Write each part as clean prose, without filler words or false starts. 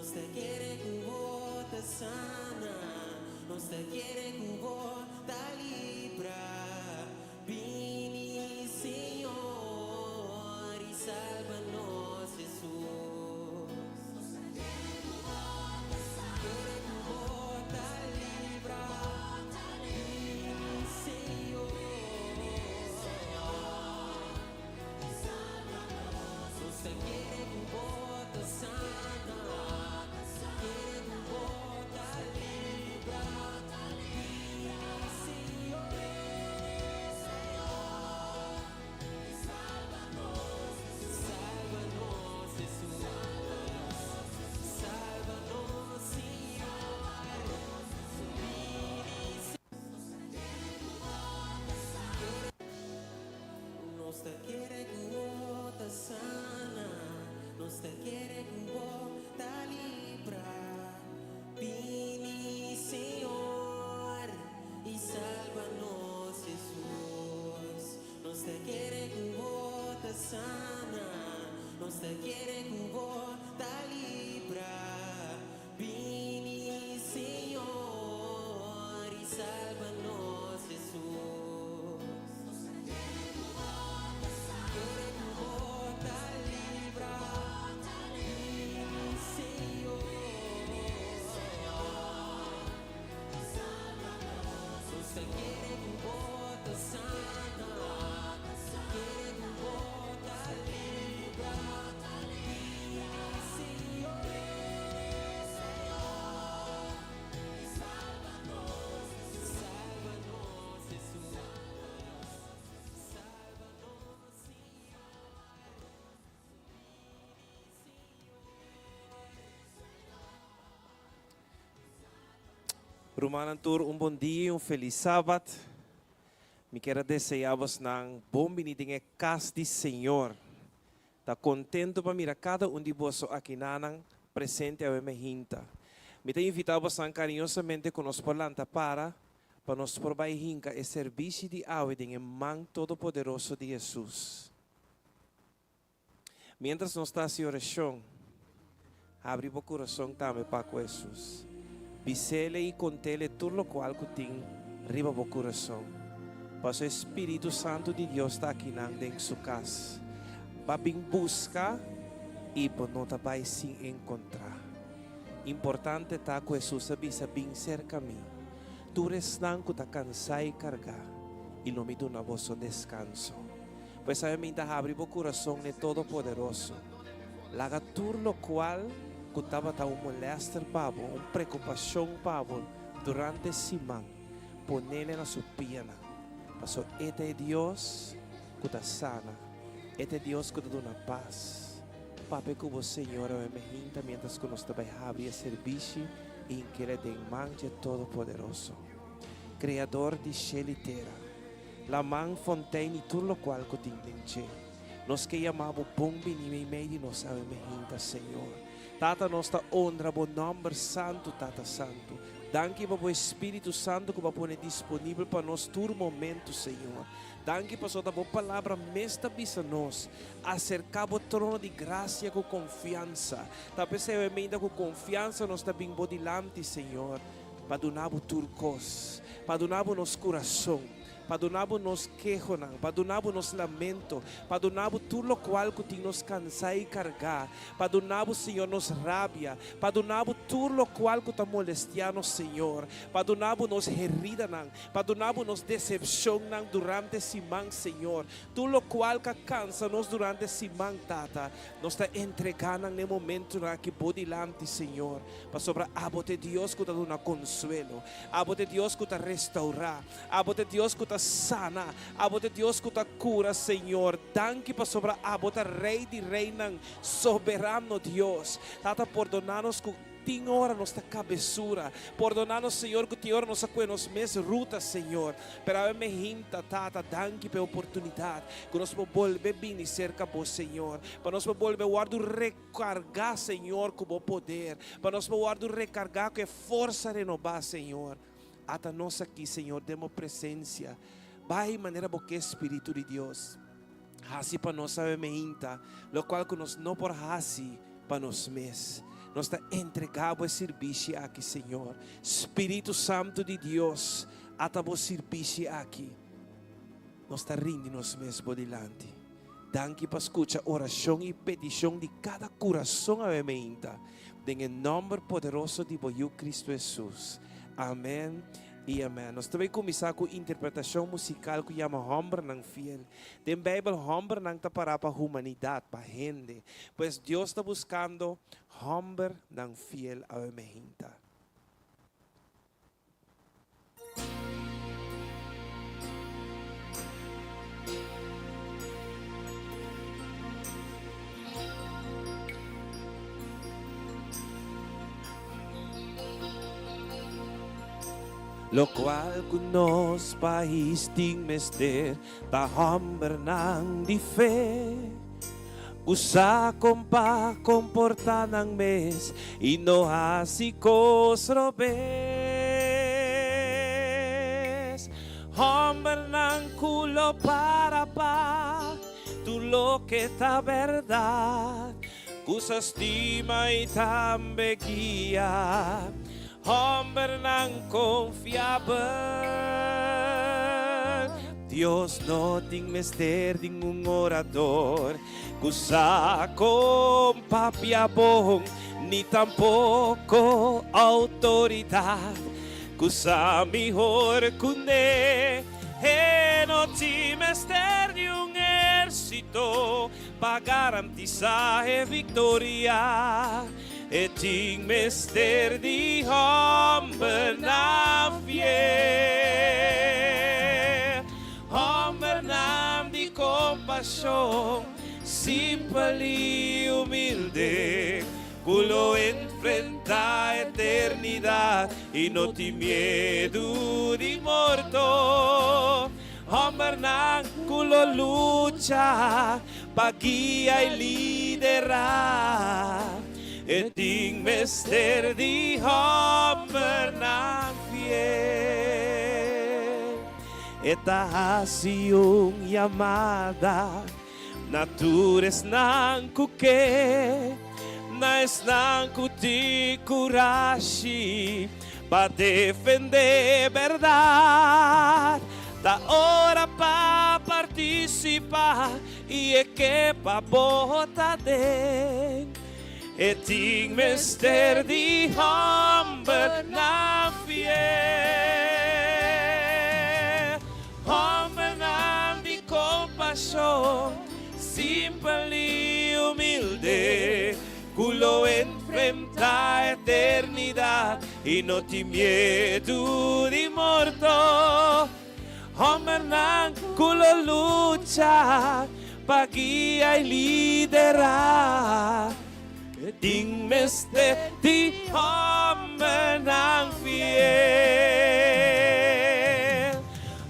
Nos ta kere ku bo ta sana, nos ta kere ku bo ta libra. Bini Señor i salba nos Jesus. Nos ta kere ku bo ta sana, kere ku bo ta libra. Bini Señor i salba nos. Nos ta kere ku bo ta sana, kere ku bo ta libra. Nos ta kere ku bo ta sana, nos ta kere ku bo ta libra. Bini Señor y salba nos Jesus. Nos ta kere cu bo ta sana, nos ta kere cu bo ta libra. Bini Señor y salba nos Jesus. Nos ta kere cu bo ta sana, kere cu bo ta libra. Rumannan tur un bon dia y un feliz Sabat. Mi kier a desea bosnan bon bini den e cas di Señor. Ta contento pa mira cada un di boso akinanan presente awe me hinta. Mi ta invita bosnan cariñosamente cu nos por lanta para pa nos por bay hinca e servici di awe den e man todopoderoso di Jesus. Miéntras nos ta hasi orashon, habri bo kurason tambe pa ku Hesus. Bis'Ele i kont'Ele tur lokual ku tin riba bo kurason. Pasobra e Spiritu Santu di Dios ta akinan den Su kas. Ba bin buska i bo no ta bai sin enkontrá. Importante ta ku Hesus a bisa, Bin serka mi, tur esnan ku ta kansá i kargá, i lo mi duna boso deskanso. Pues awe mi ta habri bo kurason n'e Todopoderoso. Laga tur lokual ku tabata un molèster pa bo, un preokupashon pa bo durante siman, ponele na su pianan. Pasobra e ta e Dios ku ta sana, e ta e Dios ku ta duna pas. Papia ku bo Señor awe mehinta miéntras ku nos ta bai habri e serbishi i hink'el den man dje Todopoderoso, Kreador di shel i tera. Laman, fontein i tur lokual ku tin den dje. Nos ke yama Bo bon bini meimei di nos awe mehinta, Señor. Tata, nos ta honra Bo nòmber santu, Tata Santu. Danki pa Bo Espíritu Santu ku Bo a pone disponibel pa nos tur momentu, Señor. Danki pasobra ta Bo Palabra mes ta bisa nos, Aserká Bo trono di grasia ku konfiansa. Ta p'esei awe meinta ku konfiansa nos ta bin Bo dilanti, Señor. Pa duna bo tur kos, pa duna bo nos kurason, pa duna bo nos kehonan, pa duna bo nos lamento, pa duna bo tur lokual ku tin nos kansá i kargá, pa duna bo, Señor, nos rabia, pa duna bo tur lokual ku ta molestiá nos, Señor, pa duna bo nos heridanan, pa duna bo nos desepshonnan durante siman, Señor, tur lokual ka kansa nos durante siman, Tata, nos ta entregá nan n'e momentunan aki bo dilanti, Señor. Pasobra abo ta e Dios ku ta duna konsuelo, abo ta e Dios ku ta restaurá, abo ta e Dios ku ta sana, abo ta e Dios ku ta kura, Señor. Danki pasobra abo ta Rei di reinan, Soberano Dios. Tata, pordoná nos ku tin ora nos ta kabesura. Pordoná nos, Señor, ku tin ora nos a kue nos mes ruta, Señor. Pero awe me hinta, Tata, danki pa e oportunidat ku nos por bolbe bini serka bo, Señor, pa nos por bolbe wòrdu Kargá, Señor, ku bo poder, pa nos por wòrdu rekargá ku e forsa renobá, Señor. Ata nos aki, Señor, den bo presensia. Bai manera bo ke, Spiritu di Dios. Hasi pa nos awe meinta lokual ku nos no por hasi pa nos mes. Nos ta entregá bo e sirbishi aki, Señor. Spiritu Santu di Dios, ata bo sirbishi aki. Nos ta rindi nos mes bo dilanti. Danki pa skucha orashon i petishon di kada kurason awe meinta. Den e nòmber poderoso di bo Yu Kristu Hesus. Amen i amen. Nos ta bai kuminsá ku interpretashon musikal ku yama Hòmbernan Fiel. Den Beibel hòmbernan ta pará pa humanidat, pa hende. Pues Dios ta buskando hòmbernan fiel awe meinta. Locual cu nos pais tin mester ta hombernan di fe cu sa con pa comporta nan mes y no haci cos robes. Hombernan cu lo para pa tur loke ta berdad. Ku sa stima i tambe guia hòmbernan konfiabel. Dios no tin mester di un orador ku sa kon papia bon, ni tampoko outoridat ku sa mihor kuné. E no tin mester di un ehérsito Pa garantisá e viktoria, e tin mester di hòmbernan fiel, hòmbernan di kompashon, simpel i humilde, ku lo enfrentá eternidat i no tin miedu di morto. Hòmbernan ku lo lucha pa guia i liderá. E tin mester di hòmbernan fiel. E ta hasi un yamada na tur esnan ku ke, na esnan ku tin kurashi pa defendé bèrdat. Ta ora pa partisipá i e ke pa bo ta den. E tin mester di hòmbernan fiel, hòmbernan di kompashon, simpel i humilde, ku lo enfrentá eternidat i no tin miedu di morto. Hòmbernan ku lo lucha pa guia i liderá. Tin mester di hòmbernan fiel,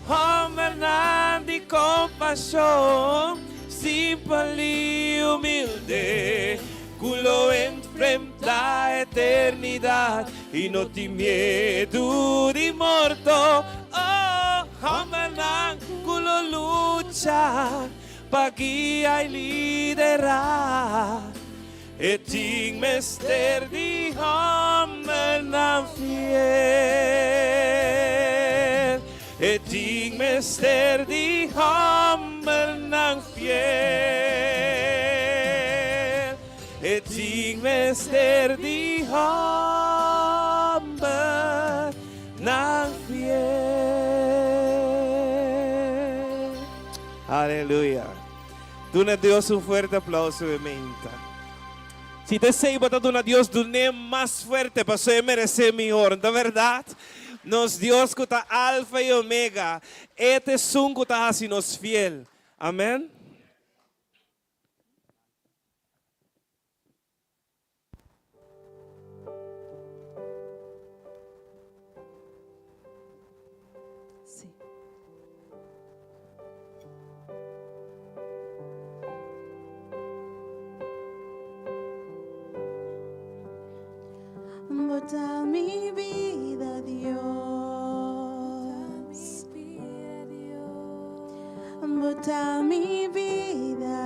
hòmbernan di kompashon, simpel i humilde, ku lo enfrentá eternidat i no tin miedu di morto. Oh, hòmbernan ku lo lucha pa guia i liderá. E tin mester di hòmbernan fiel. E tin mester di hòmbernan fiel. E tin mester di hòmbernan fiel. Aleluya. Duna Dios un fuerte aplauso e meinta. Si ta esei bo ta duna Dios, dun'é mas fuerte pasobra e meresé mihor, no ta bèrdat? Nos Dios ku ta Alfa i Omega, e ta esun ku ta hasi nos fiel. Amèn. Sí. Bo ta mi bida, Dios. Bo ta mi bida.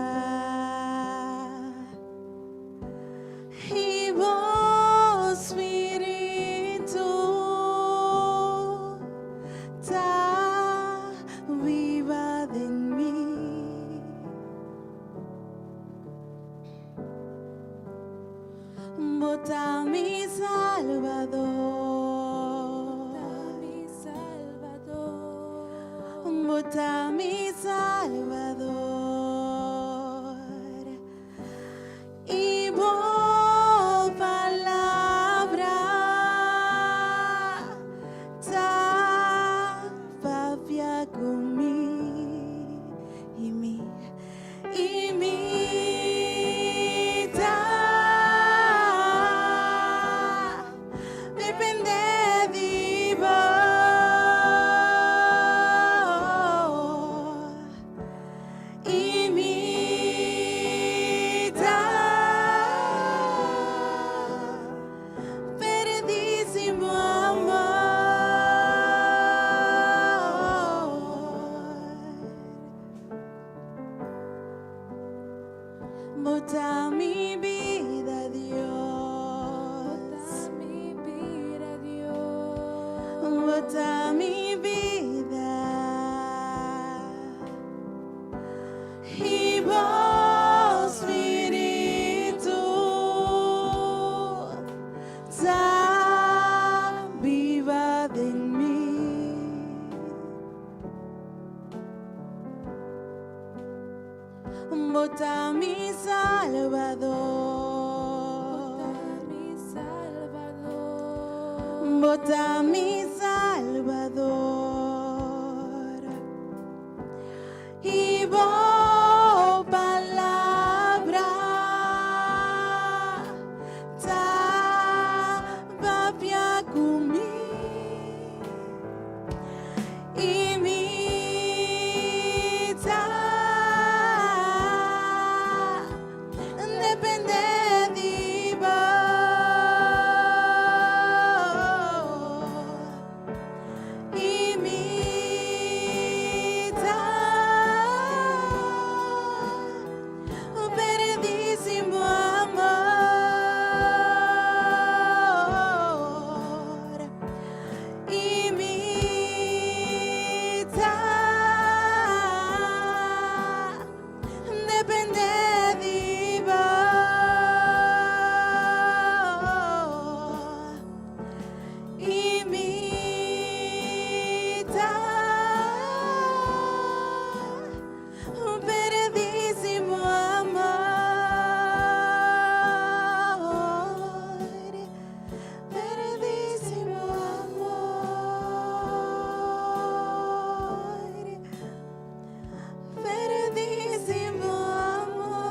I bo. Bo ta mi Salvador i bo palabra ta papia ku mi i mi i mi ta dependé di bo. I mi ta perdí sin bo amor. Bo ta mi bida, Dios. Mi bida, Dios. Bo ta mi bida. I bo spiritu ta biba den mi. Bo ta mi Salvador. Mi Salvador. Bo ta mi Salvador. I bo palabra ta papia ku mi. I mi ta dependé di bo. I mi ta perdí sin bo amor. I mi ta dependé di bo. I mi ta perdí sin bo amor. Perdí sin bo amor. Perdí sin bo amor.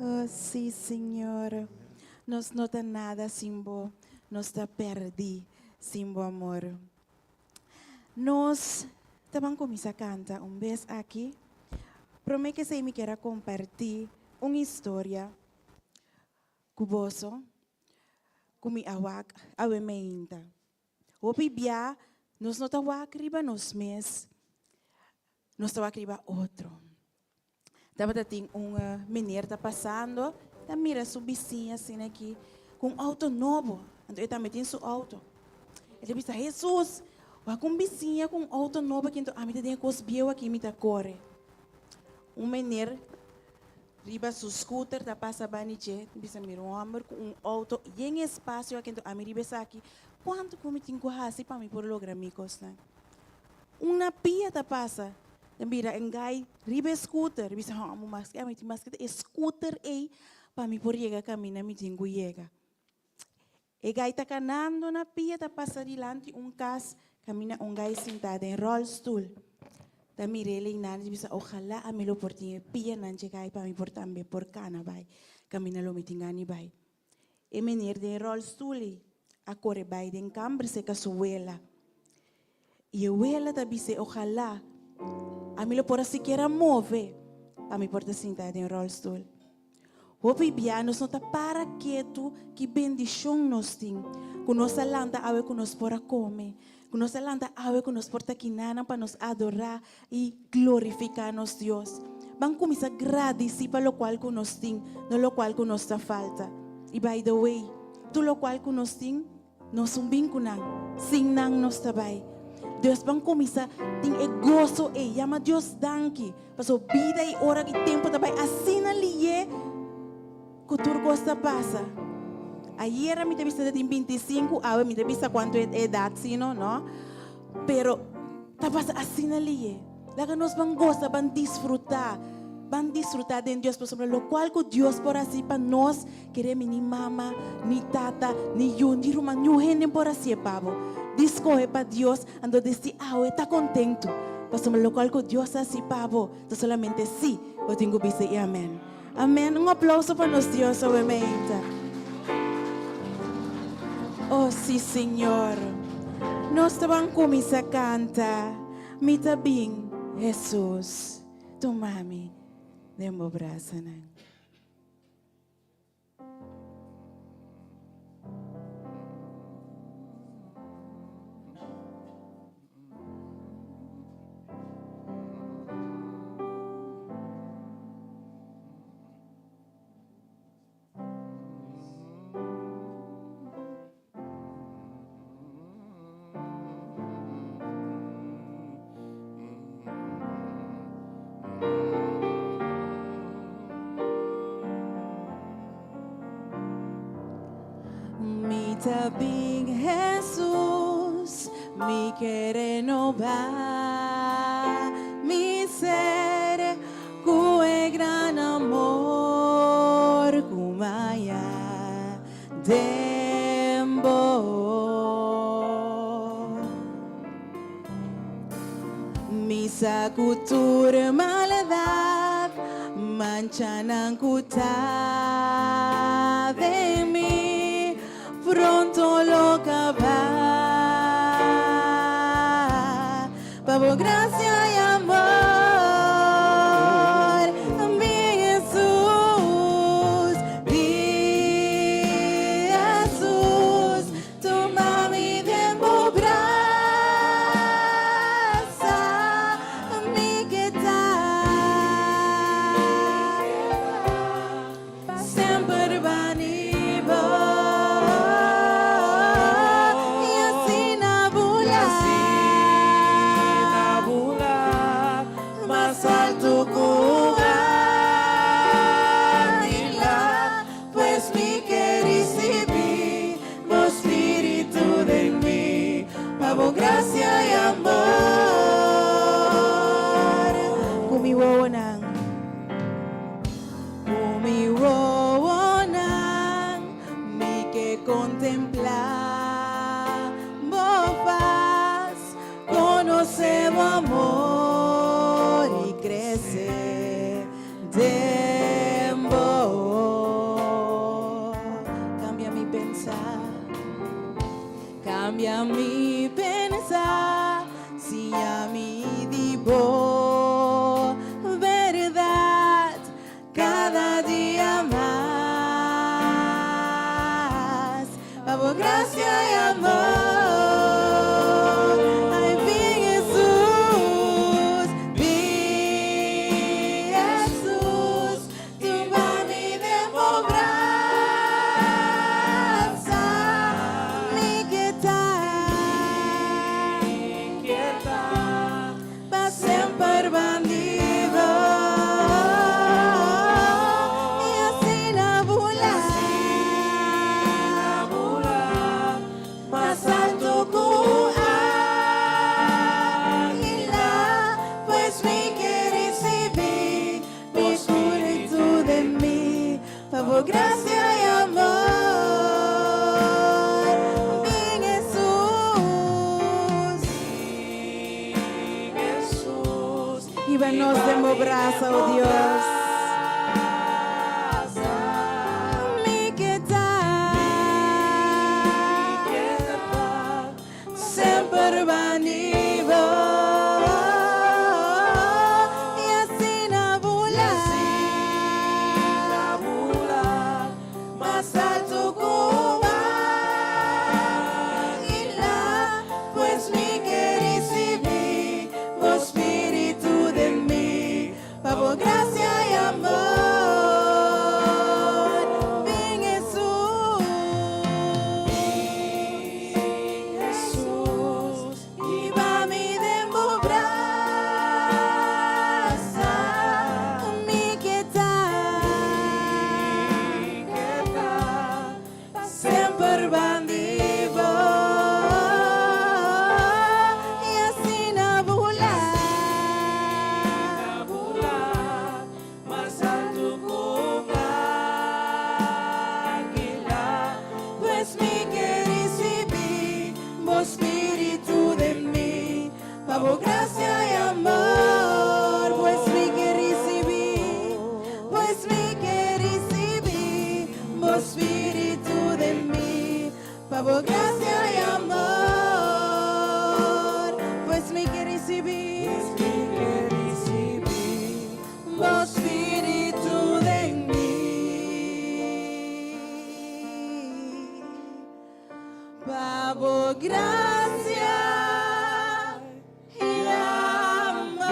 Oh, sí, Señor. Nos no ta nada sin bo. Nos ta perdí sin bo amor. Nos ta ban kuminsá kanta un bes aki. Promé ku esei mi ke kompartí un historia ku boso, ku mi a wak awe mainta. Hopi bia, nos no ta wak riba nos mes, nos ta wak riba otro. Tabata tin un meneer ta pasando, ta mira su bisiña asina aki, ku un outo nobo. Anto e tambe tin su outo. El a bisa, Jesus, wak un bisiña ku un outo nobo aki, anto ami ta den kos bieu aki, mi ta kore. Un meneer riba su scooter ta pasa bani dje, bisa mira un hòmber ku un outo yen espasio aki, anto ami riba esaki, kuantu ku mi tin ku hasi pa mi por logra mi kosnan? Un na pia ta pasa, ta mira un gai riba e scooter, bisa, hòmber, maske ami tin maske e scooter ei pa mi por yega kaminda mi tin ku yega. E gai ta kanando na pia ta pasa dilanti un kas kaminda un gai sintá den rolstoel. Ta mira el einan i bisa, ojalá ami lo por tin e pianan dje gai pa mi por tambe por kana bai kaminda lo mi tin gana bai. E meneer den rolstoel ei a kore bai den kamber serka su wela. I e wela ta bis'é, ojalá ami lo por a sikiera move pa mi por ta sintá den rolstoel. Hopi bia nos no ta para ketu ki bendishon nos tin, ku nos a lanta awe ku nos por a kome, ku nos a lanta awe ku nos por ta kinanan pa nos adorá i glorifiká nos Dios. Ban kuminsá gradisí pa lokual ku nos tin, no lokual ku nos ta falta. I by the way, tur lokual ku nos tin, nos no bin ku nan, sin nan nos ta bai. Dios ban kuminsá tin e goso ei, yama Dios danki. Paso bida i ora i tempu ta bai asina lié ku tur kos ta pasa. Ayera mi ta bisa ta tin 25, awe mi ta bisa cuanto e edad sino, no? Pero ta pasa asina liye. Laga nos ban goza, ban disfruta. Ban disfruta den Dios pasobra locual cu Dios por haci pa nos, kere mi ni mama, ni tata, ni yu, ni ruman, niun hende por hacié pa bo. Di scoge pa Dios, anto desti awe ta contento pasobra locual cu Dios a haci pa bo ta solamente sí bo tin cu bisa y amen. Amen. Un aplauso pa nos Dios awe meinta. Oh sí Señor. Nos ta ban cuminsa canta. Mi ta bin, Hesus. Tuma mi den bo brasanan. Mi ta bin Hesus, mi ke renobá mi ser ku e gran amor ku maya den bo. Mi sa ku tur maldad manchanan ku ta den mi pronto lo kaba. Pa bo gracia y amor, mi Hesus, mi Hesus. Tuma mi den bo brasa, mi ke ta semper bani bo i asina bula mas altu ku águila. Pues mi ke risibí bo spiritu den mi, pa bo gracia i amor. Ku mi wowonan, ku mi wowonan, mi ke kontemplá bo fas, konosé bo amor i krese. Den bo Cambia mi pensar Cambia mi pensar Siña mi di bo Verdad Cada dia mas Pa bo gracia y amor Ay bin Jesús Bin Jesús Tuma mi den bo brasa Mi ke ta Pa semper bandido Y asina bula Mas alto cu águila Pues mi ke ricibi Mi spiritu den mi Pa bo gracia y amor Bin Jesús Hiba nos den bo brasa, oh Dios. Mi ke ta semper bani bo y asina bula mas alto cu águila, pues mi ke ricibi bo spiritu den mi, pa bo gracia y amor, bin Jesús, hiba mi den bo brasa, mi ke ta. Semper band'i bo i asina bula. Asina bula mas altu ku un águila. Pues mi ke risibí bo spiritu den mi, pa bo grasia i amor. Pues mi ke risibí, pues mi ke risibí bo spiritu den mi, pa bo grasia i amor. Pues mi ke risibí, Pues mi ke risibí bo spiritu den mi. Pa bo grasia i amor.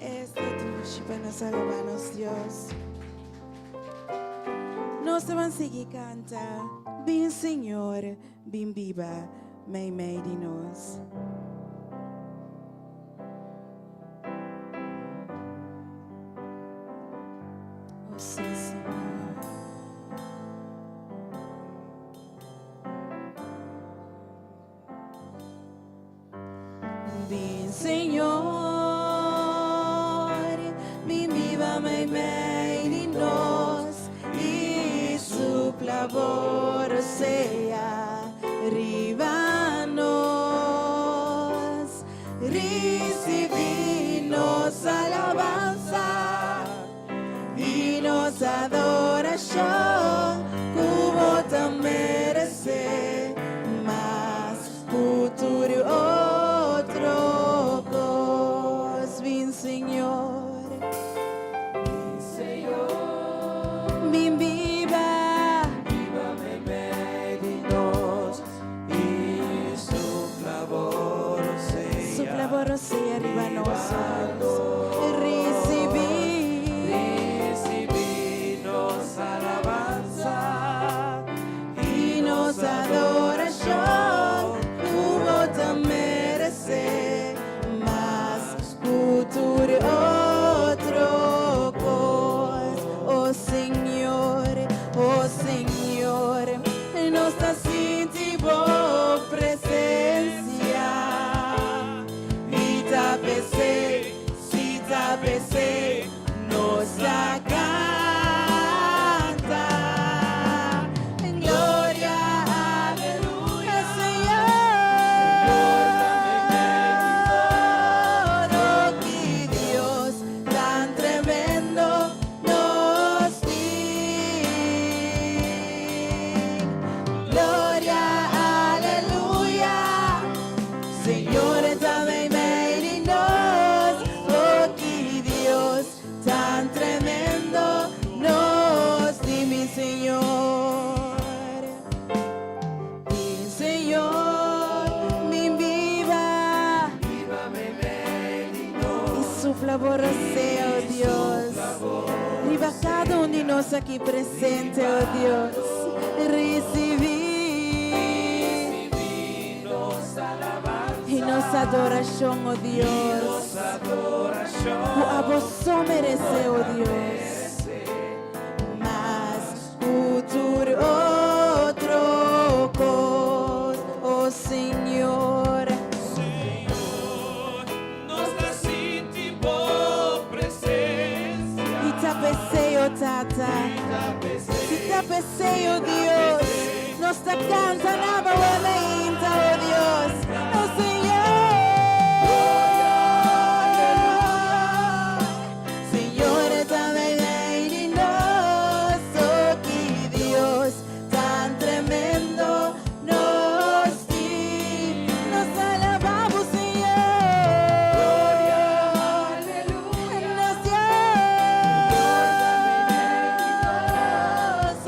Esta dushi pa nos alabá nos Dios. Nos ta ban sigui kanta, Bin Señor, bin biba meimei di nos. Oh, sí, Señor. Bin Señor, bin biba meimei di nos i supla bo rosea riba nos. Risibí nos alabansa i nos adorashon ku bo ta meresé mas ku tur otro kos. Bin Señor, bin biba. Biba meimei di nos i supla bo rosea. Supla bo rosea riba nos. Risibí. Risibí nos alabansa i nos adorashon ku bo ta meresé mas ku tur otro kos. Oh Señor, oh Señor, nos ta sinti bo presensia i ta p'esei, si ta p'esei, nos ta kanta. Gloria, aleluya, Señor. Oh, ki Dios tan tremendo nos tin. Gloria, aleluya. Señor ta meimei di nos. Oh, ki Dios tan tremendo nos tin, mi Señor. Mi Señor, bin biba. I supla bo rosea, oh Dios. Riba kada un di nos aki presente, oh Dios. Risibí i nos adorashon, oh Dios. Ku abo so meresé, oh Dios. Mas ku tur otro kos, oh Señor. Señor, nos ta sinti bo presensia. I ta p'esei, oh Tata. Si ta p'esei, oh Dios. Nos ta kanta na bo mainta, oh Dios. Oh Señor. Señor, ta meimei di nos, oh ki Dios tan tremendo nos tin. Nos alabamos, Señor. Nos Dios,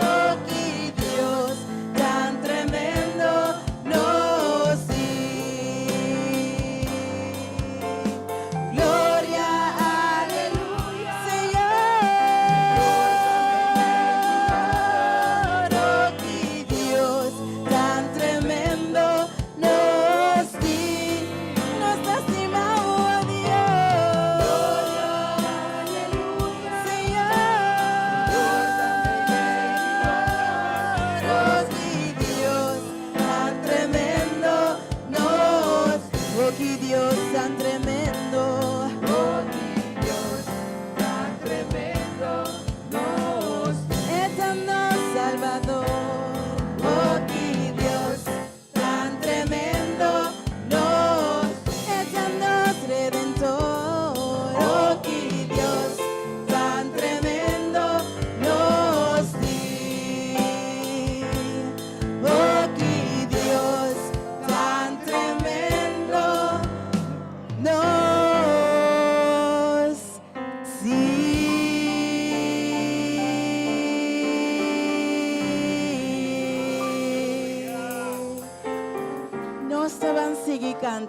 oh ki Dios tan tremendo nos tin.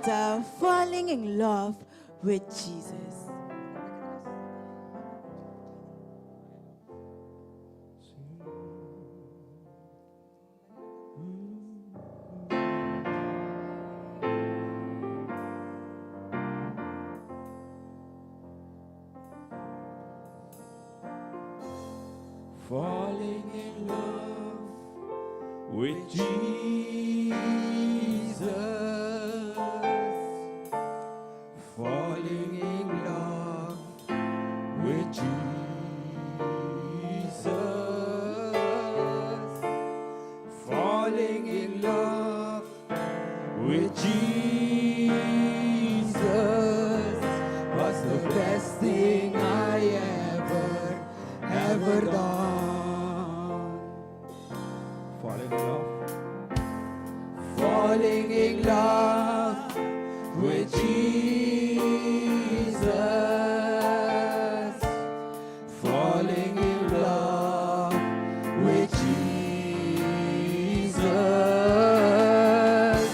kanta Falling in Love with Jesus. Falling in love with Jesus. Falling in love with Jesus. Falling in love with Jesus was the best thing I ever, ever done. Falling in love. Falling in love with Jesus. Falling in love with Jesus.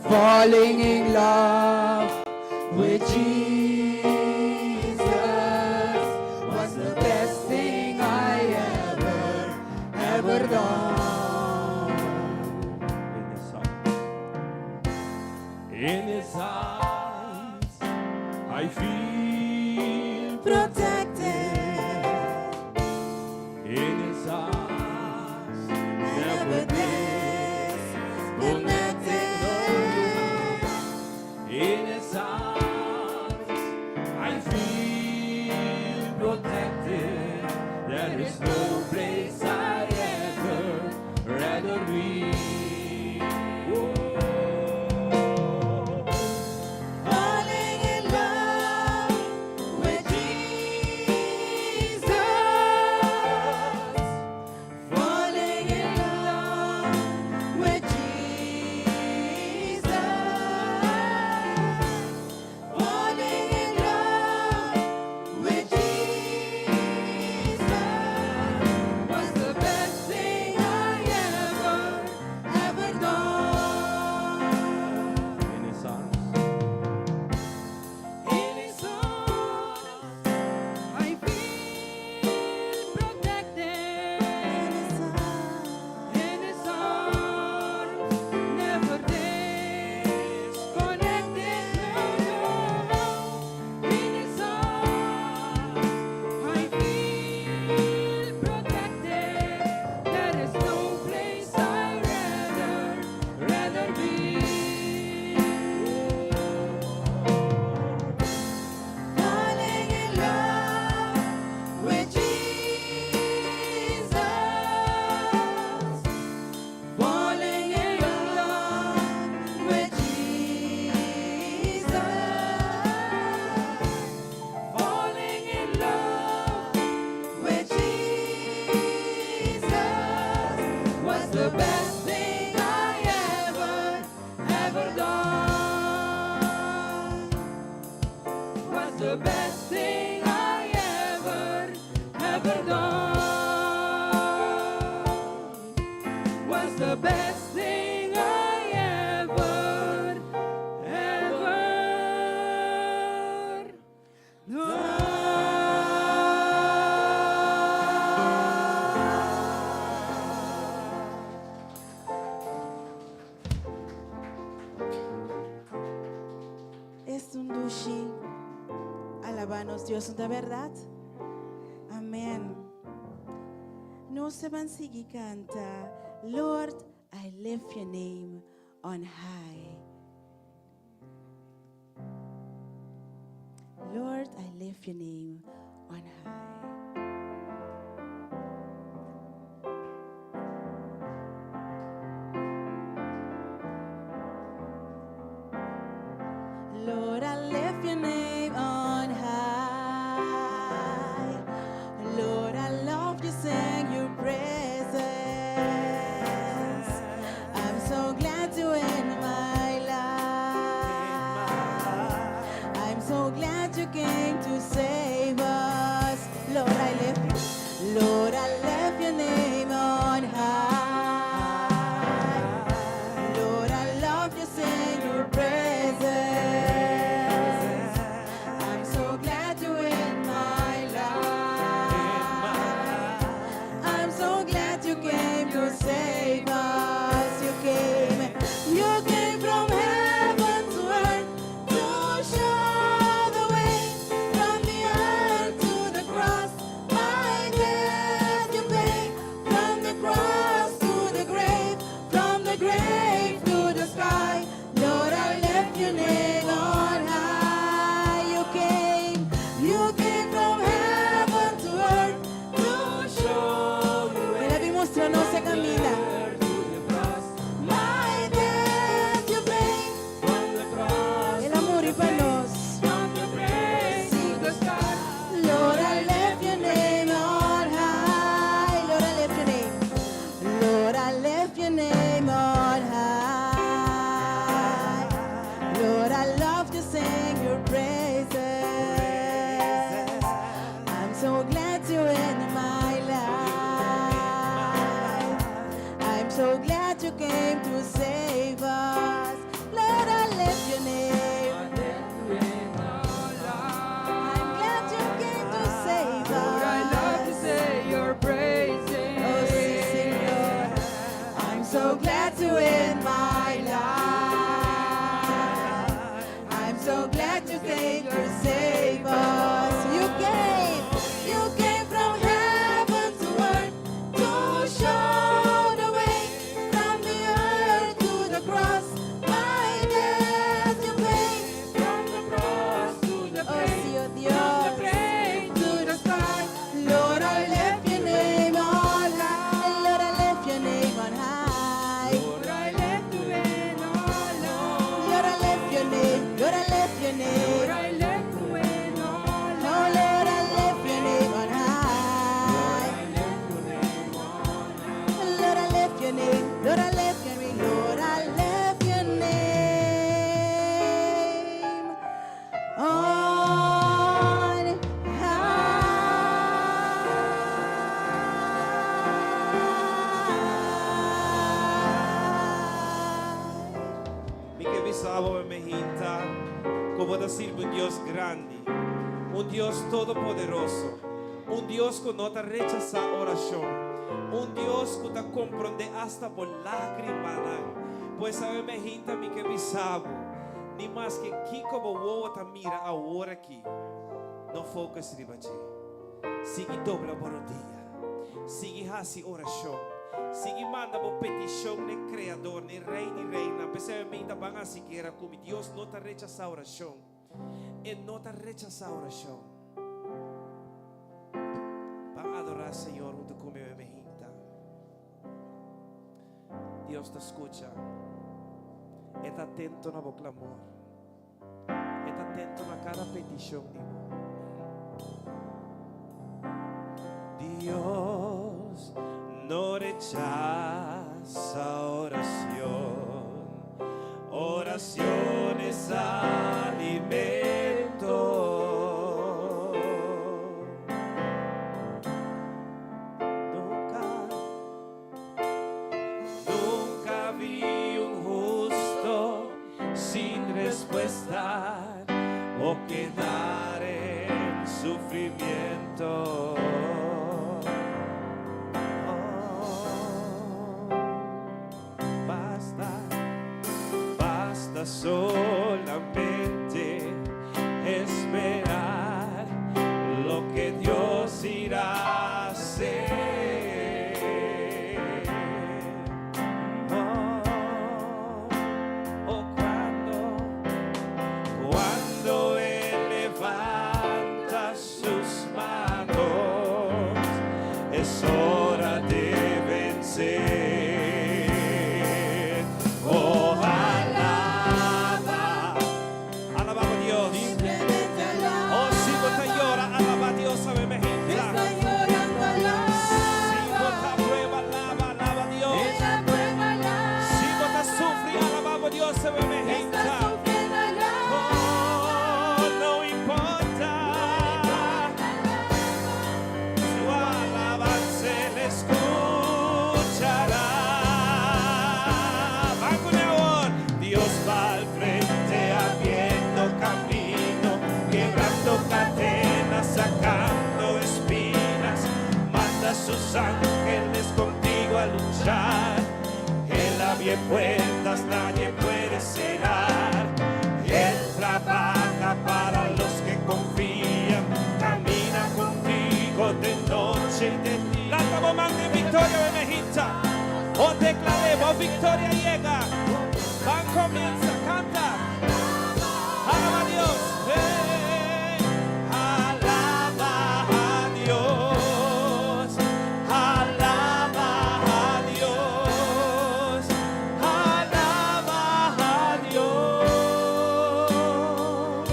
Falling in love with Jesus was the best thing I ever, ever done. In his arms. In his arms, I feel Protected, in his arms, never never disconnected. In his arms, I feel protected. There is no place I'd ever rather be. Oh. Falling in love with Jesus. Falling in love with Jesus. Falling in love with Jesus was the best thing I ever, ever done. In his arms. In his arms, I feel protected. In his arms. In his arms, never disconnected. No, no, no. In his arms, I feel protected. There is no place I'd rather, rather be. Falling in love with Jesus. Falling in love with Jesus. Falling in love With Jesus was the best thing I ever, ever done. Was the best thing I ever, ever done. Was the best thing I ever, ever done. Esta un dushi alaba nos Dios, di berdat? Amèn. Nos ta bai sigui kanta, Lord, I lift your name on high. Lord, I lift your name on high. Lord, I lift your name on high. Lord, I love to sing your praises. I'm so glad to end my life. I'm so glad you came to save us. Lord, I bisa bo mainta ku bo ta sirbi un Dios grandi, un Dios todopoderoso, un Dios ku no ta rechasá orashon, un Dios ku ta komprondé asta bo lágrimanan. Pues awe mainta mi ke bisa bo, ni maske kiko bo wowo ta mira awor aki, no focus riba dje. Sigui dobla bo rodia. Sigui hasi orashon. Sigui manda bo petishon n'e Kreador, n'e Rei di Reinan. P'esei mi ta ban hasi guera ku mi. Dios no ta rechasá orashon. E no ta rechasá orashon. Ban adorá Señor huntu ku mi mi hinta. Dios ta skucha. E ta atento na bo klamor. E ta atento na kada petishon di bo. Dios no rechasa oracion, oracion es alimento. Nunca, nunca vi un husto sin respuesta o quedar en sufrimiento. Oh, basta, basta solamente esperar lo que Dios irá a hacer. Oh, oh, cuando, cuando Él levanta sus manos, es hora de vencer. Oh, alaba, alaba a Dios. Simplemente Oh, si bo ta alaba. yora, alaba Dios, awe mainta. Está llorando, Si bo ta alaba. prueba, alaba, alaba Dios. En la prueba, Si bo ta alaba. sufri, alaba Dios, awe Está mainta. sufriendo, alaba. Oh, no importa. Su alabanza él escuchará. Va con amor. Dios va al frente abriendo camino, quebrando cadenas, sacando espinas. Manda a sus ángeles contigo a luchar. Él abre puertas, nadie puede cerrar. Él trabaja para los que confían. Camina contigo de noche y de día. Lanta bo man den viktoria, awe mainta. O deklará, viktoria yega. Ban kuminsá, kanta. Alaba a Dios. Hey. Alaba a Dios. Alaba a Dios. Alaba a Dios.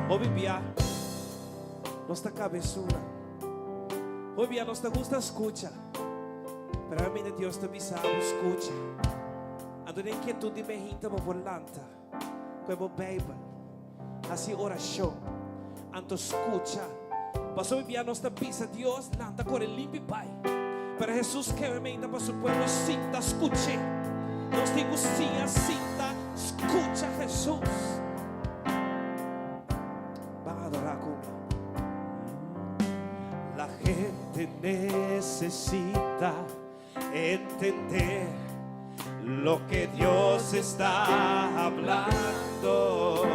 Hopi bia, nos ta kabesura. Hopi bia, nos ta gusta skucha. Pero ami Dios ta bisa skucha. Anto den kietut di mainta bo por lanta. Ku bo Beibel. Hasi orashon. Anto skucha. Paso bia nos ta bisa Dios lanta kore limpi bai. Pero Jesus ke mainta pa su pueblo sinta skucha. Nos tin ku siña sinta skucha Jesus. Ban adorá ku mi. La gente necesita entender lo que Dios está hablando.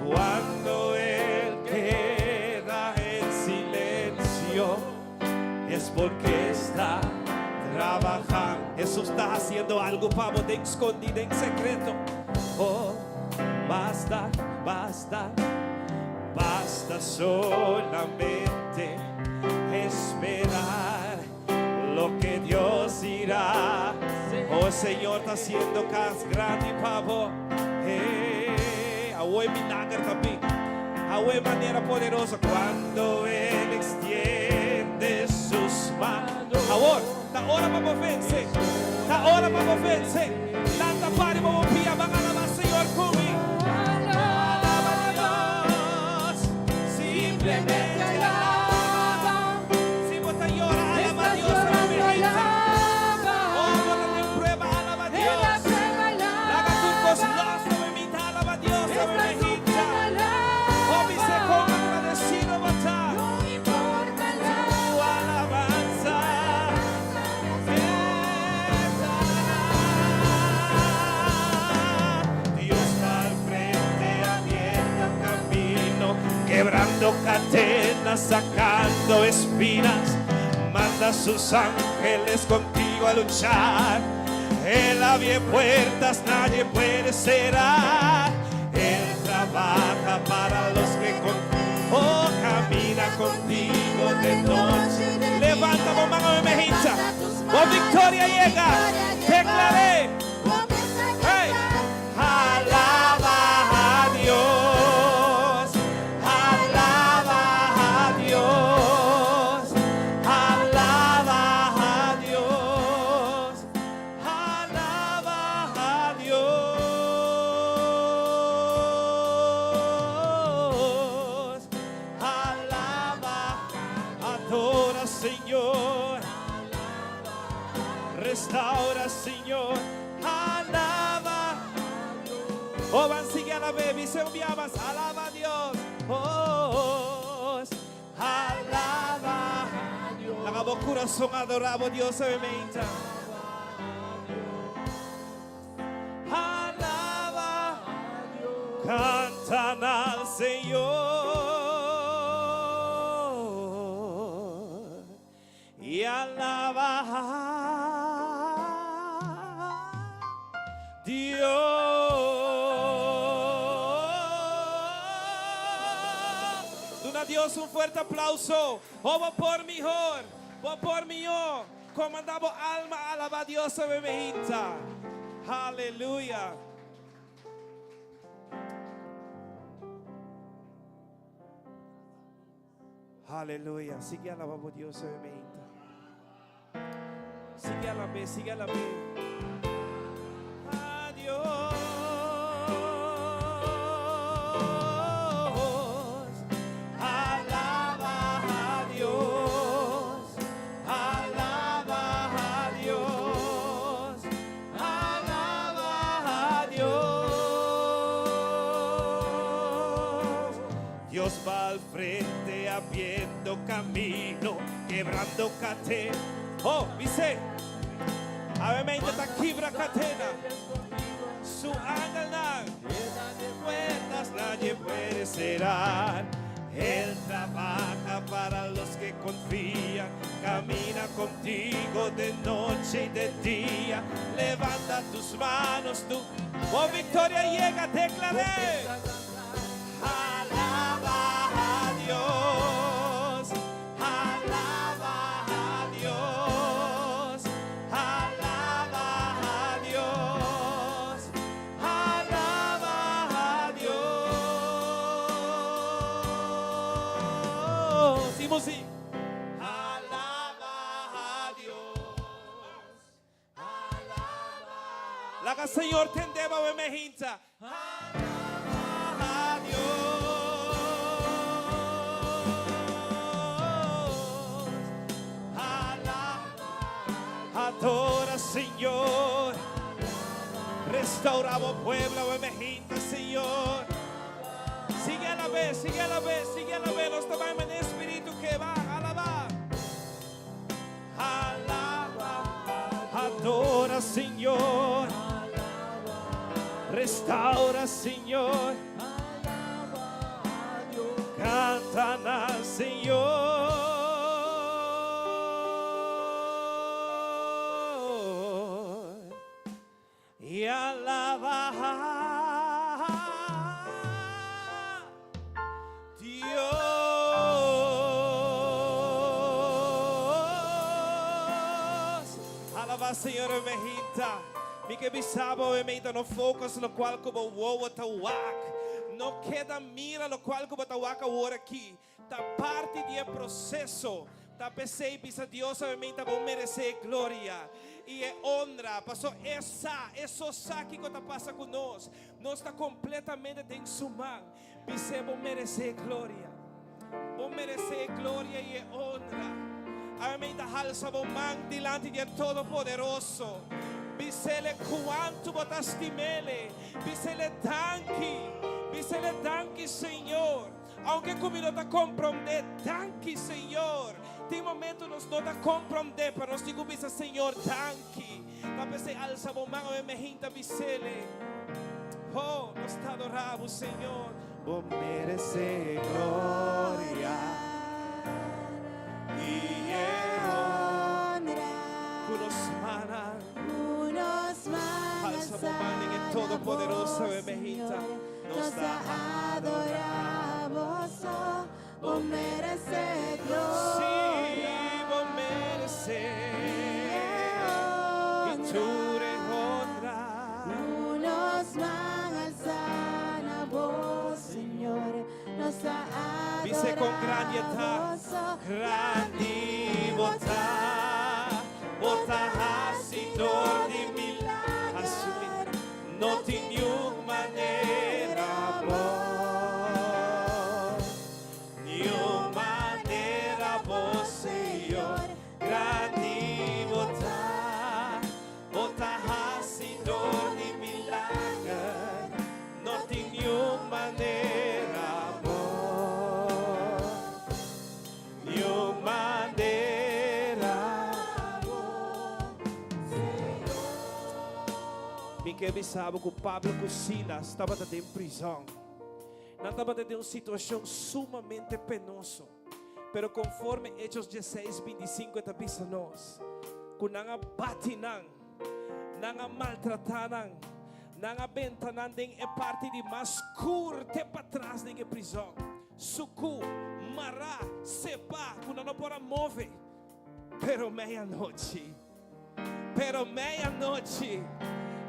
Cuando Él queda en silencio, es porque está trabajando. Jesús está haciendo algo pa bo de escondido en secreto. Oh, basta, basta, basta solamente esperar lo que Dios irá. Oh, Señor ta hasiendo kos grandi pa bo. Hey, awe milager tambe. Awe manera poderosa cuando Él extiende sus manos. Awor, ta ora pa vense. Ta ora pa vense. Lanta para pa pia, ban alabá Señor ku mi. Alaba a Dios. Simplemente alaba. Si bo ta yora, alaba a Dios. Quebrando cadenas, sacando espinas, manda sus ángeles contigo a luchar. Él abre puertas, nadie puede cerrar. Él trabaja para los que con oh, camina contigo de noche. Levanta bo man awe mainta. Bo victoria a yega. Declar'é. Hey. Alaba a Dios. Alaba a Dios. Alaba a Dios. Alaba a Dios. Alaba, adora, Señor. Restaura, Señor. Alaba. Oh, ban sigui alab'é, bisa un biaha mas. Alaba a Dios. Oh, alaba. Laga bo kurason adorá bo Dios awe mainta. Alaba. Cantan al Señor y alaba a Dios. Duna Dios un fuerte aplauso. Oh, bo por mihor, bo por mihó. Komandá bo alma alabá Dios awe mainta. Aleluya. Aleluya. Sigui alabá bo Dios awe mainta. Sigui alab'é, sigui alab'é. A Dios. Alaba a Dios. Alaba a Dios. Alaba a Dios. Dios va al frente abriendo camino, quebrando cadena. Oh, bis'é. Awe mainta ta kibra kadena. Su angelnan. Puertas nadie puede cerrar. Él trabaja para los que confían. Camina contigo de noche y de día. Levanta tus manos, tú. Oh, victoria a yega, declar'é. Alaba a Dios. Alaba a Dios. Alaba a Dios. Alaba a Dios. Sí, sí. Alaba a Dios. Laga Señor tende bo awe mainta. Alaba a Dios. Alaba. Adora, Señor. Restaura bo pueblo awe mainta, Señor. Sigui alab'é, sigui alab'é, sigui alab'é. Nos ta den espíritu ku ban alabá. Alaba, adora, Señor. Restaura, Señor. Cantan al Señor y alaba a Dios. Alabá Señor mainta. Mi ke bisa bo mainta no focus lokual ku bo wowo ta wak. No keda mira lokual ku bo ta wak awor aki. Ta parti di e proseso. Ta p'esei bisa Dios mainta bo meresé gloria i e honra. Paso e sa, e so sa kiko ta pasa ku nos. Nos ta kompletamente den su man. Bis'é bo meresé gloria. Bo meresé gloria i e honra. Amèn. Halsa bo man dilanti di Todopoderoso. Bis'é kuantu bo ta stim'é. Bis'é danki. Bis'é danki, Señor. Aunke ku mi no ta komprondé, danki, Señor. Tin momento nos no ta komprondé, pero nos tin ku bisa, Señor, danki. Ta p'esei alsa bo man, awe mainta bis'é. Oh, nos ta adorá bo, Señor. Bo meresé gloria i honra. Ku nos mannan. Alsa bo man den e Todopoderoso e mehita. Nos ta adorá Bo meresé gloria. Sí, bo meresé. I tur e honra. Ku nos man alsá na bo, Señor, nos ta adorá. Bis'é kon grandi e ta. Grandi bo ta. Bo ta hasidor di milager. No tin niun manera bo. Niun manera bo, Señor. Grandi bo ta. Bo ta hasidor di milager. No tin niun manera bo. Niun manera bo. Mi ke bisa bo ku Pablo ku Silas tabata den prizòn. Nan tabata den un situashon sumamente penoso. Pero konforme Hechos 16, 25 ta bisa nos, ku nan a bati nan, nan a maltratá nan, nan a benta nan den e parti di mas skur te patras den e prizòn. Sukú, mará, sepá, ku nan no por a move. Pero meianochi, pero meianochi,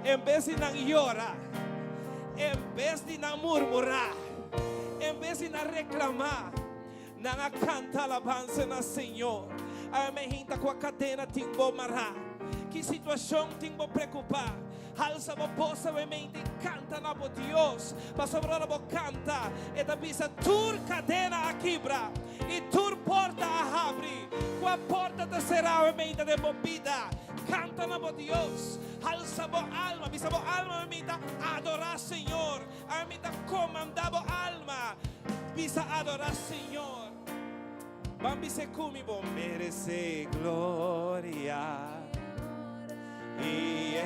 en bes di nan yora, en bes di nan murmurá, en bes di nan reklamá, nan a kanta alabansa na Señor. Awe meinta kua kadena tin bo mará? Ki situashon tin bo preokupá? Halsa bo bos awe meinta i kanta na bo Dios, pasobra ora bo kanta, e ta bisa tur kadena a kibra i tur porta a habri. Kua porta ta será awe meinta den bo bida? Kanta na bo Dios. Halsa bo alma, bisa bo alma awe meinta, Adorá Señor. Awe meinta komandá bo alma, bisa adorá Señor. Ban bis'é ku mi, Bo meresé gloria i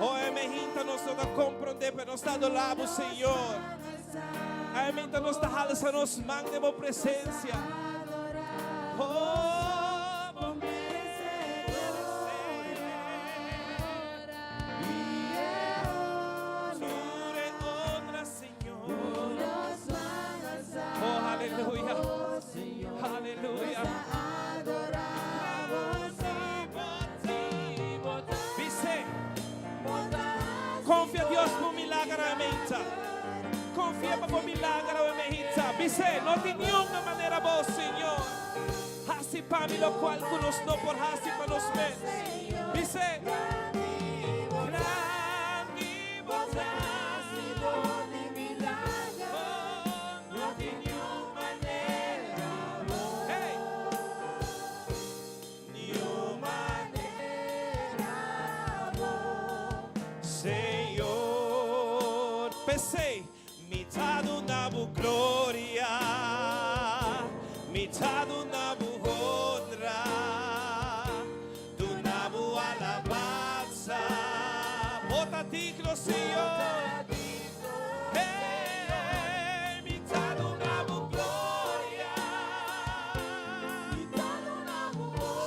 Oh, e meinta nos no ta komprondé, pero nos ta adorá bo, Señor. E meinta nos ta halsa nos man den bo presensia. Oh, bo meresé gloria i tur e honra, Señor. Oh, aleluya. Aleluya. Bis'é, konfia Dios pa milager awe meinta. Konfia pa bo milager awe meinta. Bis'é, no tin niun manera bo, Señor. Hasi pa mi lokual ku nos no por hasi pa nos mes. Bis'é, grandi bo ta. Oh, no tin niun manera. Hey! Niun manera bo, Señor. P'esei, mi ta duna bo gloria, mi ta duna bo honra, duna bo alabansa. Bo ta digno, Señor. Hey, mi ta duna bo gloria.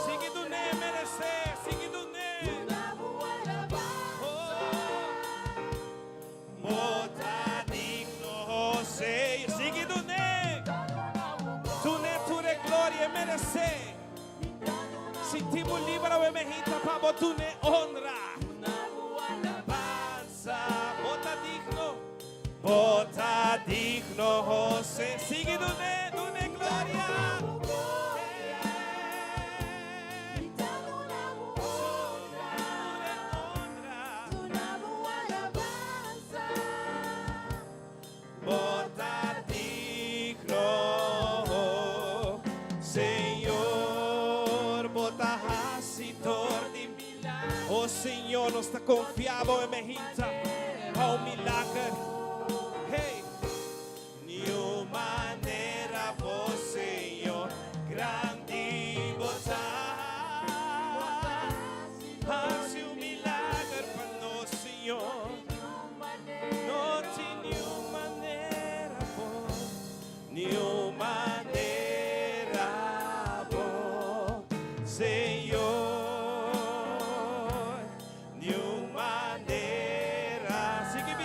Sigui dun'é meresé, sigui dun'é. Oh, bo ta digno, Señor. Sigui dun'é. Dun'é tur e gloria meresé. Sinti bo liber awe meinta pa bo dun'é honra. Alabansa, bo ta digno. Bo ta digno, Señor. Sigui dun'é, dun'é gloria. Hey. Tur e honra. Bo ta digno, Señor, bo ta hasidor di milager. Oh Señor, nos ta konfia bo meinta pa un milager. Hey, niun manera bo, Señor, grandi bo ta. Hasi un milager pa nos, Señor.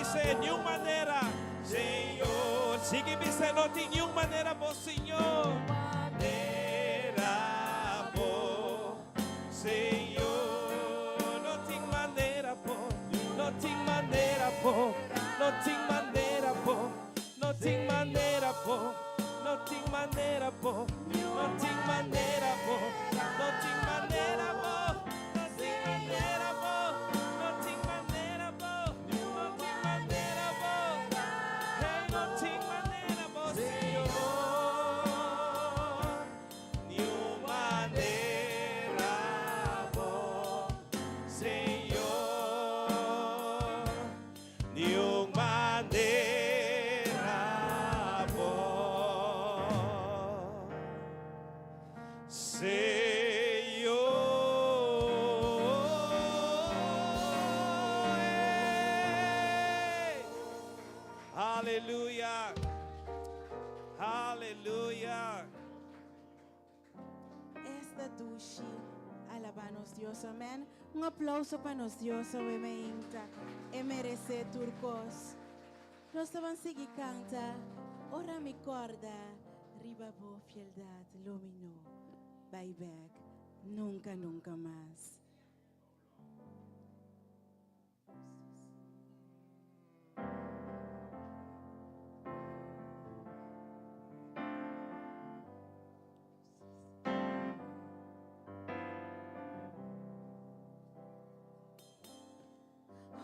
bis'é, niun manera, Señor. Sigui bis'é, no tin niun manera bo, Señor. Manera bo, Señor. No tin manera bo, no tin manera bo, no tin manera bo, no tin manera bo, no tin manera bo, no tin manera bo, no tin manera bo, no tin manera bo, no tin manera bo, no tin manera bo, hey, no tin manera bo, Señor. Niun manera bo, Señor. Niun manera bo, Señor. Hey! Aleluya. Aleluya. Esta dushi alabá nos Dios, amèn. Un aplouso pa nos Dios awe meinta. E meresé tur kos. Nos ta ban sigui kanta, Ora mi kòrda riba bo fieldat lo mi no bai bèk nunka nunka mas.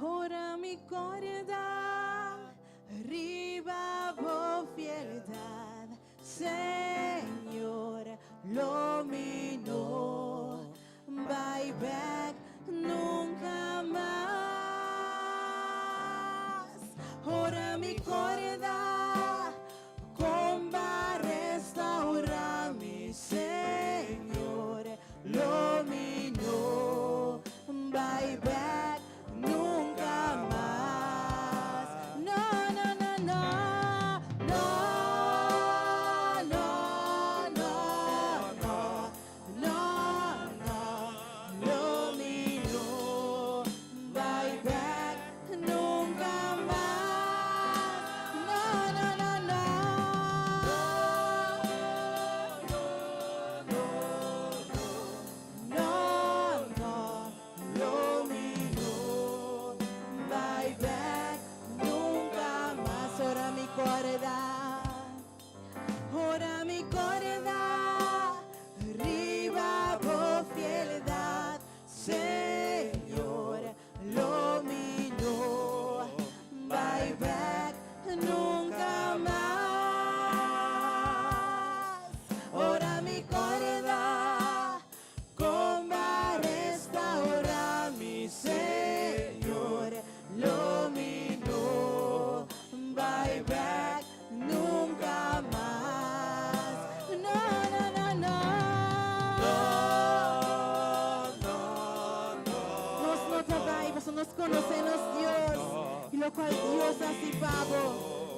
Ora mi corda riba bo fieldad, Señor, lo mi no bai bek nunca mas. Ora mi corda con b'a restaura mi, Señor, lo mi no bai bek nunca mas. No, no, no, no, no, no, no, no, no, no, lo mi no bai bek nunca mas. No, no, no, no. No, no, lo mi no bai bek nunca mas. Ora mi corda, ora mi corda riba bo fieldad, Señor, lo mi no bai bek nunca mas. Ora mi corda con b'a restaura mi, Señor, lo mi no bai bek nunca mas. No, no, no, no. No, no, Nos no ta bai, paso nos conoce nos Dios. Y lo cual Dios a haci pa bo.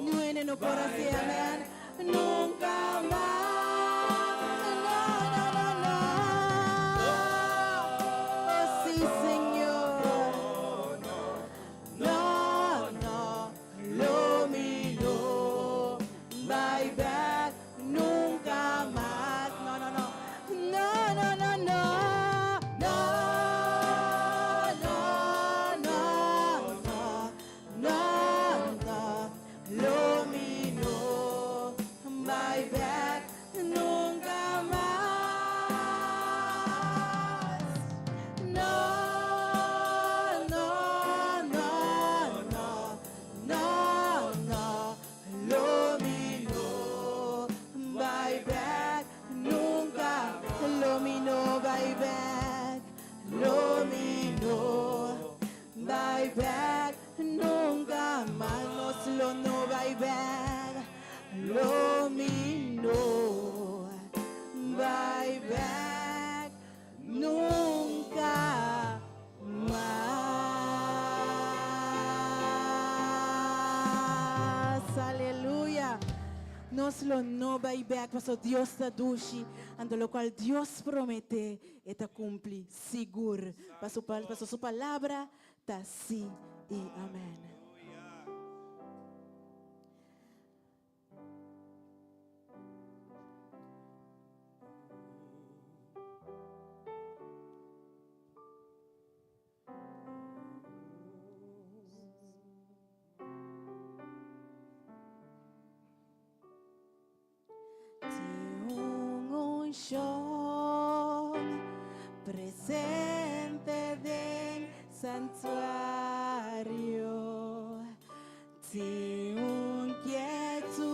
Niun hende no por haci, amén. Nunca mas. No, no, no, no. Oh, sí, Señor. No, no, lo mi no bai bek nunca mas. No, no, no. No, no, no, no. No, no, no, no. No, no. Lo mi no bai bek nunca mas. No, no, no, no, no, no, lo mi no bai bek nunca, lo mi no bai bek, lo mi no bai bek nunca mas, nos lo no bai bek, lo mi no bai bek nunca mas. Aleluya. Nos lo no bai bek, paso Dios ta dushi, anto lo cual Dios promete, e ta cumpli sigur. Paso, paso su palabra ta sí y amén. Aleluya. Presente den santuario Tin un kietud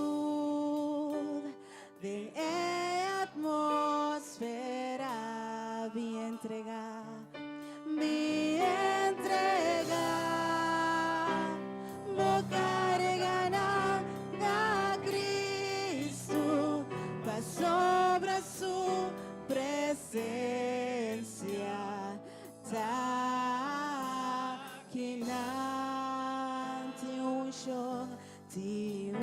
den e atmosfera Bin entrega, bin entrega Bo carganan na Cristo Pasobra su presencia ta akinan. Tin unshon, tin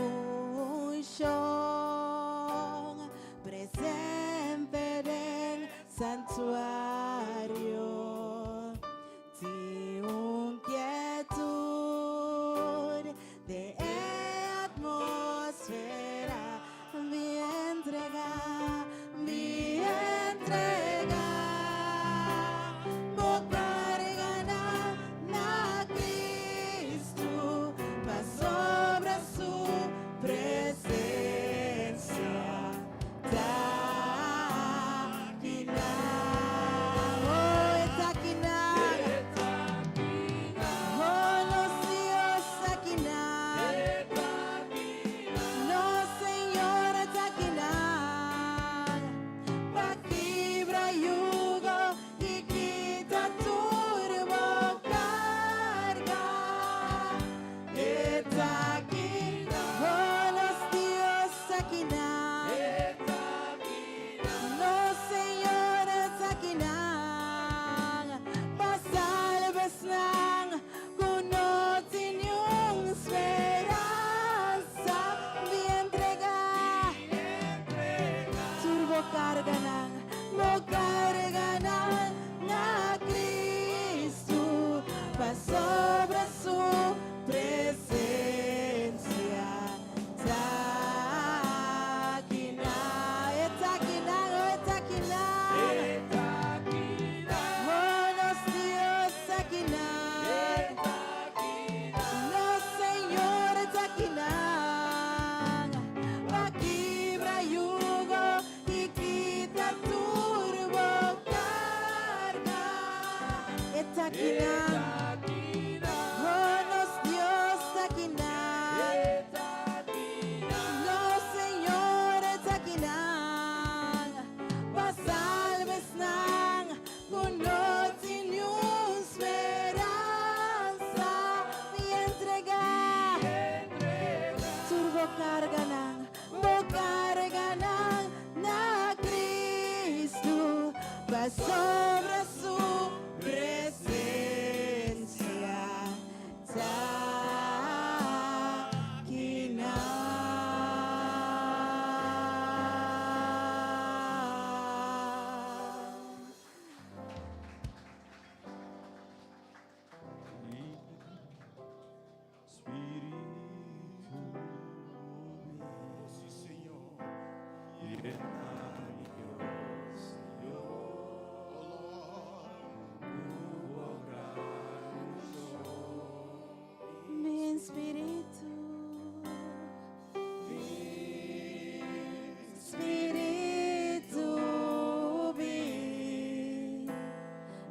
unshon presente den santuario. Tin un kietud den e atmosfera. Bin entrega, bin entrega Bo carganan na Cristo Pasobra su presencia ta akinan. Oh, e ta akinan. Oh, nos Dios ta akinan. Nos Señor ta akinan. Pa kibra yugo y kita tur bo carga. E ta akinan. Oh, nos Dios ta akinan. Nos Señor ta akinan. Pa salba esnan cu no tin ningun speransa. Bin entrega. Tur bo carganan, bo carganan na Cristo. Pasobra su presencia ta akinan. E ta akinan, oh, e ta akinan. Oh, nos Dios ta akinan. Nos Señor ta akinan. Pa kibra yugo y kita tur bo carga. E ta akinan. Oh, nos Dios ta akinan. Nos Señor ta akinan. Pa salba esnan cu no tin ningun speransa. Bin entrega. Tur bo carganan, bo carganan na Cristo. Pasobra su presencia ta akinan. Spirito, Si, Señor. Llena mi, oh Señor, cu gran Mi spirito, Spirito, bin,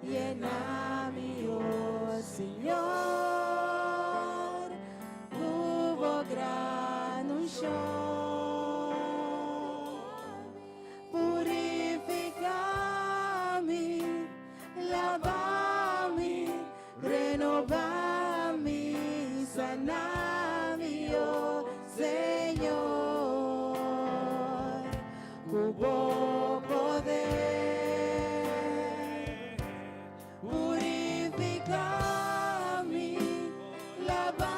yena mi, oh Señor, cu bo gran unshon. Purifica mi, laba mi, renoba mi, sana mi, oh Señor. Cu bo poder. Purifica mi, laba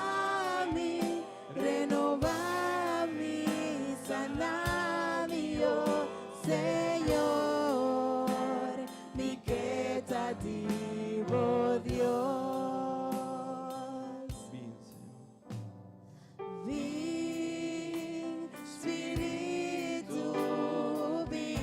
mi, renoba mi, sana mi, oh Señor. Mi ke ta di bo, Dios. Bin, Señor. Bin, Spirito, bin.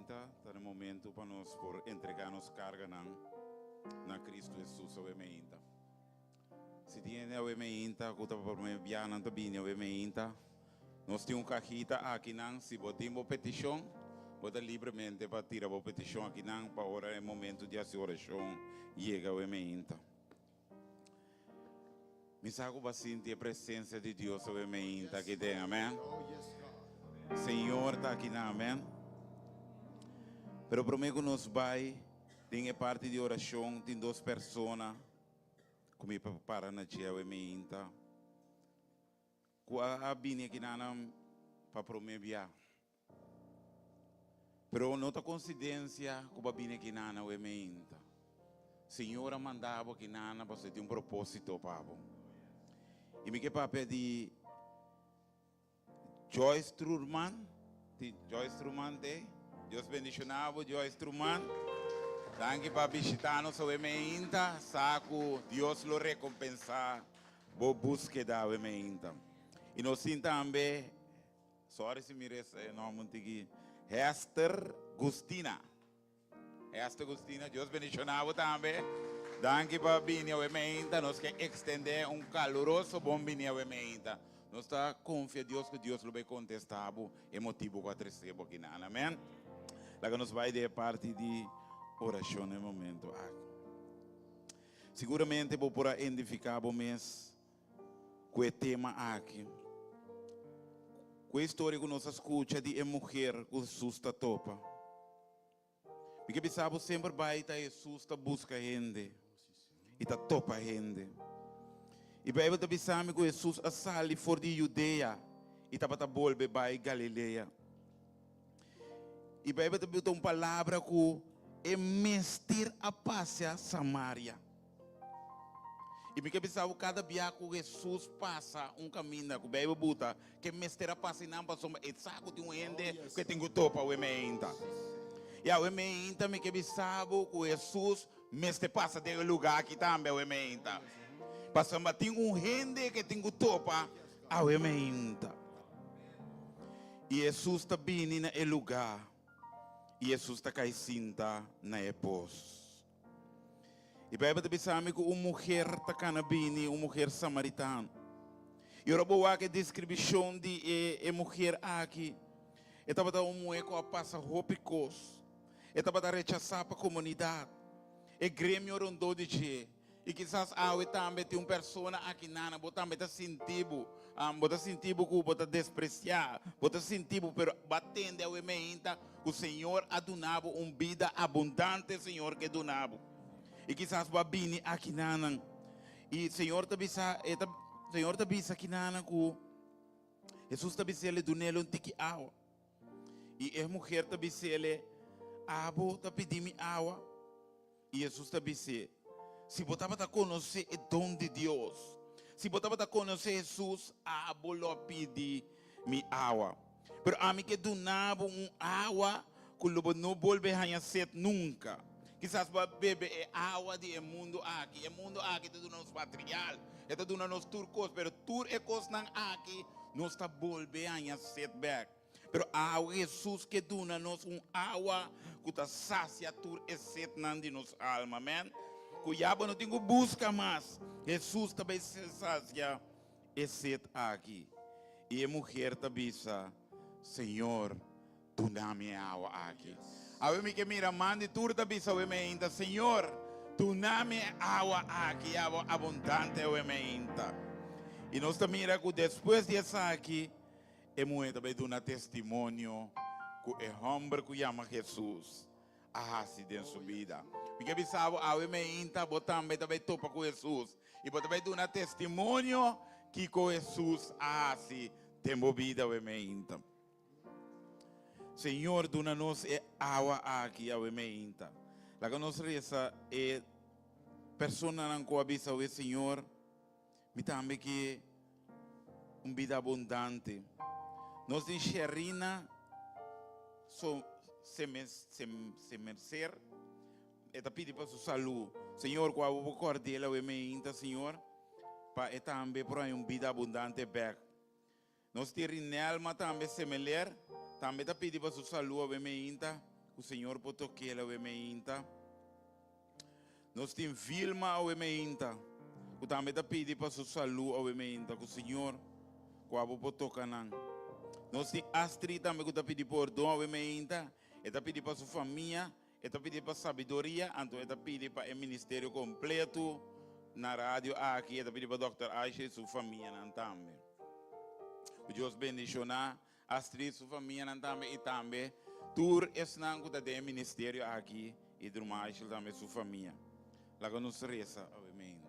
meinta ta e momento pa nos por entregá nos karganan na Kristu Hesus awe meinta. Si tin hende awe meinta ku ta promé biaha nan ta bini awe meinta, nos tin un kajita akinan. Si bo tin bo petishon, bo ta libremente pa tira bo petishon akinan pa ora e momento di hasi orashon yega awe meinta. Mi sa ku bo a sinti e presensia di Dios awe meinta aki den, amen. Señor ta akinan, amen. Pero promé ku nos bai den e parti di orashon, tin dos persona ku mi para na dje awe meinta ku a bini akinan pa promé bia. Pero no ta coincidencia cu bo a bini aki awe meinta. Señor a manda bo aki nan pasobra tin un proposito pa bo. Y mi ke papia di Joyce Truman. Joyce Truman te. Dios bendiciona bo, Joyce Truman. Danki pa bishita nos awe meinta. Sa cu Dios lo recompensa bo buskeda awe meinta. Y nos tin tambe, sorry si mi resa e nomber un tiki, Hester Gustina. Hester Gustina, Dios bendiciona bo tambe. Danki pa bini awe meinta. Nos ke extende un caluroso bon bini awe meinta. Nos ta confia Dios cu Dios lo bay contesta bo e motibo cu a trece bo aki nan. Amen. Laga nos bay den e parti di oracion e momento aki. Siguramente bo por a identifica bo mes cu e tema aki. Cu e historia cu nos a scucha di e muher cu Jesus ta topa. Mi ke bisa bo semper bai ta Jesus ta busca hende y ta topa hende. Y Bijbel ta bisa mi cu Jesus a sali for di Judea y tabata bolbe bai Galilea. Y Bijbel ta bisa un palabra cu e mester a pasa Samaria. I mi ke bisa bo kada bia ku Hesus pasa un kaminda ku Beibel buta ke mester a pasa einan pasobra e sa ku tin un hende ku e tin ku topa awe meinta. I awe meinta mi ke bisa bo ku Hesus mester pasa den e lugá aki tambe awe meinta. Pasobra tin un hende ku e tin ku topa awe meinta. I Hesus ta bini na e lugá i Hesus ta kai sinta na e pos. E Bijbel ta bisa mi ku un muher ta kana bini, un muher samaritano. I ora bo wak e deskripshon di e, e muher aki, e tabata un muher ku a pasa hopi kos. E tabata rechasá pa komunidat, e gremio rondó di dje. I kisas awe tambe tin un persona aki nana, bo tambe ta sinti bo, bo ta sinti bo ku bo ta despresiá, bo ta sinti bo, pero bo a tende awe meinta ku Señor a duna bo un bida abundante, Señor ke duna bo. I kisas bo a bini aki nanan i Señor ta bisa, e ta, Señor ta bisa aki nanan ku Hesus ta bis'el dun'el un tiki awa. I e muher ta bis'el, Abo ta pidi mi awa? I Hesus ta bis'é, Si bo tabata konosé e don di Dios, si bo tabata konosé Hesus, abo lo a pidi mi awa. Pero ami ke duna bo un awa ku lo bo no bolbe haña set nunka. Kisas bo a bebe e awa di e mundu aki. E mundu aki ta duna nos material, e ta duna nos tur kos, pero tur e kosnan aki nos ta bolbe haña set bèk. Pero awe Hesus ke duna nos un awa ku ta sasia tur e setnan di nos alma. Amen. Ku ya bo no tin ku buska mas. Hesus ta bai sasia e set aki. I e muher ta bisa, Señor, duna mi e awa aki. Awe mi ke mira man di tur ta bisa awe meinta, Señor, duna mi e awa aki, awa abundante awe meinta. I nos ta mira ku despues di esaki, E muhé ta bai duna testimonio ku e hòmber ku yama Hesus a hasi den su bida. Mi ke bisa bo, awe meinta bo tambe ta bai topa ku Hesus i bo ta bai duna testimonio kiko Hesus a hasi den bo bida awe meinta. Señor, duna nos e awa aki awe meinta. Laga nos resa e personanan ku a bisa awe, Señor, Mi tambe ke un bida abundante. Nos tin Sherina so Semercer. E ta pidi pa su salú. Señor, ku abo bo kòrd'el awe meinta, Señor, pa e tambe por haña un bida abundante bèk. Nos tin Rinelma tambe Semeler, tambe ta pidi pa su salú awe meinta. ku Señor por tok'el awe meinta. Nos tin Vilma awe meinta, ku tambe ta pidi pa su salú awe meinta, ku Señor ku abo por toka nan. Nos tin Astrid tambe ku ta pidi pordon awe meinta, e ta pidi pa su famia, e ta pidi pa sabiduria, anto e ta pidi pa e ministerio kompleto na radio aki, e ta pidi pa Dòkter Aisha i su famianan tambe. Ku Dios bendishoná Astrid su famianan tambe i tambe tur esnan ku ta den e ministerio aki i Drumaishel tambe su famia. Laga nos resa awe meinda.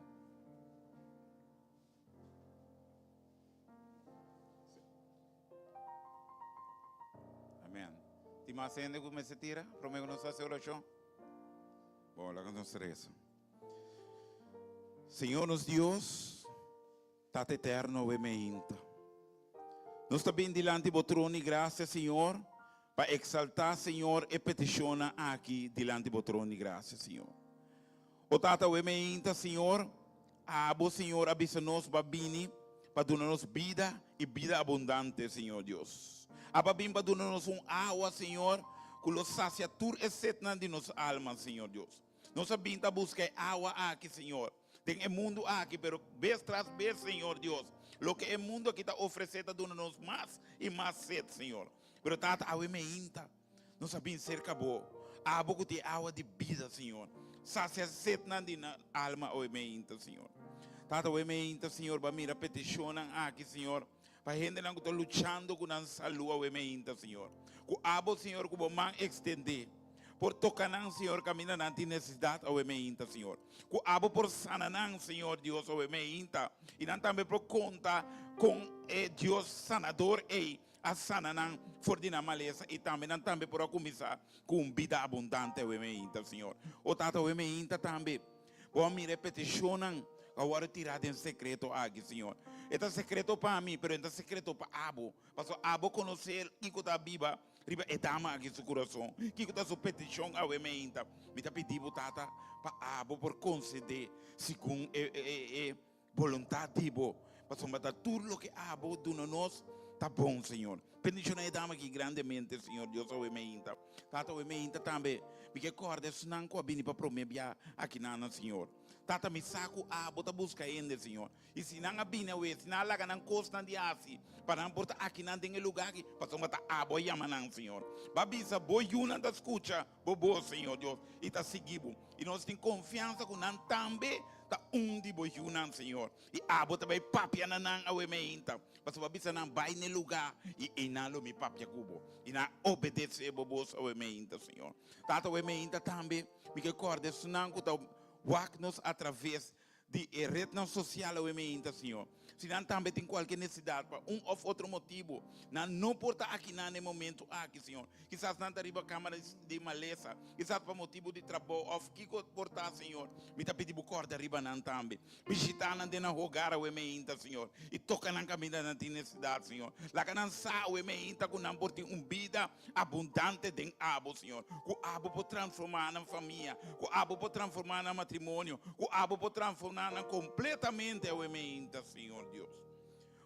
Amen. Tin mas hende ku mester tira prome ku nos hasi orashon? Bon, laga nos resa. Señor nos Dios, Tata Eterno, awe meinta. Nos ta bin dilanti bo trono di gracia, Señor, pa exalta, Señor, e peticionnan aki dilanti bo trono di gracia, Señor. O Tata, awe meinta, Señor, abo, Señor, a bisa nos pa bini pa duna nos bida i bida abundante, Señor Dios. Abo a bin pa duna nos un awa, Señor, cu lo sacia tur e sednan di nos alma, Señor Dios. Nos a bin ta buska e awa aki, Señor, den e mundu aki, pero bes tras bes, Señor Dios, loke e mundu aki ta ofresé ta duna nos mas i mas set, Señor. Pero Tata, awe meinta nos a bin serka Bo, abo ku tin e awa di bida, Señor. Sasia setnan di nan alma awe meinta, Señor. Tata, awe meinta, Señor, bo a mira petishonnan aki, Señor, pa hendenan ku ta luchando ku nan salú awe meinta, Señor. Ku abo, Señor, ku bo man ekstendé, por toka nan, Señor, kaminda nan tin nesesidat awe meinta, Señor. Ku abo por sana nan, Señor Dios, awe meinta. I nan tambe por konta kon e Dios sanador ei a sana nan for di nan malesa i tambe nan tambe por a kuminsá ku un bida abundante awe meinta, Señor. O Tata, awe meinta tambe bo a mira e petishonnan ku a wòrdu tirá den sekreto aki, Señor. E ta sekreto pa mi, pero e no ta sekreto pa abo, pasobra abo konosé kiko ta biba Riba e dama aki su kurason, kiko ta su petishon awe meinta? Mi ta pidi bo, Tata, pa abo por konsedé segun e e boluntat di bo, pasobra ta tur loke abo duna nos ta bon, Señor. Bendishoná e dama aki grandemente, Señor Dios, awe meinta. Tata, awe meinta tambe mi ke kòrda esnan ku a bini pa promé bia akinan, Señor. Tata, mi sa ku abo ta buska hende, Señor. I si nan a bini awe, si nan a laga nan kosnan di hasi, pa nan por ta akinan den e lugá aki, pasobra ta abo a yama nan, Señor. Bo a bisa, Bo yunan ta skucha bo bos, Señor Dios, i ta sigui bo. I nos tin konfiansa ku nan tambe ta un di bo yunan, Señor. I abo ta bai papia na nan awe meinta, pasobra bo a bisa nan, Bai na e lugá, i einan lo mi papia ku bo. I nan a obedesé bo bos awe meinta, Señor. Tata, awe meinta tambe mi ke kòrda esnan ku ta wak nos atraves di e retnan sosial awe meinta, Señor. Si nan tambe tin kualke nesesidat pa un òf otro motibu, nan no por ta akinan na e momentu aki, Señor. Kisas nan ta riba kama di malesa, kisas pa motibu di trabou òf kiko por ta, Señor. Mi ta pidi Bo kòrda riba nan tambe. Bishitá nan den nan hogar awe meinta, Señor, i toka nan kaminda nan tin nesesidat, Señor. Laga nan sa awe meinta ku nan por tin un bida abundante den abo, Señor. Ku abo por transformá nan famia, ku abo por transformá nan matrimonio, ku abo por transformá nan kompletamente awe meinta, Señor Dios.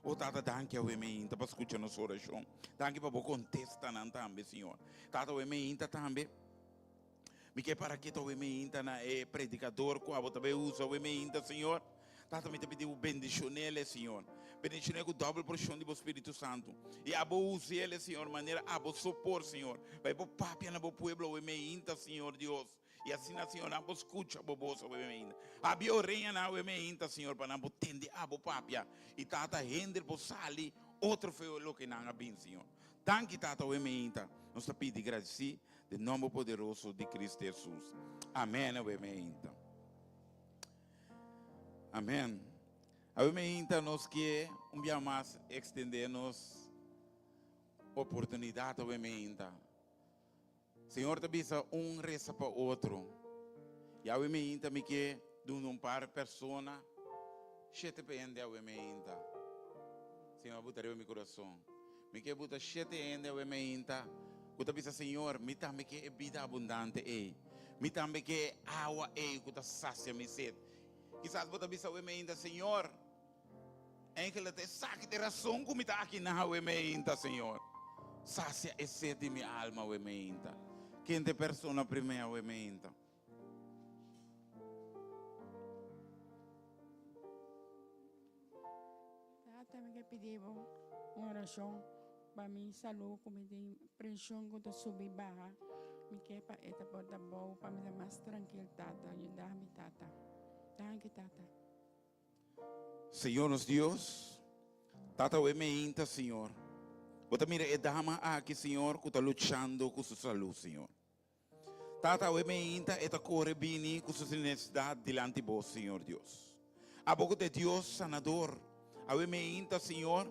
O Tata, danki awe meinta pa skucha nos orashon. Danki pa bo kontestanan tambe, Señor. Tata, awe meinta tambe, mi ke para ketu awe meinta na e predikador ku abo ta bai usa awe meinta, Señor. Tata, mi ta pidi bo bendishon'el, Señor. Bendishon'el ku dòbel porshon di bo Spiritu Santu. I abo us'el, Señor, manera abo so por, Señor. Pa e por papia na bo pueblo awe meinta, Señor Dios. I asina, Señor, nan por skucha bo bos awe meinta. Habri oreñanan awe meinta, Señor, pa nan por tende abo papia. I, Tata, hende por sali otro feo loke nan a bin, Señor. Danki, Tata, awe meinta. Nos ta pidi gradisí den nomber poderoso di Cristo Hesus. Amen, awe meinta. Amen. Awe meinta nos ke un bia mas extende nos oportunidad awe meinta. Señor ta bisa un reza pa otro. Y awe meinta mi ke duna un par persona shete pa hende awe meinta. Señor a buta riba mi corazon. Mi ke buta shete hende awe meinta ku ta bisa, Señor, mi tambe ke e bida abundante ei. Mi tambe ke e awa ei ku ta sasia mi set. Kisas bo ta bisa awe meinta, Señor, eigenlijk ta esaki ta e rason ku mi ta aki na awe meinta, Señor. Sasia e set di mi alma awe meinta. Ken ta e persona primé awe meinta? Tata, mi ke pidi bo un orashon pa mi salú ku mi tin preshon ku ta subi baha. Mi ke pa e ta por ta bou pa mi ta mas trankil, Tata. Yuda mi, Tata. Danki, Tata. Señor nos Dios, Tata awe meinta, Señor. Bo ta mira e dama aki, Señor, ku ta luchando ku su salú, Señor. Tata awe meinta e ta kore bini ku su nesesidat dilanti bo, Señor Dios. Abo ku ta e Dios sanador, awe meinta, Señor,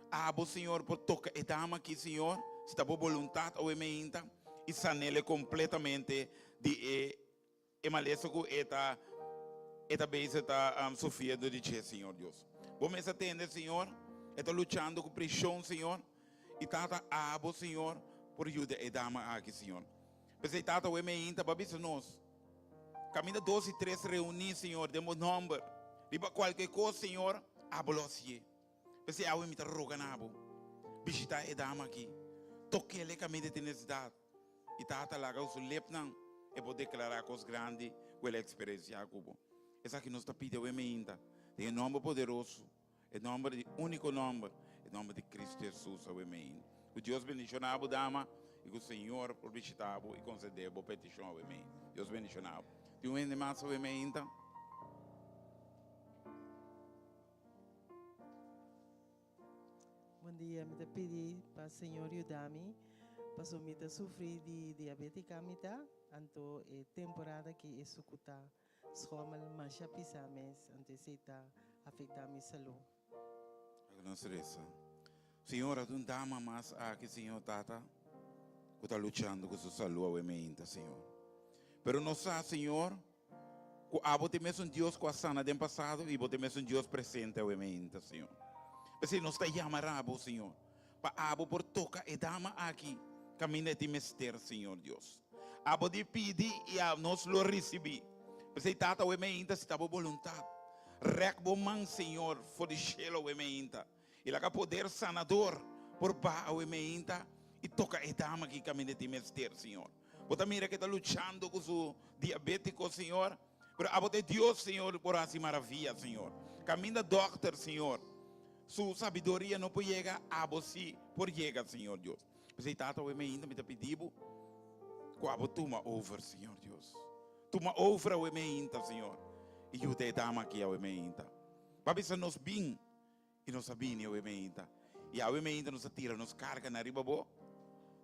abo, Señor, por toka e dama aki, Señor, si ta bo boluntat awe meinta, i san'ele kompletamente di e E malesa ku e ta e ta bezig ta sufriendo di dje, Señor Dios. Bo mes a tende, Señor, e ta luchando ku preshon, Señor. I Tata, abo, Señor, por yuda e dama aki, Señor. P'esei, Tata, awe meinta bo a bisa nos, kaminda dos i tres reuní, Señor, den bo nòmber, riba kualke kos, Señor, abo lo hasié. P'esei awe mi ta roga na bo, bishitá e dama aki, tok'el e kaminda di nesesidat. I Tata laga su lepnan e por deklará kos grandi ku el a eksperensiá ku bo. Esaki nos ta pidi awe meinta den e nòmber poderoso, e nòmber di úniko nòmber, e nòmber di Kristu Hesus awe meinta. Ku Dios bendishoná bo dama i ku Señor por bishitá bo i konsedé bo petishon awe meinta. Dios bendishoná bo. Tin un hende mas awe meinta? Bon dia, mi ta pidi pa Señor yuda mi, paso mi ta sufri di diabetica mi ta, anto e temporada ki e sucu ta schommel masha pisa mes, anto esey ta afecta mi salud. Laga nos resa. Señor, a un dama mas aki, Señor Tata, cu ta luchando cu su salud awe meinta, Señor. Pero nos sa, Señor, Ku abo ta e mesun Dios ku a sana den pasado i bo ta e mesun Dios presente awe meinta, Señor. P'esei nos ta yama Abo, Señor, pa abo por toka e dama aki kaminda e tin mester, Señor Dios. Abo di pidi i nos lo risibí. P'esei, Tata, awe meinta, si ta bo boluntat, rèk bo man, Señor, for di shelu awe meinta i laga poder sanador por baha awe meinta i toka e dama aki kaminda e tin mester, Señor. Bo ta mira ke ta luchando ku su diabétiko, Señor. Pero abo ta e Dios, Señor, por hasi maravia, Señor. Kaminda dòkter, Señor, su sabiduria no por yega, abo sí por yega, Señor Dios. P'esei, Tata, awe meinta mi ta pidi bo ku abo tuma over, Señor Dios. Tuma over awe meinta, Señor, i yuda e dama aki awe meinta. Bo a bisa nos bin. I nos a bini awe meinta. I awe meinta nos a tira nos karganan riba bo.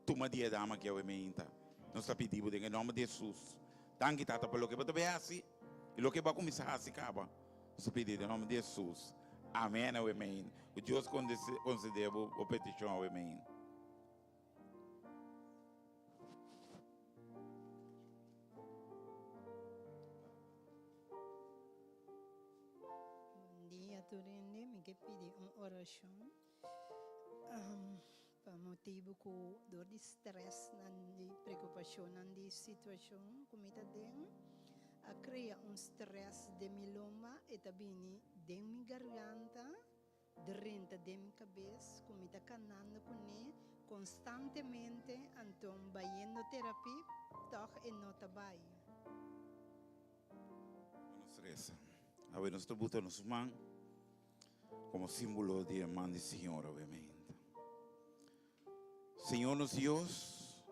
Tuma di e dama aki awe meinta. Nos ta pidi bo den e nòmber di Hesus. Danki, Tata, pa loke bo ta bay hasi i loke bo a kuminsá hasi kaba. Nos ta pidi den nòmber di Hesus. Amen awe meinta. Ku Dios konsede bo bo petishon awe meinta. Bon dia tur hende, mi ke pidi un orashon pa motibu ku dor di stressnan di preokupashonnan di situashon ku mi ta den a krea un stress den mi lomba e ta bini den mi garganta drenta den mi kabes ku mi ta kanando kuné konstantemente anto bayendo terapi tòg e no ta bai. Nos resa. Awe nos ta buta nos man como símbolo di e man di Señor awe meinta. Señor nos Dios,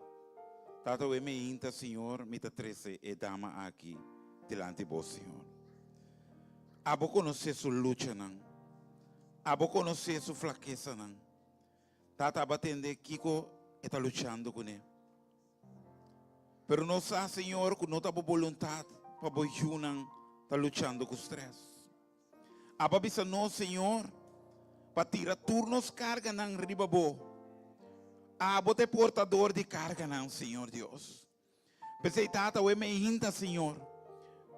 Tata awe meinta, Señor, mi ta trece e dama aki dilanti bo, Señor. Abo conoce su luchanan. Abo conoce su flakesanan. Tata, abo a tende kico e ta luchando cune. Pero nos sa, Señor, ku no ta bo boluntat pa bo yunan ta luchando ku strès. Abo a bisa nos, Señor, pa tira tur nos karganan riba bo. Abo ta e portador di karganan, Señor Dios. P'esei, Tata, awe meinta, Señor,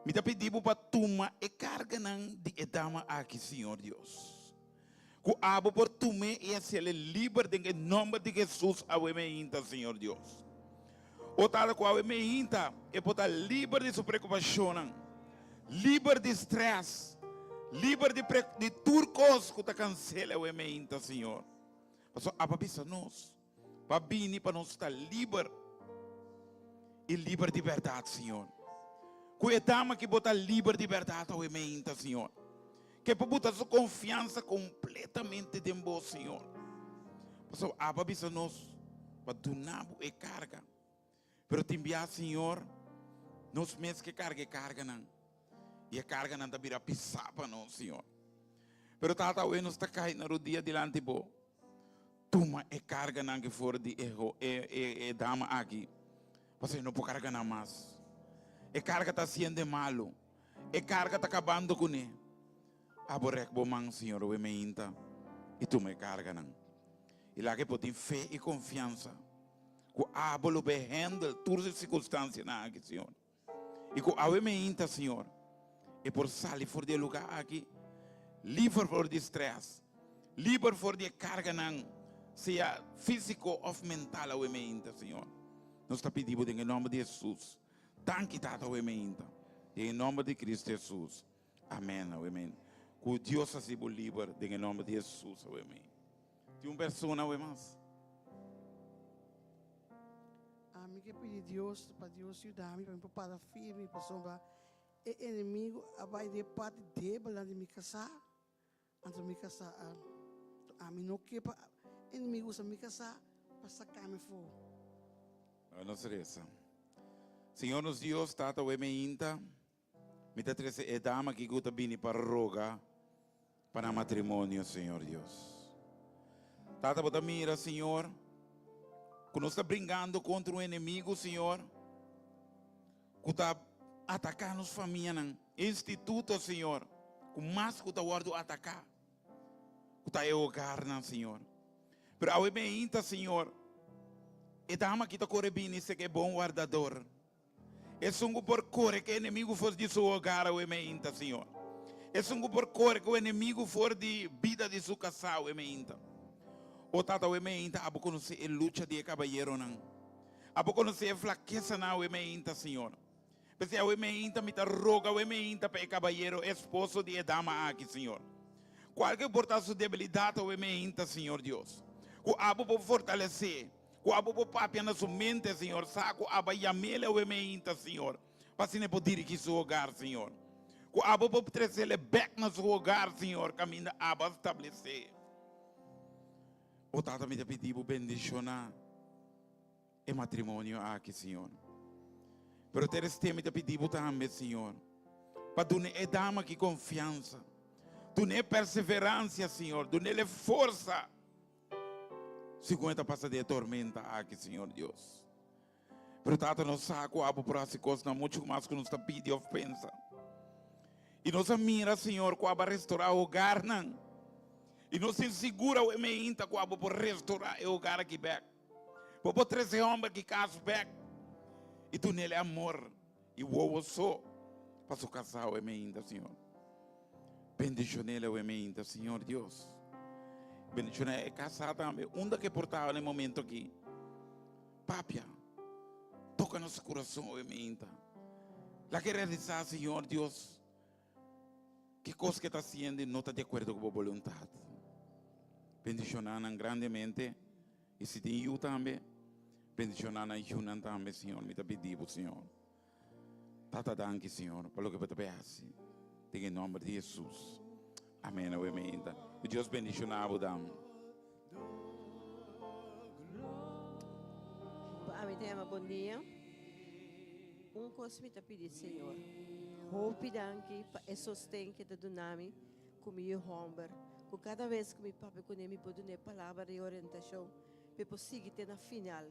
mi ta pidi bo pa tuma e karganan di e dama aki, Señor Dios. Ku abo por tum'é i hasiel liber den e nòmber di Hesus awe meinta, Señor Dios. O Tata, ku awe meinta e por ta liber di su preokupashonnan, liber di strès, liber di di tur kos ku ta kans'el awe meinta, Señor. Pasobra abo a bisa nos pa bini pa nos ta liber. I liber di bèrdat, Señor. Ku e dama ki bo ta liber di bèrdat awe meinta, Señor. Ke por buta su konfiansa kompletamente den bo, Señor. Pasobra abo a bisa nos pa duna bo e karga. Pero tin bia, Señor, nos mes ke karga e karganan. I e karganan ta bira pisá pa nos, Señor. Pero Tata, awe nos ta kai na rodia dilanti bo. Tuma e karganan ki for di e e e e dama aki, pasobra e no por karga nan mas. E karga ta hasiendo e malu. E karga ta kabando kuné. Abo rèk bo man, Señor, awe meinta i tuma e karganan. I laga e por tin fe i konfiansa ku abo lo be handle tur e sirkunstansianan aki, Señor. I ku awe meinta, Señor, e por sali for di e lugá aki liber for di strès, liber for di e karganan, sea físiko òf mental awe meinta, Señor. Nos ta pidi Bo den e nòmber di Hesus. Danki, Tata, awe meinta. Den e nòmber di Kristu Hesus. Amèn, awe meinta. Ku Dios hasi bo liber den e nòmber di Hesus, awe meinta. Tin un persona awe mas? Ami ke pidi Dios pa Dios yuda mi pa mi por para firme pasobra e enemigo a bai den e parti debelnan di mi kasá, anto mi kasá a ami no ke pa enemigo usa mi kasá pa saka mi afó. Laga nos resa. Señor nos Dios, Tata awe meinta, Mi ta trese e dama aki ku ta bini pa roga pa nan matrimonio, Señor Dios. Tata, bo ta mira, Señor, ku nos ta bringando kontra un enemigu, Señor, ku ta ataká nos famianan, instituto, Señor, ku mas ku ta wòrdu ataká, ku ta e hogarnan, Señor. Pero awe meinta, Señor, e dama aki ta kore bini seke e bon wardador. Esun ku por kore ku e enemigu for di su hogar awe meinta, Señor. Esun ku por kore ku e enemigu for di bida di su kasá awe meinta. O Tata, awe meinta abo konosé e lucha di e kabayeronan. Abo konosé e flakesanan awe meinta, Señor. P'esei awe meinta mi ta roga awe meinta pa e kabayero, esposo di e dama aki, Señor. Kualke por ta su debilidat awe meinta, Señor Dios, ku abo por fortalesé. Ku abo por papia na su mente, Señor, sa ku abo a yam'el awe meinta, Señor, pa asina e por dirigí su hogar, Señor. Ku abo por tres'el bèk na su hogar, Señor, kaminda abo a stablesé. O Tata, mi ta pidi Bo bendishoná e matrimonio aki, Señor. Pero te rest'é mi ta pidi Bo tambe, Señor, pa duna e dama aki konfiansa, dun'é perseveransia, Señor, dun'el e forsa. Segun e ta pasa den e tormenta aki, Señor Dios. Pero Tata, nos sa ku abo por hasi kosnan muchu mas ku nos ta pidi òf pensa. I nos a mira, Señor, ku abo a restorá hogarnan. I nos tin sigur awe meinta ku abo por restorá e hogar aki bèk. Bo por trese e hòmber aki kas bèk i dun'el e amor i wowo so pa su kasá awe meinta, Señor. Bendishon'el awe meinta, Señor Dios. Bendishoná e kasá tambe, unda ku e por ta na e momento aki. Papia, toka nos kurason awe meinta. Laga e realisá, Señor Dios, ke kos ku e ta hasiendo no ta di akuerdo ku bo boluntat. Bendishoná nan grandemente, i si tin yu tambe, bendishoná nan yunan tambe, Señor. Mi ta pidi bo, Señor. Tata danki Señor pa loke bo ta bay haci den e nomber di Jesus amen awe meinta cu Dios bendiciona bo dam. Pa ami ta yama bon dia. Un kos mi ta pidi Señor. Hopi danki pa e sosten ke ta duna mi ku mi yu hòmber. Ku kada bes ku mi papia kuné mi por dun'é palabra di orientashon p'e por sigui te na final.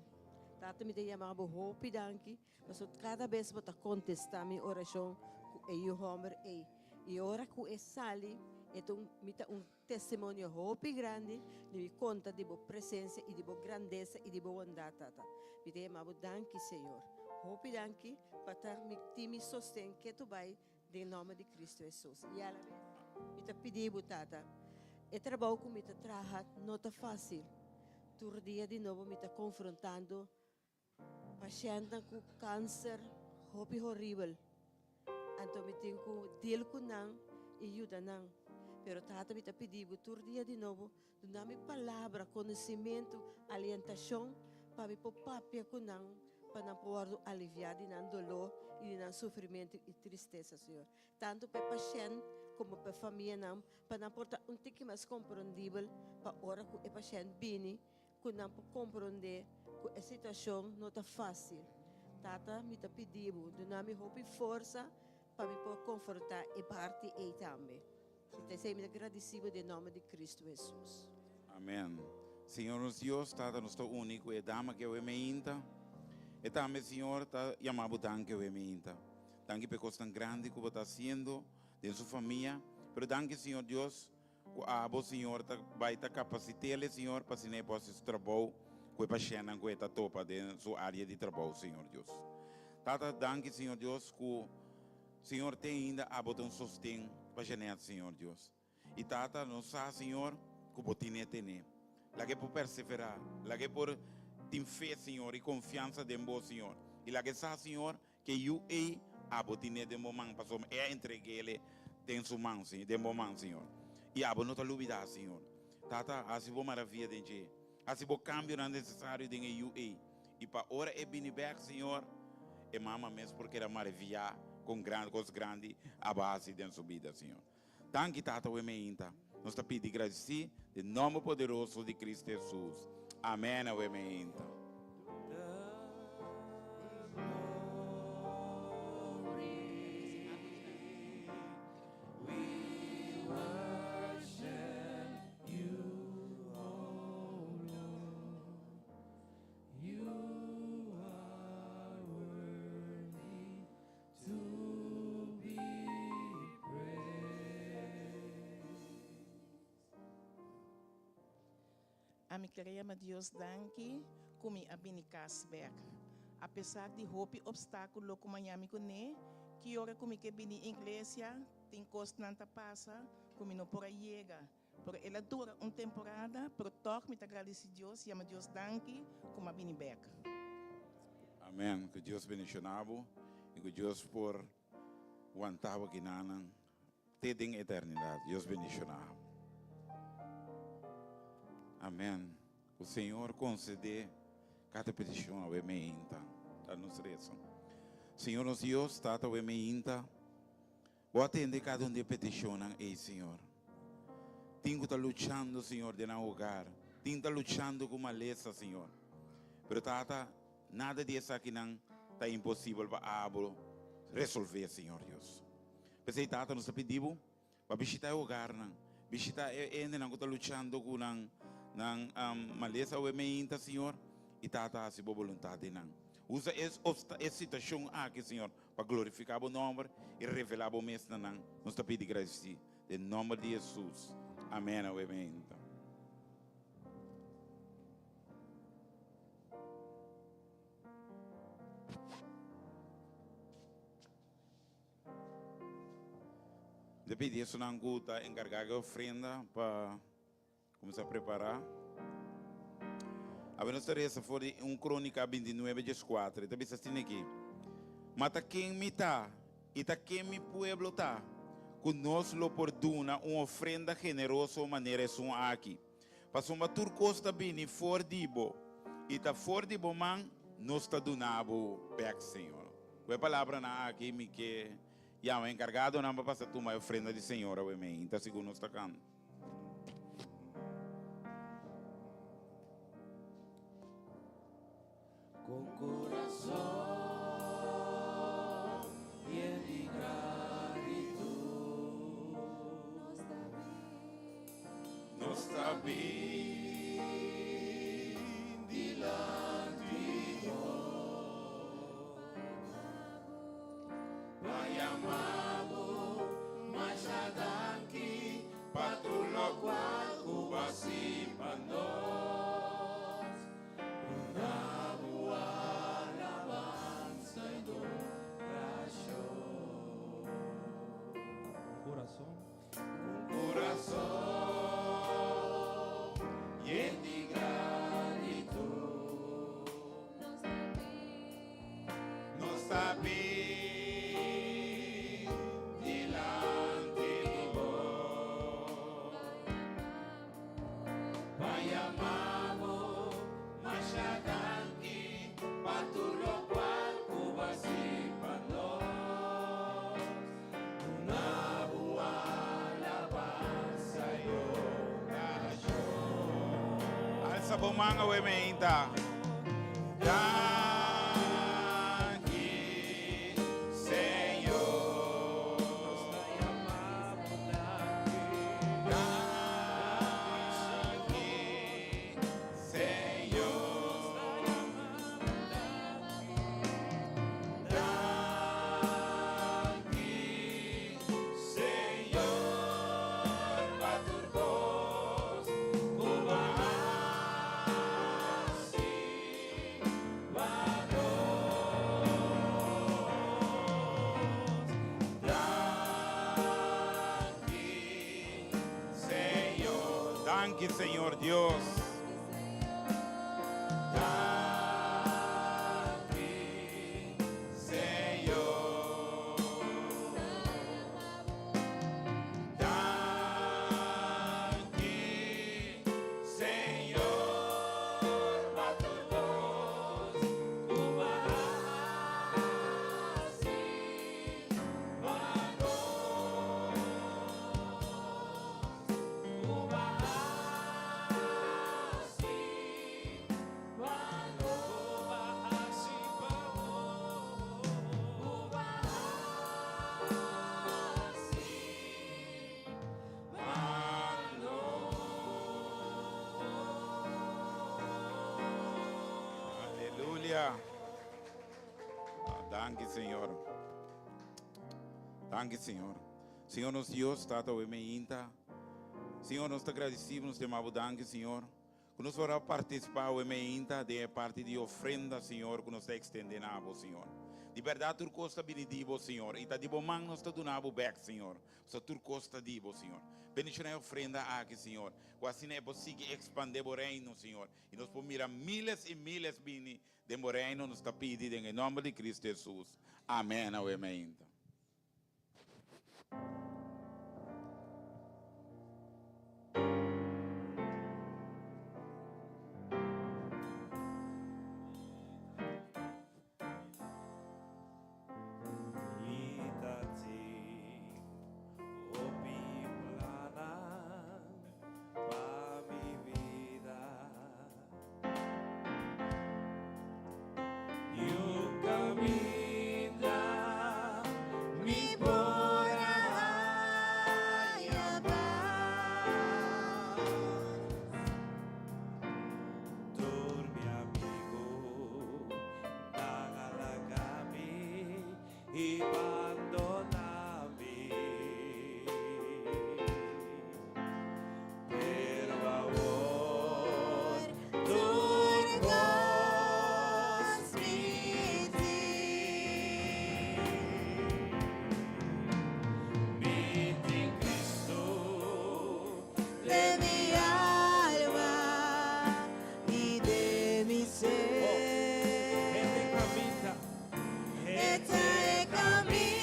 Tata mi ta yama bo hopi danki Pasobra kada bes bo ta kontestá mi orashon ku e yu hòmber ei. I ora ku e sali, e ta un, mi ta un testimonio hopi grandi di mi konta di bo presensia i di bo grandesa i di bo bondat, Tata. Mi ta yama bo danki, Señor. Hopi danki pa ta mi tin mi sosten ketu bai den nòmber di Kristu Hesus. I alabes mi ta pidi bo, Tata, e trabou ku mi ta traha no ta fásil. Tur dia di nobo mi ta konfrontando Pashèntnan ku kanser hopi horibel. Anto mi tin ku deal ku nan i yuda nan. Pero Tata mi ta pidi bo tur dia di nobo duna mi palabra, konosimentu, alientashon pa mi por papia ku nan. pa nan por wòrdu aliviá di nan doló i di nan sufrimentu i tristesa, Señor. Tantu pa e pashènt komo pa e famianan, pa nan por ta un tiki mas komprondibel pa ora ku e pashènt bini, ku nan por komprondé ku e situashon no ta fásil. Tata, mi ta pidi bo, duna mi hopi forsa pa mi por konfrontá e parti ei tambe. Si ta esei, mi ta gradisí bo den nòmber di Kristu Hesus. Amen. Señor nos Dios, Tata nos ta uni cu e dama cu awe meinta. E tambe, Señor, ta yama bo danki awe meinta. Danki pa e cosnan grandi cu bo ta haciendo den su famia. Pero danki, Señor Dios, cu abo, Señor, ta bay ta capacitele, Señor, pa asina e por haci su trabou cu e pashentnan cu e ta topa den su area di trabou, Señor Dios. Tata, danki, Señor Dios, cu. Señor te ainda abo ta un sosten pa Jeanette Señor Dios. Y Tata nos sa Señor cu bo tine tene. Laga e por persevera, laga e por tin fe Señor y confiansa den bo Señor. Y laga e sa Señor ke yu ey abo tine den bo man pasobra e a entregele den su man den bo man Señor. Y abo no ta lubida Señor. Tata haci bo maravia den dje. Haci bo cambionan necesario den e yu ey. I pa ora e bini bek, Señor, e mama mes por keda maraviyá kon gran kos grandi a bo hasi den su bida, Señor. Danki, Tata, awe meinta. Nos ta pidi gradisí den nòmber poderoso di Cristo Hesus. Amèn, awe meinta. Ami kere yama Dios danki ku mi a bini kas bek. Apesar di hopi opstákulo ku maña mi kuné, ki ora ku mi ke bini iglesia tin kosnan ta pasa ku mi no por a yega. Pero el a dura un temporada, pero tòg mi ta gradisí Dios, yama Dios danki ku m'a bini bèk. Amen. Ku Dios bendishoná bo i ku Dios por wanta bo kinanan te den eternidat. Dios bendishoná bo. Amen. Ku Señor konsedé kada petishon awe meinta. Ta nos reso. Señor nos Dios, Tata awe meinta. Bo a tende kada un di e petishonnan ei, Señor. Tin ku ta luchando, Señor, den nan hogar. Tin ta luchando ku malesa, Señor. Pero, Tata, nada di esakinan ta imposibel pa abo resolvé, Señor Dios. P'esei, Tata, nos ta pidi Bo pa bishita e hogarnan, bishita e hendenan ku ta luchando ku nan nan malesa awe meinta, Señor, i Tata, hasi Bo boluntat den nan. Usa e situashon aki, Señor, Pa glorifiká bo nòmber i revelá bo mes na nan, nos ta pidi gradisí den nòmber di Hesus. Amèn. Awe meinta. Mi ta pidi esunnan ku ta enkargá ku e ofrenda pa. Kuminsá prepará. Awe nos ta resa for di un Krónika 29 dieskuater. E ta bisa asina aki, Ma ta ken mi ta i ta ken mi pueblo ta, ku nos lo por duna un ofrenda generoso manera esun aki? Pasobra tur kos ta bini for di bo, i ta for di bo man nos ta duna bo bèk, Señor. Ku e palabranan aki mi ke yama enkargadonan pa pasa tuma e ofrenda di Señor awe mei. Ta sigur nos ta kanta. Con corazón yen di gratitud. Nos ta bin dilanti bo. Pa yama bo masha danki pa tur lokual ku bo a hasi pa nos. Duna bo alabansa i dorashon. Un kurason. Un kurason yen di gratitud. Nos ta bin dilanti bo. Pa yama bo masha danki pa tur loke. bo man awe meinta. Danki, Señor. Danki, Señor. Danki, Señor, pa tur kos ku bo a hasi pa nos. Danki, Señor. Danki, Señor Dios. Danki, Señor. Danki, Señor, pa tur kos ku bo a hasi pa nos. Ku bo a hasi pa nos. Ku bo a hasi pa nos. Ku bo a hasi pa nos. Aleluya. Ah, danki, Señor. Danki, Señor. Señor, nos Dios, Tata, awe meinta. Señor, nos ta agradecido, nos ta yama bo danki, Señor. Ku nos por a partisipá awe meinta den e parti di ofrenda, Señor, ku nos ta ekstendé na bo, Señor. Di bèrdat tur kos ta bini di bo, Señor, i ta di bo man nos ta duna bo bèk, Señor. Pasobra tur kos ta di bo, Señor. Bendishoná e ofrenda aki, Señor, ku asina e por sigui ekspandé bo reino, Señor, i nos por mira míles i míles bini den bo reino. Nos ta pidi den e nòmber di Cristo Hesus. Amèn. Awe meinta. Mi ta tin hopi plannan pa mi bida. Yu caminda mi por a haya paz. Tur mi amigo nan a laga mi y bandona mi. Pero awor tur kos mi tin. Mi tin Cristo den mi alma y den mi ser. E ta e caminda.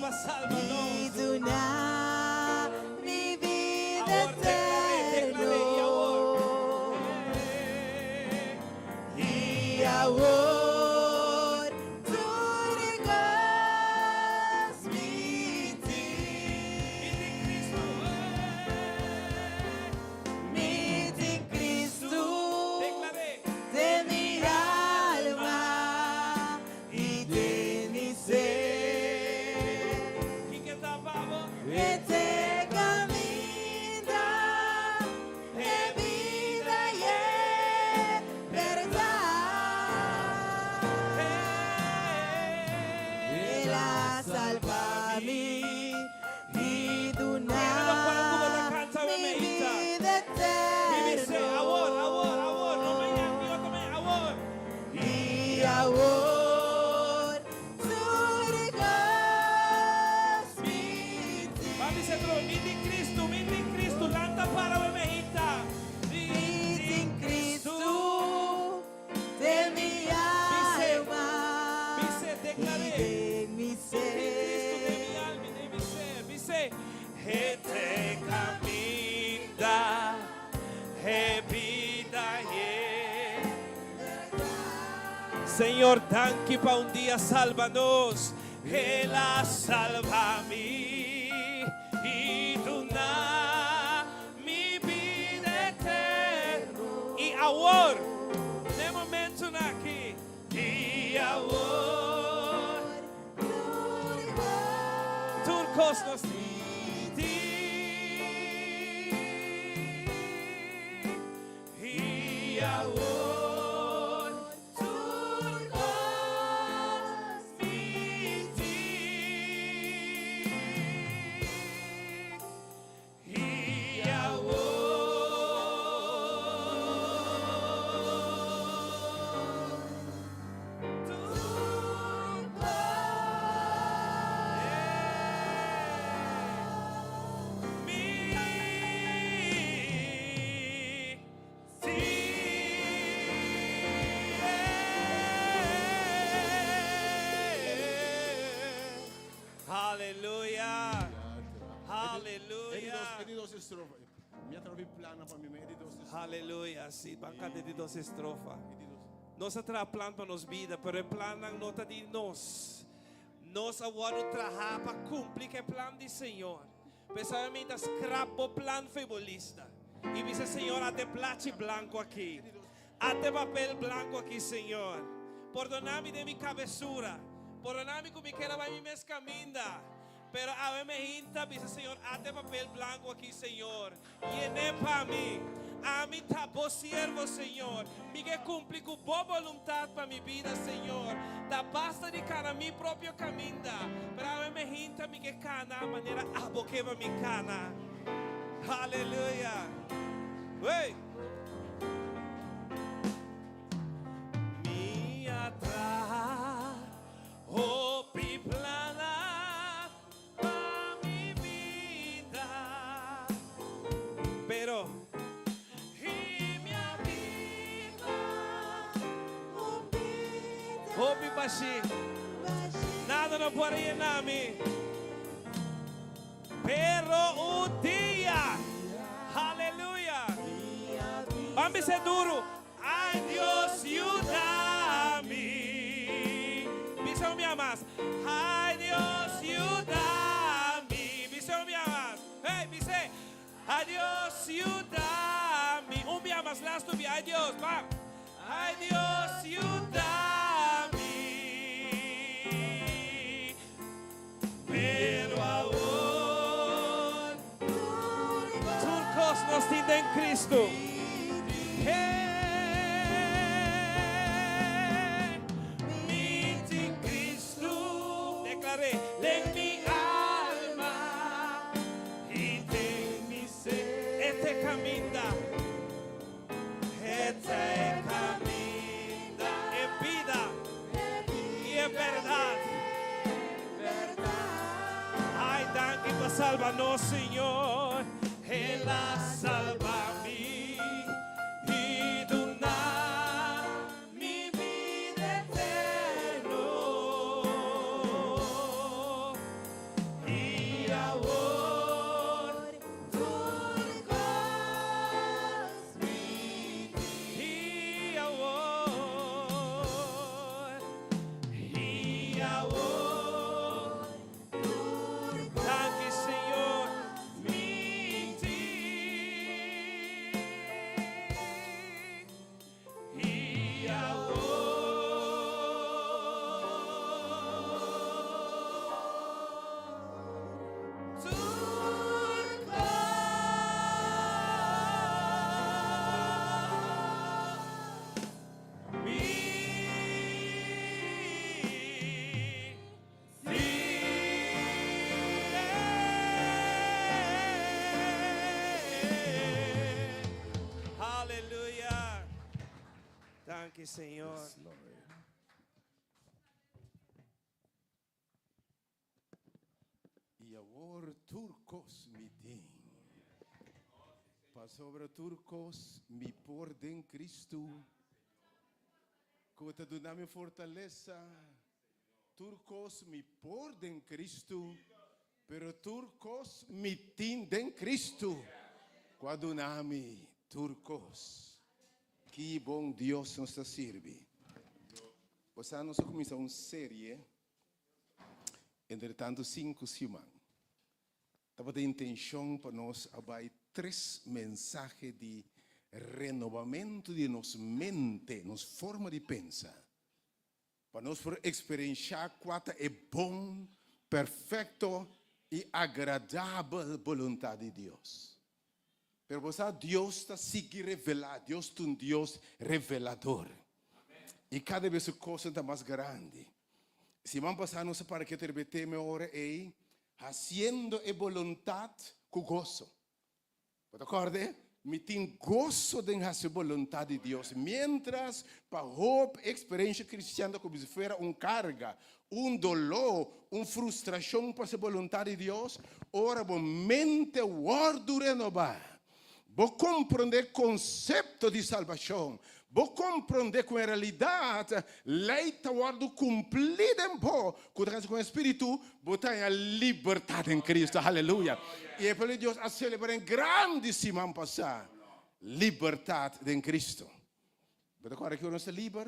pa salba I nos. duna mi bida Awor deklar'é, deklar'é, i awor. I awor tur e kos mi tin. Mi tin Cristo. Mi tin Cristo. Deklar'é. Den mi alma i den mi ser. Kiko e ta pa bo? E ta e kaminda, e bida i e bèrdat. El a salba mi i duna Kere lokual ku bo ta kanta mi mi mainta. bida Mi bis'é, eterno. awor, awor, awor, no mañan, ni otro mañan, awor. I awor tur kos mi tin. Ban bisa atrobe, mi tin Cristo, mi tin Cristo, lanta para mi mainta. Mi Mi tin tin Cristo. Cristo den mi Bis'é, alma bis'é, i deklar'é. den mi Tin Cristo den mi ser. alma i den mi ser. Bis'é, E ta e kaminda, e bida i e. Señor, danki pa un dia salba nos. El a salba mi i duna mi bida eterno. I awor, na e momentonan aki, i awor, tur kos nos tin. I awor, tur kos mi tin. I awor, tur kos mi tin. Hallelujah. Hallelujah. E di dos estrofa. Mi a traha plan pa mi, e di dos estrofa. Hallelujah. Si, ban kanta e di dos estrofa. E di dos. Nos a traha plan pa nos bida, pero e plannan no ta di nos. Nos a wòrdu traha pa kumpli ku e plan di Señor. P'esei mi ta skrap bo plan for di bo lista. I bisa Señor, ata plachi blanku aki. Ata papel blanku aki, Señor. Pordoná mi di mi kabesura. Pordoná mi ku mi ke bai mi mes kaminda. Pero awe mainta bisa Señor, ata papel blanku aki, Señor. Yen'é pa mi. Ami ta bo siervo, Señor. Mi ke kumpli ku bo boluntat pa mi bida, Señor. Ta basta di kana mi propio kaminda. Pero awe mainta mi ke kana manera abo ke pa mi kana. Hallelujah. Hey! Mi a traha hopi plan pa mi bida. Pero i mi a biba hopi bashí. Nada no por yena mi. Pero un dia, aleluya. Ban bisa duru. Ay Dios, yuda mi. Bisa un biaha mas. Ay Dios, yuda mi. Bisa un biaha mas. Hey, bisa. Ay Dios, yuda mi. Un biaha mas, last un biaha. Ay Dios, ban. Ay Dios, yuda mi. Pero awor, tur kos nos tin den Cristo. Hey, mi tin Cristo. Deklar'é, den mi alma i den mi ser. E ta e kaminda. E ta e kaminda. E bida i e bèrdat. Ay, danki pa salba nos, Señor. El a salba mi i duna mi bida eterno. Señor. Yes, Lord. I awor tur kos mi tin. Pasobra tur kos mi por den Kristu, ku ta duna mi fortalesa. Tur kos mi por den Kristu, pero tur kos mi tin den Kristu, ku a duna mi tur kos. Ki bon Dios nos ta sirbi! Bo sa nos a kuminsá un serie Entretantu sinku siman tabata intenshon pa nos a bai tres mensahe di renobamentu di nos mente, nos forma di pensa, pa nos por eksperenshá kua ta e bon, perfekto i agradabel boluntat di Dios. Pero bo sa, Dios ta sigui revelá, Dios ta un Dios revelador. I kada bes su kosnan ta mas grandi. Siman pasá nos a para keter be tema e ora ei, Hasiendo e boluntat ku goso. Bo ta kòrda? Mi tin goso den hasi boluntat di Dios. Miéntras pa hopi eksperensha kristian ta komo si fuera un karga, un doló, un frustrashon pa hasi boluntat di Dios, ora bo mente wòrdu renobá, bo komprondé konsepto di salbashon, bo komprondé ku en realidat lei ta wòrdu kumplí den bo, ku ta hasi ku e Spiritu, bo ta haña libertat den Kristu. Aleluya! I e pueblo di Dios a selebrá en grandi siman pasá, libertat den Kristu. Bo ta kòrda ki ora nos ta liber?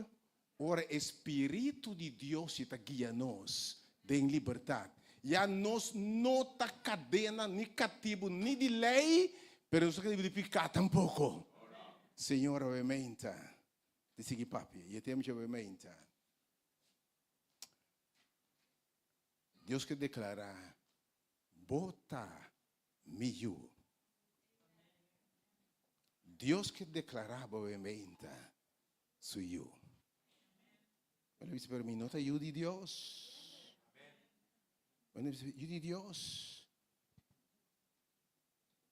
Ora e Spiritu di Dios si ta guia nos den libertat, ya nos no ta kadena ni katibu ni di lei, pero nos no ta katibu di piká tampoko. Señor obviamente ta sigui papia, i e tempu dje obviamente Dios ke deklará, Bo ta mi yu. Dios ke deklará bo obviamente su yu. Bueno, bisa, pero mi no ta yu di Dios. Bueno, bisa, yu di Dios.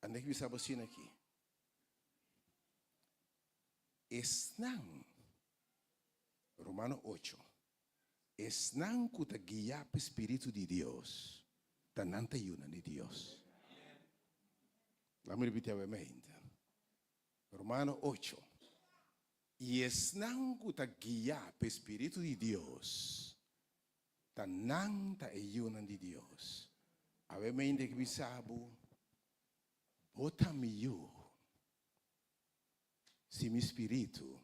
Anda ki bisa bo asina aki. Esnan, Romano 8, esnan ku ta guiá pa Spiritu di Dios, ta nan ta yunan di Dios. Laat me repiti nuevamente. Romano 8, I esnan ku ta guiá pa e Spiritu di Dios, ta nan ta e yunan di Dios. Awe mente ki bisa bo, Bo ta mi yu, si mi Spiritu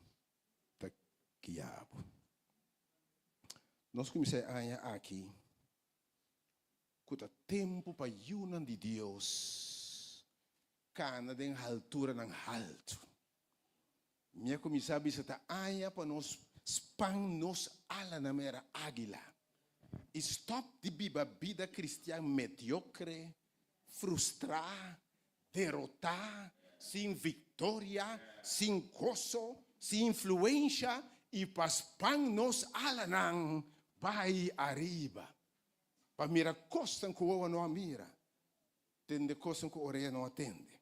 ta guia bo. Nos kuminsá e aña aki ku ta tempu pa yunan di Dios kana den halturanan haltu. Mi a kuminsá bisa ta aña pa nos span nos alanan manera águila i stòp di biba bida kristian mediokre, frustrá, derotá, sin viktoria, sin goso, sin influensha i pa span nos alanan bai ariba pa mira kosnan ku wowo no a mira, tende kosnan ku orea no a tende.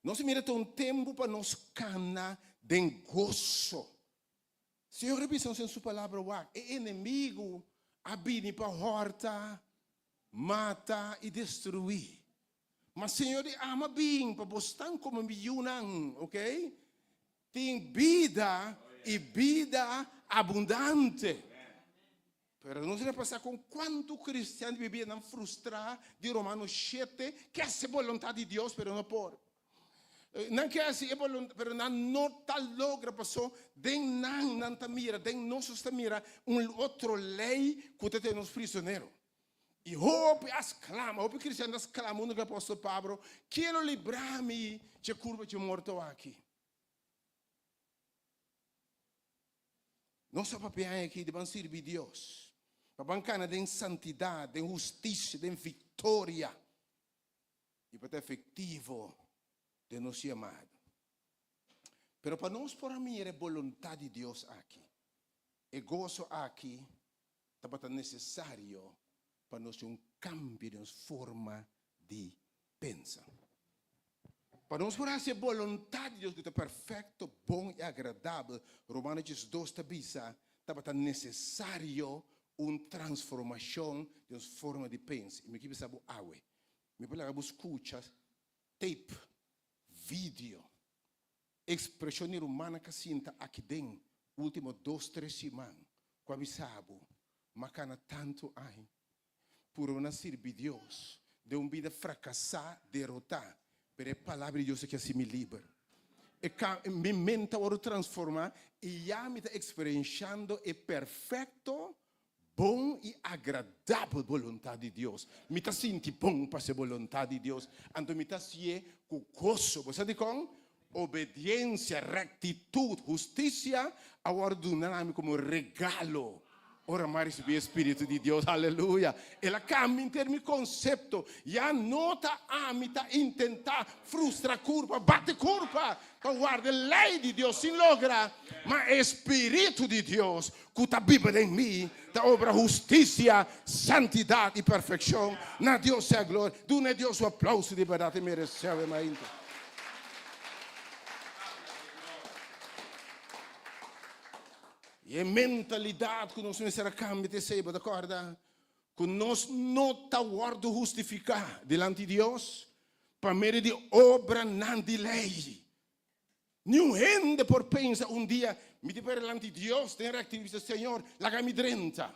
Nos mira ta un tempu pa nos kana den goso. Señor a bisa nos den su palabra wak, e enemigu a bini pa hòrta, mata i destruí. Ma Señor di ama bin pa bosnan komo mi yunan, ok? Tin bida i bida abundante. Pero nos repasá kon kuantu kristian di bibianan frustrá di Romano shete ke hasi e boluntat di Dios pero no por. Nan ke hasi e boluntat pero nan no ta logra paso den nan nan ta mira, den nos nos ta mira un otro lei ku ta tene nos prisonero. I hopi a sklama, hopi kristian ta sklama unda ku apòstel Pablo, Ken lo libra mi dje kurpa dje morto aki? Nos a papia aña aki di ban sirbi Dios, pa ban kana den santidat, den hustisia, den viktoria i pa ta efektivo den nos yamada. Pero pa nos por a mira e boluntat di Dios aki, e goso aki tabata nesesario pa nos tin un kambio den nos forma di pensa. Pa nos por hasi e boluntat di Dios ku ta perfekto, bon i agradabel, Romano 12 ta bisa, tabata nesesario un transformashon di nos forma di pensa. I mi ke bisa bo awe, mi por laga bo skucha tape, video, ekspreshon di rumannan ku a sinta aki den ultimo dos, tres siman ku a bisa bo, M'a kana tantu aña puru na sirbi Dios den un bida frakasá, derotá, pero e Palabra di Dios a ke hasi mi liber. E mi mente a wòrdu transformá i ya mi ta eksperenshando e perfekto, bon i agradabel boluntat di Dios. Mi ta sinti bon pa hasi e boluntat di Dios, anto mi ta hasié ku goso. Bo sa dikon? Obediensia, rektitut, hustisia a wòrdu duna na mi komo regalo ora mi a risibí e Spiritu di Dios. Aleluya! El a kambia henter mi konsepto. Ya no ta ami ta intentá frustra kurpa, bati kurpa pa warda e lei di Dios sin logra, ma e Spiritu di Dios ku ta biba den mi ta obra hustisia, santidat i perfekshon. Na Dios sea gloria. Duna e Dios un aplauso di bèrdat e meresé awe mainta. I e mentalidat ku nos mester a kambia ta esei, bo ta kòrda ku nos no ta wòrdu hustifiká dilanti Dios pa medio di obranan di lei. Niun hende por pensa un dia, Mi tin pa dilanti Dios den recto bisa, Señor, laga mi drenta.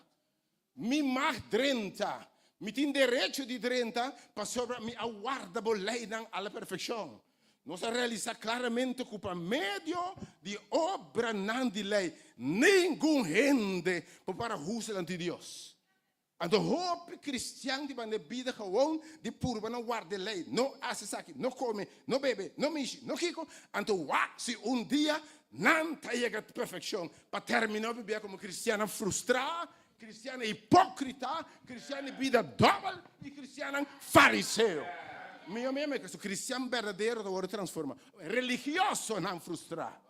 Mi mag drenta. Mi tin derecho di drenta pasobra mi a warda bo leynan a la perfeccion. Nos a realisa claramente cu pa medio di obranan di ley ningun hende por para husto dilanti Dios. Anto hopi cristian di banda e bida gewoon di purba na warda e ley, no haci esaki, no come, no bebe, no mishi, no kico, anto wak si un dia nan ta yega perfeccion pa termina bibia como cristiannan frustra, cristiannan hipocrita, cristiannan di bida dobel y cristiannan fariseo. Mi yo mi caso cristian berdadero ta worde transforma, religiosonan frustra.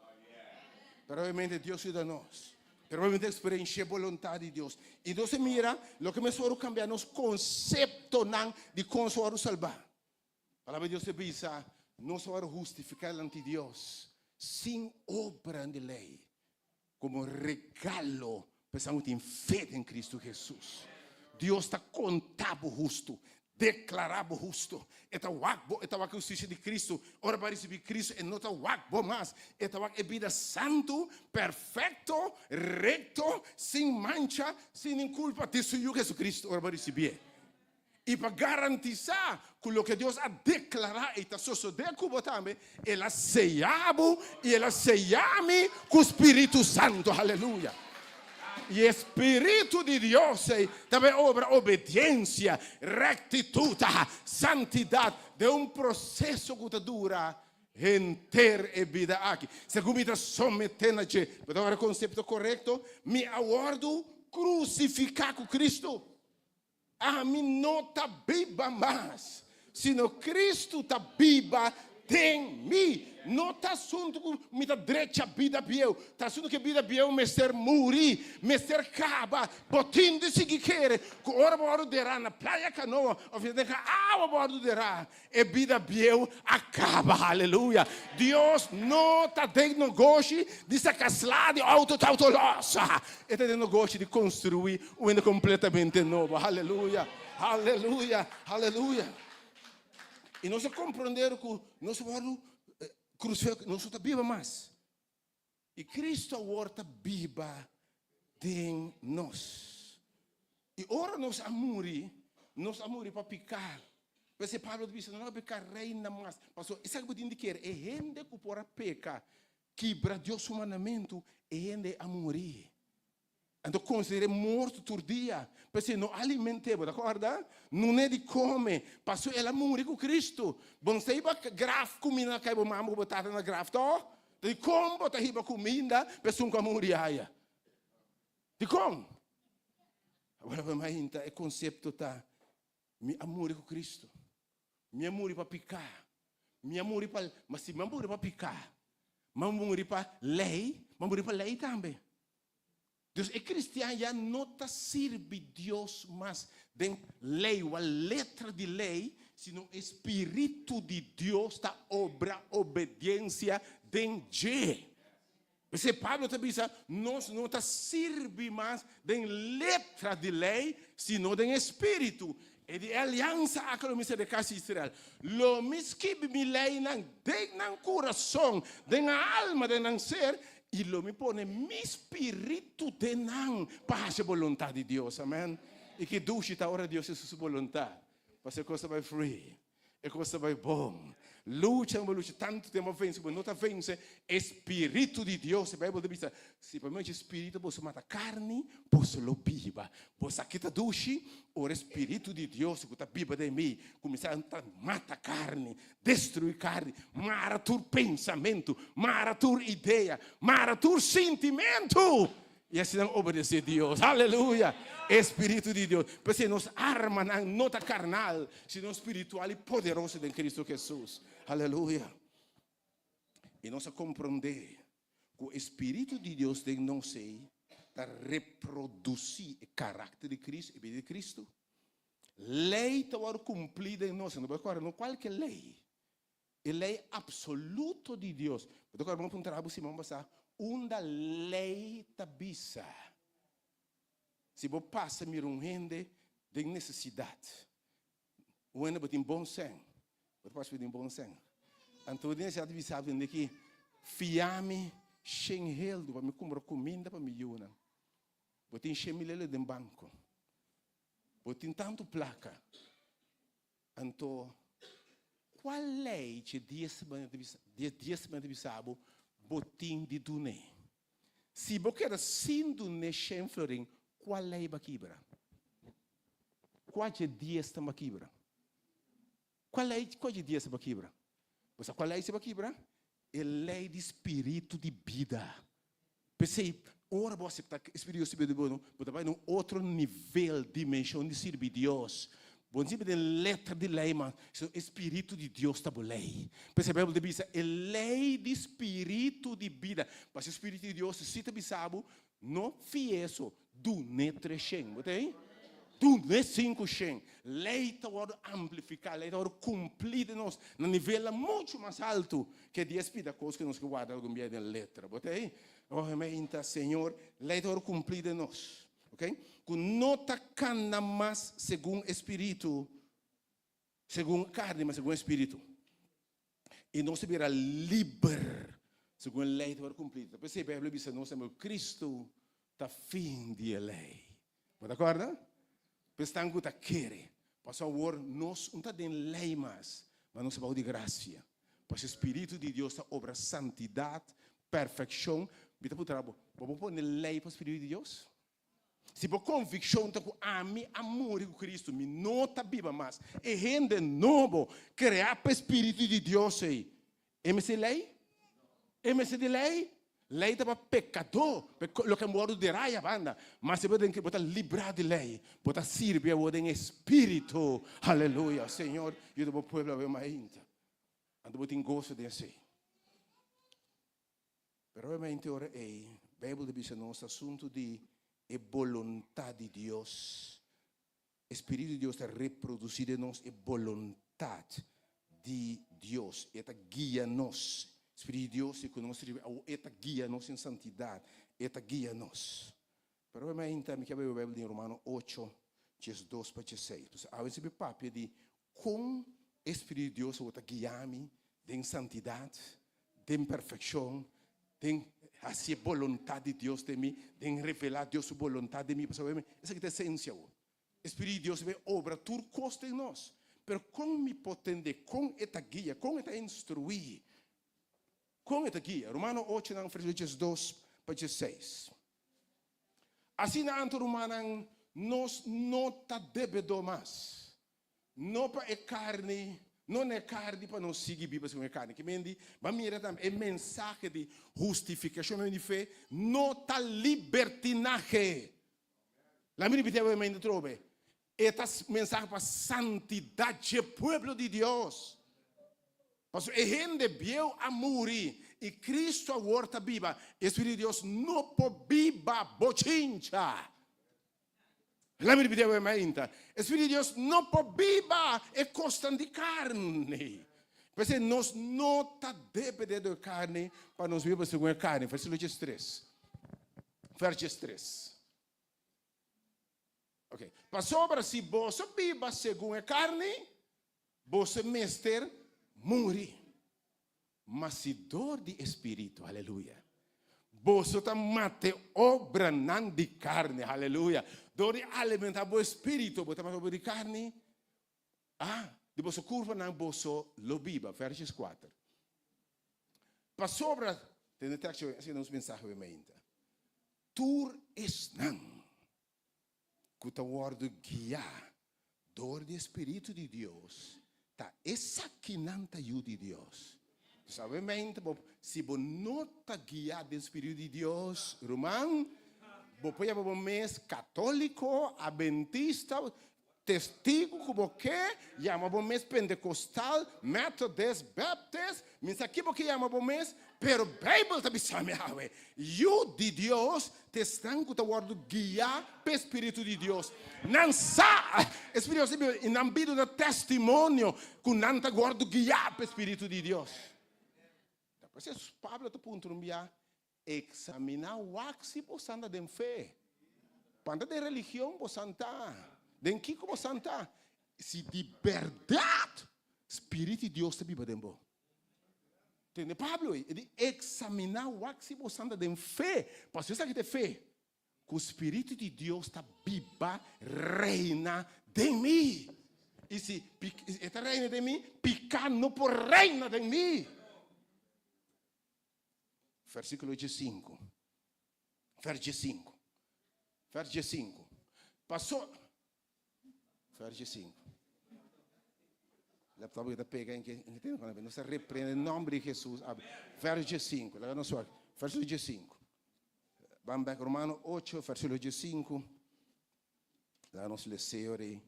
Pero obviamente Dios yuda nos. Pero bo mester experiencia e boluntad di Dios. Y nos a mira loke mester wòrdu cambia nos conceptonan di con nos a wòrdu salba. Palabra di Dios ta bisa, nos a wòrdu hustifica dilanti Dios sin obranan di ley, como regalo pa esnan cu tin fe den Cristo Jesus. Dios ta conta bo hustu. Deklará bo hustu. E ta wak bo, e ta wak e hustisia di Kristu. Ora bo a risibí Kristu, e no ta wak bo mas. E ta wak e bida santu, perfekto, rekto, sin mancha, sin nin kulpa di su Yu Hesukristu ora bo a risibié. I pa garantisá ku loke Dios a deklará ei ta sosodé ku bo tambe, El a seyá bo i El a seyá mi ku Spiritu Santu. Aleluya! I e Spiritu di Dios ei ta bai obra obediensia, rektitut, santidat den un proseso ku ta dura henter e bida aki. Segun mi ta someté na dje, bo ta wòrdu e konsepto korekto, mi a wòrdu krusifiká ku Kristu. Ami no ta biba mas, sino Kristu ta biba den mi. No ta asuntu ku mi ta drecha bida bieu, ta asuntu ku e bida bieu mester muri, mester kaba. Bo tin di sigui kere ku ora bo wòrdu derá na Playa Kanoa òf ya den awa bo wòrdu derá, E bida bieu a kaba, haleluya! Dios no ta den nogoshi di saka sla di outo ta outo los. E ta den nogoshi di konstruí un hende kompletamente nobo, haleluya, haleluya, haleluya! I nos a komprondé ku nos wòrdu krusifiká, nos no ta biba mas. I Kristu awor ta biba den nos. I ora nos a muri, nos a muri pa piká. P'esei Pablo ta bisa, no laga piká reina mas. Pasobra esaki bo tin di kere, e hende ku por a peka, kibra Dios su mandamentu, e hende a muri. Anto konsider'é morto tur dia. P'esei no aliment'é, bo ta kòrda? Nun'é di kome, pasobra el a muri ku Kristu. Bo no sa hiba graf kuminda na kai bo mama ku bo tata na graf, tòg? Ta dikon bo ta hiba kuminda pa esun ku a muri aya? Dikon? Awor bo mainta e konsepto ta, Mi a muri ku Kristu. Mi a muri pa piká. Mi a muri pa, ma si mi a muri pa piká, mi a muri pa lei, mi a muri pa lei tambe. Dus e kristian ya no ta sirbi Dios mas den lei o letra di lei. sino e Spiritu di Dios ta obra obediensia den dje. P'esei Pablo ta bisa, Nos no ta sirbi mas den letra di lei, sino den e spiritu. E di e aliansa aki lo mi ser di kas di Israel. Lo mi skibi mi leinan den nan kurason, den nan alma, den nan ser, i lo mi pone mi spiritu den nan pa hasi e boluntat di Dios. Amen. I ki dushi ta ora Dios hasi su boluntat, pasobra e kos ta bai frui. E kos ta bai bon. Lucha bo lucha tantu tempu a vense bo no ta vense e spiritu di Dios. E Bijbel ta bisa, si pa medio di spiritu boso mata karni, boso lo biba. Bo sa ki ta dushi? Ora e spiritu di Dios ku ta biba den mi kuminsá ta mata karni, destruí karni, mara tur pensamentu, mara tur idea, mara tur sintimentu. I asina nan obedesé Dios. Aleluya! E Spiritu di Dios. P'esei nos armanan no ta karnal, sino spiritual i poderoso den Kristu Hesus. Aleluya! I nos a komprondé ku e Spiritu di Dios den nos ei ta reprodusí e karakter di Kristu, e bida di Kristu. Lei ta wòrdu kumplí den nos. No por kòrda no kualke lei. E lei absoluto di Dios. Bo ta kòrda bo puntra bo siman pasá, unda lei ta bisa si bo pasa mira un hende den nesesidat, un hende bo tin bon sèn, bo ta pasa bo tin bon sèn, anto bo tin nesesidat di bisa bo hende ki fia mi shen heldu pa mi kumpra kuminda pa mi yunan. Bo tin shen mil lele den banko, bo tin tantu plaka. Anto, kua lei dje dies mandamentu ta bisa bo, bo tin di dun'é? Si bo keda sin dun'é shen florin, kua lei bo a kibra? Kua dje dies ta bo a kibra? Kua lei, kua dje dies ta bo a kibra? Bo sa kua lei si bo a kibra? E lei di spiritu di bida. P'esei, ora bo aseptá ku e Spiritu di Dios ta biba den bo, bo ta bai na un otro nivel, dimenshon di sirbi Dios. Bo no sirbi den letra di lei mas, sino e Spiritu di Dios ta bo lei. P'esei Beibel ta bisa, e lei di Spiritu di bida. Pasobra e Spiritu di Dios si ta bisa bo, no fia eso, Dun'é treshen, bo ta ei? Dun'é sinkushen. Lei ta wòrdu amplifiká, lei ta wòrdu kumplí den nos na nivelnan muchu mas haltu ke dies pida kos ku nos ke warda algun bia den letra. Bo ta ei? Oh, meinta, Señor, lei ta wòrdu kumplí den nos, ok? Ku no ta kana mas segun e Spiritu, segun karni, ma segun e Spiritu. I nos ta bira liber segun e lei ta wòrdu kumplí. Ta p'esei Beibel a bisa nos tambe ku Kristu ta fin di e lei. Bo ta kòrda? Pa esnan ku ta kere. Pasobra awor nos no ta den lei mas, ma nos ta bou di grasia. Pasobra e Spiritu di Dios ta obra santidat, perfekshon. Mi ta puntra bo, bo por pone lei pa Spiritu di Dios? Si bo konvikshon ta ku ami a muri ku Kristu, mi no ta biba mas. E hende nobo, kreá pa e Spiritu di Dios ei, e mester lei? E mester di lei? Lei ta pa pekadó, pa loke a wòrdu derá ei abanda. Ma si bo den bo ta librá di lei, bo ta sirbi awor den e Spiritu. Aleluya! Señor, yuda bo pueblo awe mainta. Anto bo tin goso den esei. Pero obviamente ora ei, Bijbel ta bisa nos asuntu di e boluntat di Dios. E Spiritu di Dios ta reproduci den nos e boluntat di Dios. E ta guia nos. Spiritu di Dios si ku nos riba awo, e ta guia nos den santidat. E ta guia nos. Pero obviamente mi ke bai Bijbel den Romano ocho, 12 pa 16. Pasobra awe si papia di Kon e Spiritu di Dios awor ta guia mi den santidat, den perfekshon, den hasi e boluntat di Dios den mi, den revelá Dios su boluntat den mi? Pasobra esaki ta esensia awor. E Spiritu di Dios ta bin obra tur kos den nos. Pero kon mi por tende kon e ta guia, kon e ta instruí, kon e ta guia? Romano ocho nan versíkulo 12 pa 16. Asina anto rumannan, nos no ta debedó mas. No pa e karni, no na e karni pa nos sigui biba segun e karni. Ke men di, bo a mira tambe e mensahe di hustifikashon medio di fe no ta libertinahe. Laat mi ripití awe mainta atrobe. E ta mensahe pa santidat dje pueblo di Dios. Pasobra e hende bieu a muri i Cristo awor ta biba. E Spiritu di Dios no por biba bochincha. Laat mi ripití awe mainta. E Spiritu di Dios no por biba e kosnan di karni. P'esei nos no ta dependé di e karni pa nos biba segun e karni. Versíkulo diestres. Vers diestres. Ok. Pasobra si boso biba segun e karni, boso mester muri. Ma si dor di e Spiritu, aleluya, boso ta mata e obranan di karni, aleluya, dor di alimentá bo spiritu, bo ta mata obra di karni, ah, di boso kurpanan boso lo biba. Versus kuater. Pasobra, tende teksto, esaki ta nos mensahe awe mainta, tur esnan ku ta wòrdu guiá dor di e spiritu di Dios, ta esakinan ta yu di Dios. Dus awemente bo, si bo no ta guiá den spiritu di Dios, ruman, bo por yama bo mes katóliko, abentista, Testigu ku bo ke yama bo mes Pentecostal, Methodist, Baptist, mi sa ki bo ke yama bo mes, pero Bijbel ta bisa mi awe, yu di Dios ta esnan ku ta wòrdu guiá p'e Spiritu di Dios. Nan sa e Spiritu di Dios ta biba i nan bida ta testimonio ku nan ta wòrdu guiá p'e Spiritu di Dios. Ta p'esei Pablo ta puntra un bia, Examiná wak si bo santa den fe. Panta den religion bo santa? Den kiko bo santa? Si di bèrdat Spirit di Dios ta biba den bo. Tende Pablo ei? E di, Examiná wak si bo santa den fe. Pasobra esaki ta e fe, ku Spiritu di Dios ta biba, reina den mi. I si e ta reina den mi, piká no por reina den mi. Versíkulo diesinku. Vers diesinku. Vers diesinku. Paso. Vers diesinku. Laptop que ta pega en que en que tem nos reprende en nombre de Jesús. Vers diesinku. Laga nos wak. Versíkulo diesinku. Ban back Romano 8, versíkulo diesinku. Laga nos leseo rei.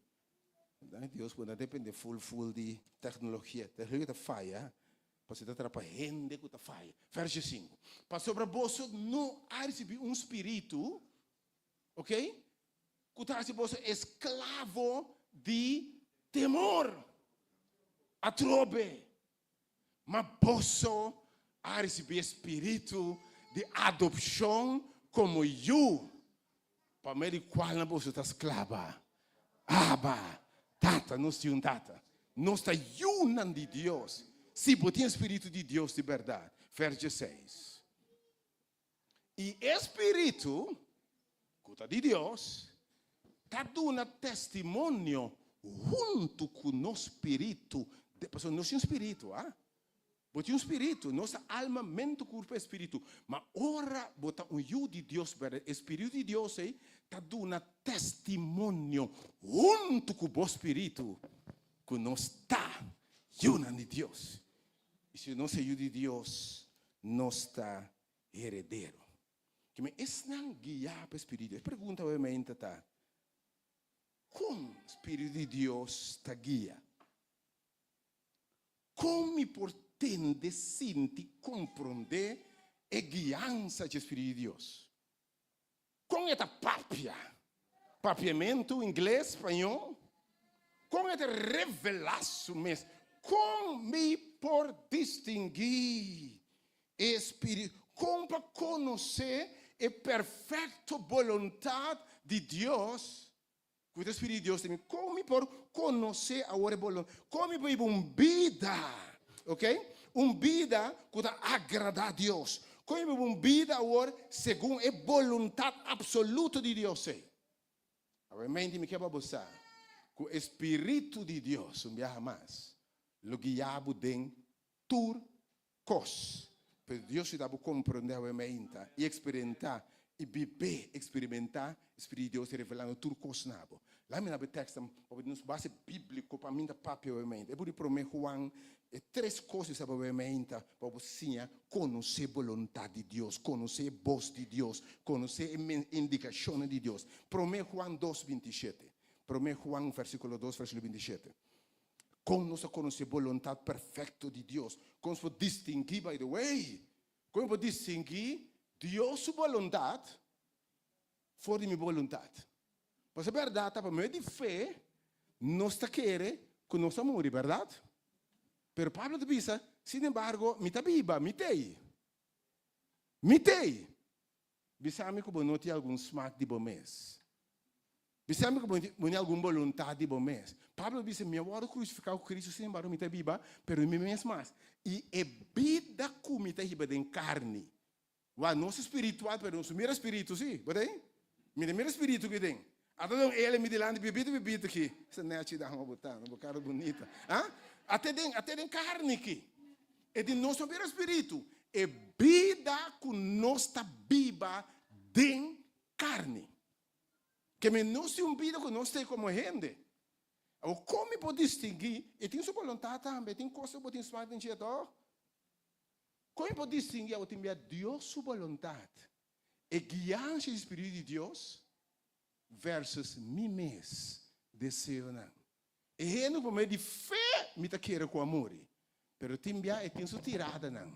Danki Dios ku no depende full full di teknologia. Teknologia ta faya, pasobra ta trapa hende ku ta faya. Verso sinku, Pasobra boso no a risibí un spiritu, ok, ku ta hasi boso esklavo di temor atrobe, ma boso a risibí e spiritu di adopshon komo yu, Pa medio di kualnan boso ta sklaba? Abba, Tata, nos tin un Tata. Nos ta yunan di Dios. Si bo tin e Spiritu di Dios di bèrdat. Vers dieseis. I e Spiritu, ku ta di Dios, ta duna testimonio huntu ku nos spiritu, pasobra nos tin un spiritu, a. Bo tin un spiritu, nos ta alma, mente, kurpo i spiritu. Ma ora bo ta un yu di Dios bèrdat, e spiritu di Dios ei ta duna testimonio huntu ku bo spiritu ku nos ta yunan di Dios. I si nos ta yu di Dios, nos ta heredero. Kimen esnan guiá pa e spiritu? E pregunta obviamente ta, Kon spiritu di Dios ta guia? Kon mi por tende, sinti, komprondé e guiansa dje Spiritu di Dios? Kon e ta papia? Papiamentu, ingles, spañó? Kon e ta revelá su mes? Kon mi por distinguí e Spiritu? Kon pa konosé e perfekto boluntat di Dios? Ku ta Spiritu di Dios den mi. Kon mi por konosé awor e boluntat? Kon mi por hiba un bida, ok, un bida ku ta agradá Dios? Kon mi por hiba un bida awor segun e boluntat apsoluto di Dios ei? Awor menti mi ke pa bo sa ku e Spiritu di Dios un biaha mas lo guia bo den tur kos. Pero Dios yuda bo komprondé awe meinta i eksperimentá i bib'é, eksperimentá Spiritu di Dios revelando tur kos na bo. Laga mi na bo e tekstnan pa bo tin nos base bíbliko pa mi ta papia awe meinta. E buki di Promé Juan, e tres kos di sa awe meinta pa bo siña konosé boluntat di Dios, konosé e bos di Dios, konosé e indikashonnan di Dios. Promé Juan dos bintishete. Promé Juan versíkulo dos versíkulo bintishete. Kon nos a konosé boluntat perfekto di Dios? Kon nos por distinguí, by the way, kon mi por distinguí Dios su boluntat for di mi boluntat? Pasobra e bèrdat ta pa medio di fe nos ta kere ku nos a muri, bèrdat? Pero Pablo ta bisa, Sin embargo, mi ta biba, mi t'ei. Mi t'ei. Bisa mi ku bo no tin algun smak di bo mes. Bisa mi ku bo no tin algun boluntat di bo mes. Pablo bisa, Mi a wòrdu krusifiká ku Kristu, sin embargo mi ta biba, pero mi mes mas. I e bida ku mi ta hiba den karni, Wak, nos spiritual, pero nos no mira spiritu, si? Bo ta ei? Mi ta mira spiritu ki den. Ata don Eli mi dilanti bibita bibita ki. Esa nechi dama bo ta, no? Bo cara bunita. Ha? Ate den, ate den carni ki. E di nos no bira spiritu. E bida cu nos ta biba den carni. Ke men nos tin un bida cu nos ta ei como hende. Awor, con mi por distingui? E tin su boluntad tambe, e tin cos cu bo tin smak den dje, toch? Kon e por distingui awor tin bia Dios su boluntat, e guiansa di Spiritu di Dios versus mi mes deseonan? E hende ku pa medio di fe mi ta kere ku a muri, pero tin bia e tin su tiradanan,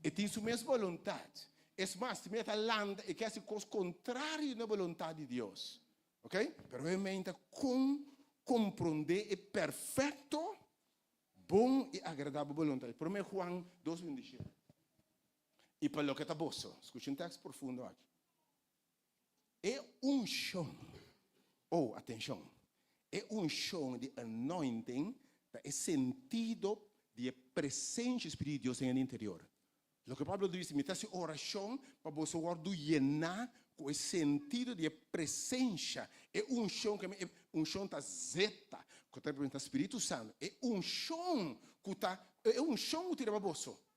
e tin su mes boluntat. Es mas, tin bia e ta lanta, e ke hasi kos kontrario na boluntat di Dios. Ok? Pero e menta kon komprondé e perfekto Bon i agradabel boluntat. Promé Juan dos bindishete. I pa loke ta boso, skucha un tèks profundo aki. E unshon, oh, atenshon, e unshon di anointing ta e sentido di e presensia di Spiritu di Dios den e interior. Loke Pablo ta bisa, mi ta hasi orashon pa boso wòrdu yená ku e sentido di e presensha, e unshon ku e unshon ta zeta, ku ta representá Spiritu Santu, e unshon ku ta, e unshon ku tira pa boso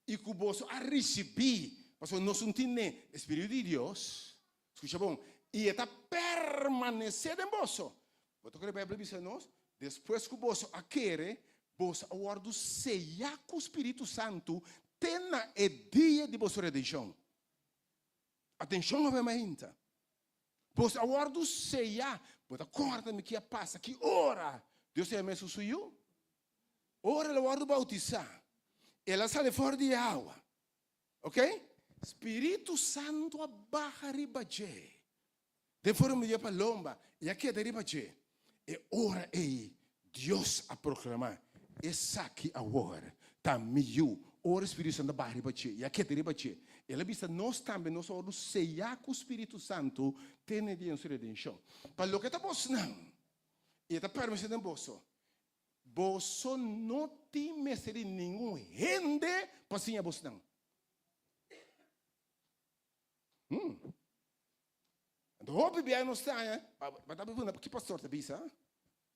i ku boso a risibí, pasobra nos un tin ne e Spiritu di Dios, skucha bon, i e ta permanesé den boso. Bo ta kere Beibel bisa nos, Despues ku boso a kere, boso a wòrdu seyá ku Spiritu Santu te na e dia di boso redenshon. Atenshon awe mainta. Boso a wòrdu seyá. Bo ta kòrda mi ki a pasa ki ora Dios a yama Hesus su Yu? Ora el a wòrdu boutisá, el a sali for di e awa. Ok? Spiritu Santu a baha riba dje. Den forma di e palomba i a keda riba dje. E ora ei Dios a proklamá, Esaki awor ta mi Yu. Ora Spiritu Santu a baha riba dje i a keda riba dje, el a bisa nos tambe nos a wòrdu seyá ku Spiritu Santu te na e dia di nos redenshon. Pa loke ta bosnan, i e ta permesé den boso, boso no tin mester di ningun hende pa siña bosnan. Anto hopi bia nos ta haña, bo ta pregunta, ki pastor ta bisa?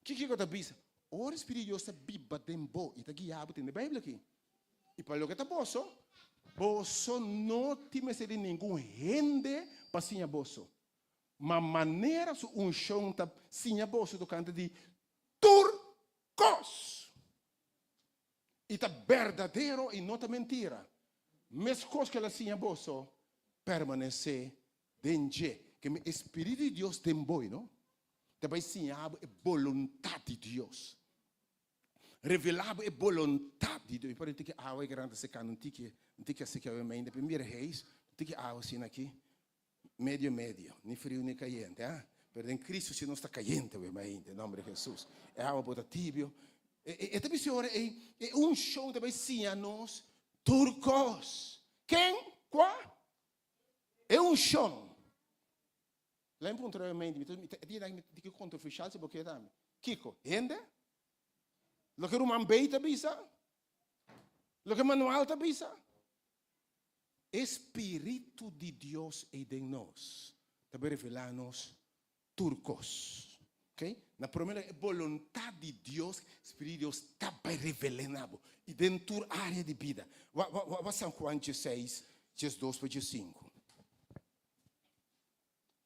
Ki kiko ta bisa? Ora Spiritu di Dios ta biba den bo i ta guia bo, tende Beibel aki. I pa loke ta boso, boso no tin mester di ningun hende pa siña boso, ma manera su unshon ta siña boso tokante di tur kos. I ta berdadero i no ta mentira. Meskos ku el a siña boso, permanesé den dje. Ke mi e Spiritu di Dios den bo, no? Ta bai siña bo e boluntat di Dios. Revelá bo e boluntat di Dios. Mi por un tiki awa e gran ta sekando un tiki, un tiki a seka awe mainta. Pero mira heis, un tiki awa asina aki. Medio medio, ni friu ni kayente, ah. Pero den Cristo si nos ta kayente awe mainta, den nomber di Jesus. E awa por ta tibio. E ta bisa ora ei, e unshon ta bai siña nos tur kos. Ken? Kua? E unshon. Laat mi puntra awe mainta, mi ta, mi ta, e dia mi ta diki kontroversial si bo ke tambe. Kiko? Hende? Loke ruman Bay ta bisa? Loke manual ta bisa? E Spiritu di Dios ei den nos ta bai revelá nos tur kos. Ok? Na promé lugar, e boluntat di Dios, Spiritu di Dios ta bai revel'é na bo i den tur área di bida. Wak, wak, wak San Juan dieseis, diesdos pa diesinku.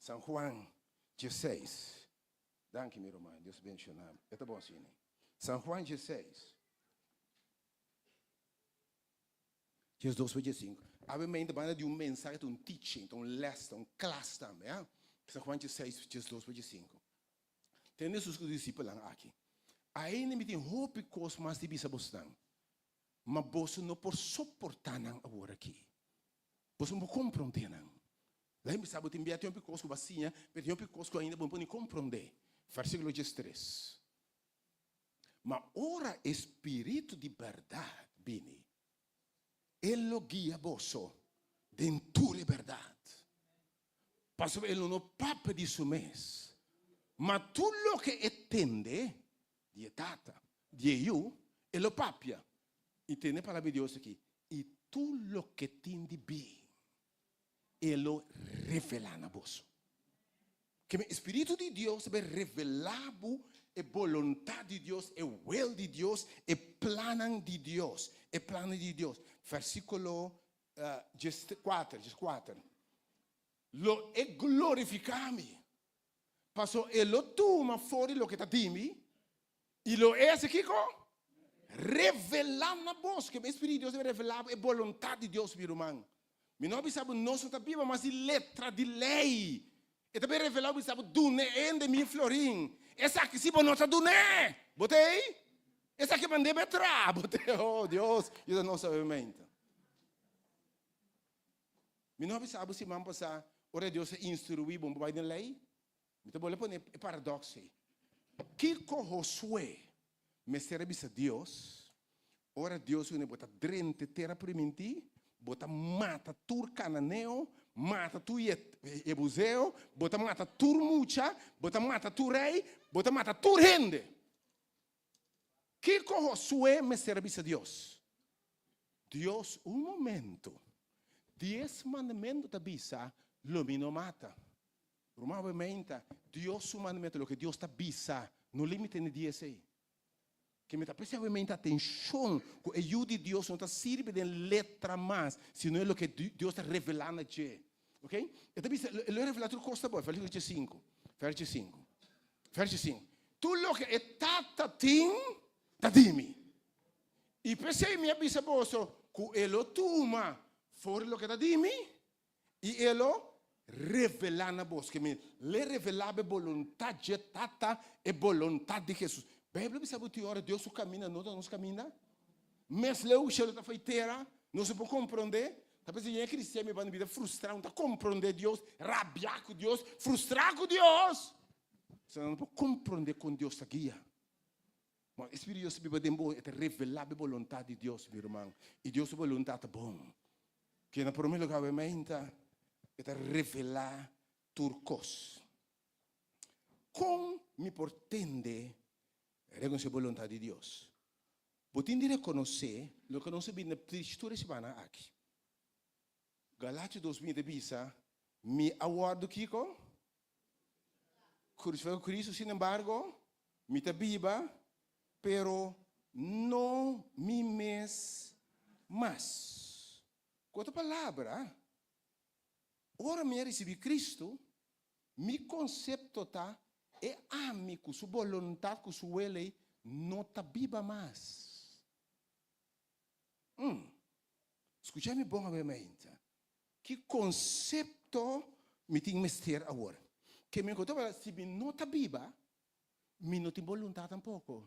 San Juan dieseis. Danki mi ruman, Dios benshoná bo. E ta bon asina. San Juan dieseis. 12 pa 15. Awe mente banda di un mensahe ta un teaching, ta un les, ta un klas tambe, ha. San Juan 16, 12 pa 15. Tende Hesus ku su disipelnan aki. Ainda mi tin hopi kos mas di bisa bosnan, ma boso no por soportá nan awor aki. Boso no por komprondé nan. Laga mi bisa bo tin bia tin hopi kos ku bo a siña, pero tin hopi kos ku ainda bo no por ni komprondé. Versíkulo diestres. Ma ora e spiritu di bèrdat bini, e lo guia boso den tur e bèrdat. Pasobra e lo no papia di su mes, ma tur loke e tende di e Tata, di e Yu, e lo papia. I tende e palabra di Dios aki, I tur loke tin di bin, e lo revelá na boso. Ke e Spiritu di Dios ta bai revelá bo e boluntat di Dios, e wil di Dios, e plannan di Dios, e plannan di Dios. Versíkulo dieskuater, dieskuater. Lo e glorifiká mi, pasobra e lo tuma for di loke ta di mi I lo e hasi kiko? Revelá na bos. Ke e Spiritu di Dios debe revelá bo e boluntat di Dios, mi ruman. Mi no a bisa bo nos no ta biba mas di letra di lei. E ta bin revelá bo bisa bo dun'é hende mi florin. Esaki si bo no ta dun'é. Bo ta ei? Esaki mand'é be tra. Bo ta ei? Oh Dios, yuda nos awe-mente. Mi no a bisa bo siman pasá ora Dios a instruí bo bo bai den lei? Mi ta bolbe pone e paradox ei. Kiko Josué mester a bisa Dios ora Dios wini bo ta drenta e tera primintí, bo ta mata tur kananeo, mata tur jebuseo, bo ta mata tur mucha, bo ta mata tur rei, bo ta mata tur hende? Kiko Josué mester a bisa Dios? Dios, un momento. Dies mandamentu ta bisa, Lo mi no mata. Ruman obviamente, Dios su mandamentu, loke Dios ta bisa, no limita na e dia esei. Ke mi ta presta obviamente atenshon ku e Yu di Dios no ta sirbi den letra mas, sino e loke Dios ta revelá na dje. Ok? E ta bisa, e lo revelá tur kos ta bo. Versíkulo diesinku, verso diesinku, verso diesinku. Tur loke e Tata tin, ta di mi. I p'esei mi a bisa boso ku e lo tuma for di loke ta di mi I e lo revelá na bos, ke men, l'e revelá bo e boluntat dje Tata, e boluntat di Hesus. Beibel a bisa bo tin ora Dios su kaminda no ta nos kaminda. Mes leu ku shelu ta fai tera, nos no por komprondé. Ta p'esei yen kristian mi banda bida frustrá, no ta komprondé Dios, rabiá ku Dios, frustrá ku Dios. Pasobra nan no por komprondé kon Dios ta guia. Ma e Spiritu di Dios ta biba den bo, e ta revelá bo e boluntat di Dios, mi ruman. I Dios su boluntat ta bon. Ke na promé lugá awe mainta e ta revelá tur kos. Kon mi por tende rekonosé boluntat di Dios? Bo tin di rekonosé loke nos a bini na preach tur e simana aki. Galatio 2:20 ta bisa, Mi a wòrdu kiko? Krusifiká ku Kristu, sinembargo, mi ta biba, pero no mi mes mas. Ku otro palabra, ora mi a risibí Kristu, mi konsepto ta e ami ku su boluntat, ku su wil ei, no ta biba mas. Umm. Skucha mi bon awe mainta. Ki konsepto mi tin mester awor? Ke mi ku otro palabra, si mi no ta biba, mi no tin boluntat tampoko.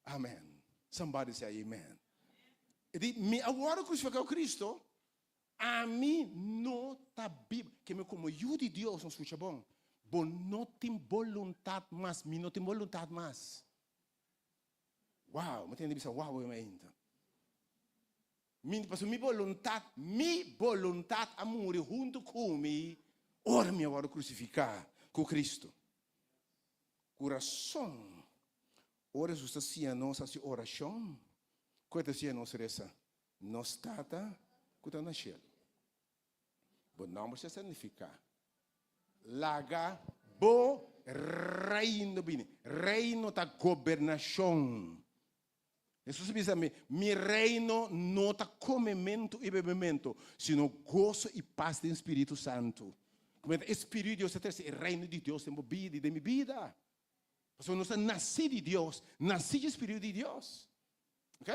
Amen. Somebody say amen. E di, mi a wòrdu krusifiká ku Kristo, ami no ta biba. Ke mi komo yu di Dios, no skucha bon, bo no tin boluntat mas, mi no tin boluntat mas. Wow, mi tende bisa wow ainda. Mi, pasobra mi boluntat, mi boluntat a muri huntu ku mi ora mi a wòrdu krusifiká ku Kristu. Ku rason, ora Hesus ta siña nos hasi orashon, ku e ta siña nos resa? Nos Tata ku ta na shelu, bo nòmber sea santifiká. Laga bo reino bini. Reino ta gobernashon. Hesus a bisa mi, Mi reino no ta komementu i bebementu, sino goso i pas den Spiritu Santu. Kumenta e Spiritu di Dios ta trese e reino di Dios den bo bida i den mi bida. Pasobra nos ta nasí di Dios, nasí dje Spiritu di Dios. Ok?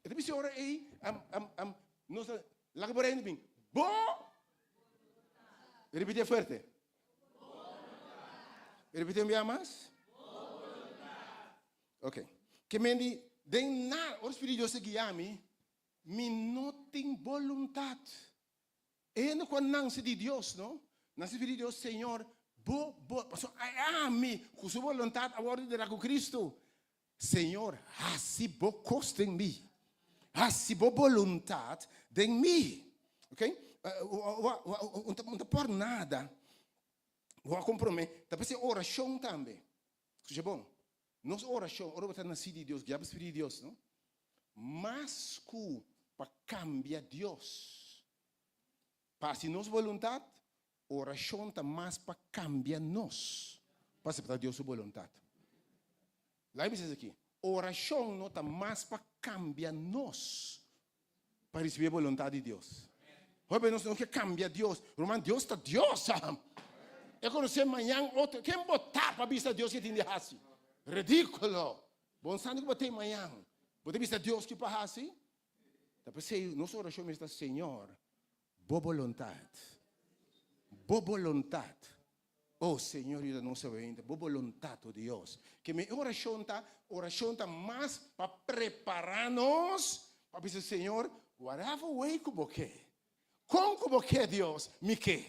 E ta bisa ora ei, am, am, am, nos ta, laga bo reino bin. Bo! Repitié fuerte. Repitié un bia mas. Ok. Ke men di, den nada, ora Spiritu di Dios ta guia mi, mi no tin boluntat. E hende ku a nanse di Dios, no? Nanse di Dios, Señor, bo, bo, pasobra e ami ku su boluntat a wòrdu derá ku Kristu. Señor, hasi bo kos den mi. Hasi bo boluntat den mi. Ok? Un ta por nada. Bo a kompromé. Ta p'esei orashon tambe. Skucha bon. Nos orashon, ora bo ta nasí di Dios, guiá pa Spiritu di Dios, no? Mas ku pa kambia Dios pa hasi nos boluntat, orashon ta mas pa kambia nos pa aseptá Dios su boluntat. Laga mi bisa esaki, orashon no ta mas pa kambia nos pa risibí e boluntat di Dios. Hopi nos no ke kambia Dios. Ruman, Dios ta Dios. E konosé mañan otro. Ken bo ta pa bisa Dios ke tin di hasi? Ridíkulo. Bo no sa ku bo tin mañan. Bo ta bisa Dios ki pa hasi? Ta p'esei nos orashon mester ta, Señor, bo boluntat, bo boluntat. Oh Señor yuda nos awe bo boluntat, oh Dios. Ke mi orashon ta, orashon ta mas pa prepara nos pa bisa Señor, whatever way ku bo ke, kon ku bo ke Dios, mi ke.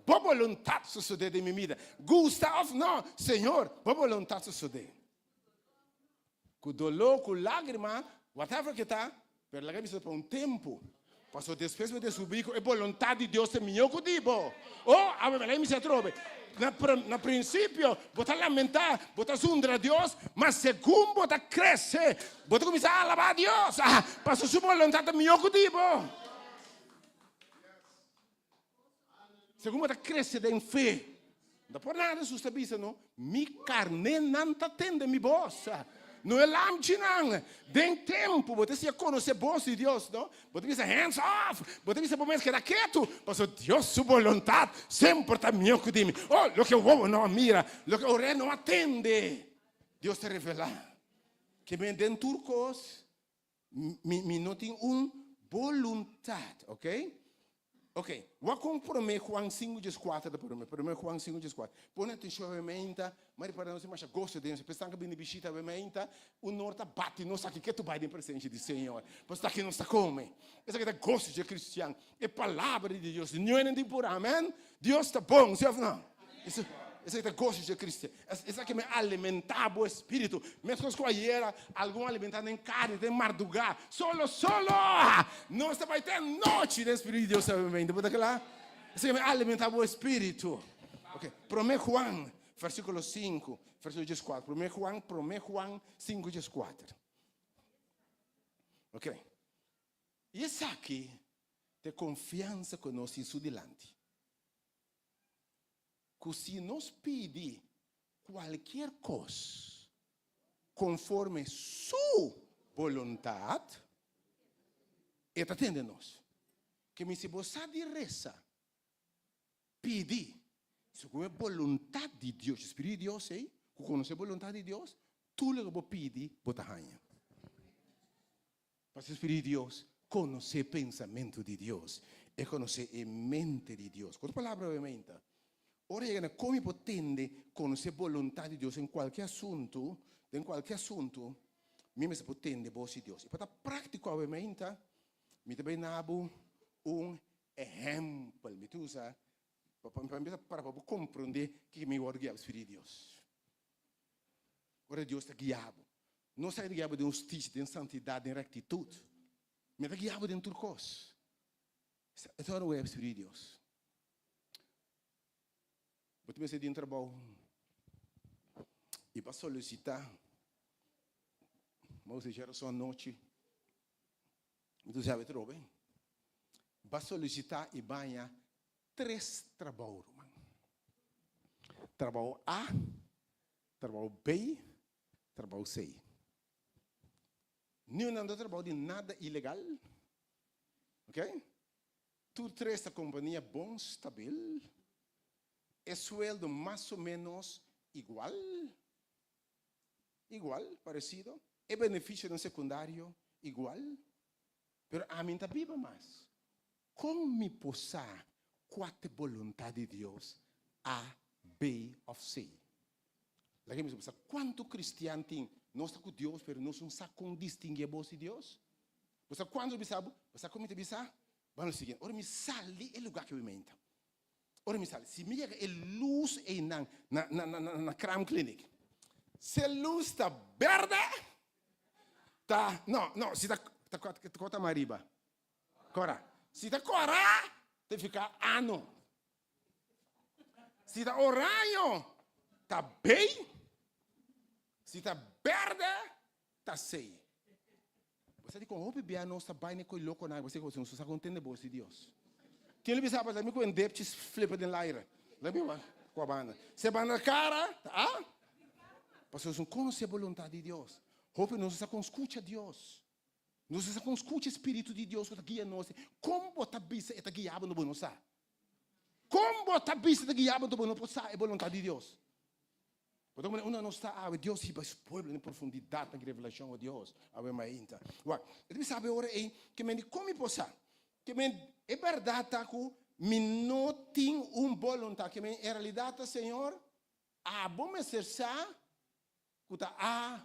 Bo boluntat sosode den mi bida. Gusta of no, Señor, bo boluntat sosode. Ku doló, ku lágrima, whatever ke ta, pero laga bisa pa un tempu. Paso despues bo descubrí ku e boluntat di Dios ta mihó ku di bo. Oh, awe laga mi bisa atrobe. Na na prinsipio bo ta lamentá, bo ta zundra Dios, ma segun bo ta krese, bo ta kuminsá alabá Dios. Ah, paso su boluntat ta mihó ku di bo. Segun bo ta krese den fe, no ta por nada Hesus ta bisa no, Mi karnénan ta tende mi bos. No e lamchinan. Den tempu bo ta siña konosé bos di Dios, no? Bo ta bisa hands off! Bo ta bisa bo mes keda ketu, pasobra Dios su boluntat semper ta mihó ku di mi. Oh, loke wowo no a mira, loke orea no a tende, Dios ta revelá. Ke men den tur kos Mi mi no tin un boluntat, ok? Ok, wak kon promé Juan 5 dieskuater ta promé, promé Juan 5 dieskuater. Pone atenshon awe meinta, ma ripara nos tin masha goso den nos, pesnan ku bini bishita awe meinta, un nor ta bati nos aki ketu bai den presensia di Señor, pasobra ta aki nos ta kome. Esaki ta goso dje kristian, e palabra di Dios, niun hende tin pura, amen? Dios ta bon, si òf no? Esaki ta goso dje cristian. Esaki me alimentá bo espíritu. Meskos ku ayera algun alimentá den karni, den mardugá. Solo, solo! Nos ta bai te anochi den Spiritu di Dios sabamente. Bo ta kla? Esaki me alimentá bo espíritu. Ok, Promé Juan, versíkulo sinku, versíkulo dieskuater. Promé Juan, Promé Juan sinku dieskuater. Ok. I esaki ta e konfiansa ku nos tin su dilanti. Ku si nos pidi kualkier kos konforme Su boluntat, E ta tende nos. Ke mi si bo sa di resa, pidi segun e boluntat di Dios, e Spiritu di Dios ei, ku konosé boluntat di Dios, tur loke bo pidi, bo ta haña. Pasobra e Spiritu di Dios konosé pensamentu di Dios, e konosé e mente di Dios. Ku otro palabra, obviamente, ora yega na kon mi por tende konosé boluntat di Dios den kualke asuntu, den kualke asuntu, mi mester por tende bos di Dios. I pa ta práktiko, obviamente, mi ta bai na bo un ehèmpel. Mi ta usa pa pa pa bo komprondé kiko mi wòrdu guiá pa Spiritu di Dios. Ora Dios ta guia bo, no sa ta guia bo den hustisia, den santidat, den rektitut. Mi ta guia bo den tur kos. E ta ora web Spiritu di Dios. Bo ta mester di un trabou i pa solisitá. Bo usa djerason anochi. Mi ta usa awe. Bo a solisitá i baña Tres trabou, ruman. Trabou A, trabou B, trabou C. Niun nan ta trabou di nada ilegal. Ok? Tur tres ta kompania bon stabil. E sueldo mas o menos igual. Igual, paresido. E benefisionan sekundario igual. Pero ami no ta biba mas. Kon mi por sa kua ta e boluntat di Dios, A, B òf C? Laga mi bisa, kuantu kristian tin nos ta ku Dios pero nos no sa kon distinguí e bos di Dios? Bo sa kuantu bisa bo? Bo sa kon mi ta bisa? Ban lo siguiente, ora mi sali e lugá ku mi menta, ora mi sali, si mi yega e lus einan na na na na Kraamkliniek, si e lus ta berde, ta, no, no, si ta, ta kua ta mas riba? Kora. Si ta kora, ta fika ano. Si ta oraño, ta bei. Si ta berde, ta sei. Bo sa dikon hopi bia nos ta bai na e koi lokonan, bo sa dikon nos no sa kon tende bos di Dios. Ken lo bisa la mi ku un depchis flipa den laire. La mi wak kua banda. Si e banda kara, ta A. Pasobra nos no konosé boluntat di Dios. Hopi nos no sa kon skucha Dios. Nos no sa kon skucha e Spiritu di Dios ku ta guia nos. Kon bo ta bisa e ta guia bo no bo no sa? Kon bo ta bisa e ta guia bo no bo no por sa e boluntat di Dios? Bo ta kumene unda nos ta awe, Dios hiba su pueblo den profundidat nan ki revelashon o Dios awe mainta. Wak, e ta bisa awe ora ei ke men di kon mi por sa? Ke men e bèrdat ta ku mi no tin un boluntat. Ke men e realidat ta Señor, abo mester sa ku ta A,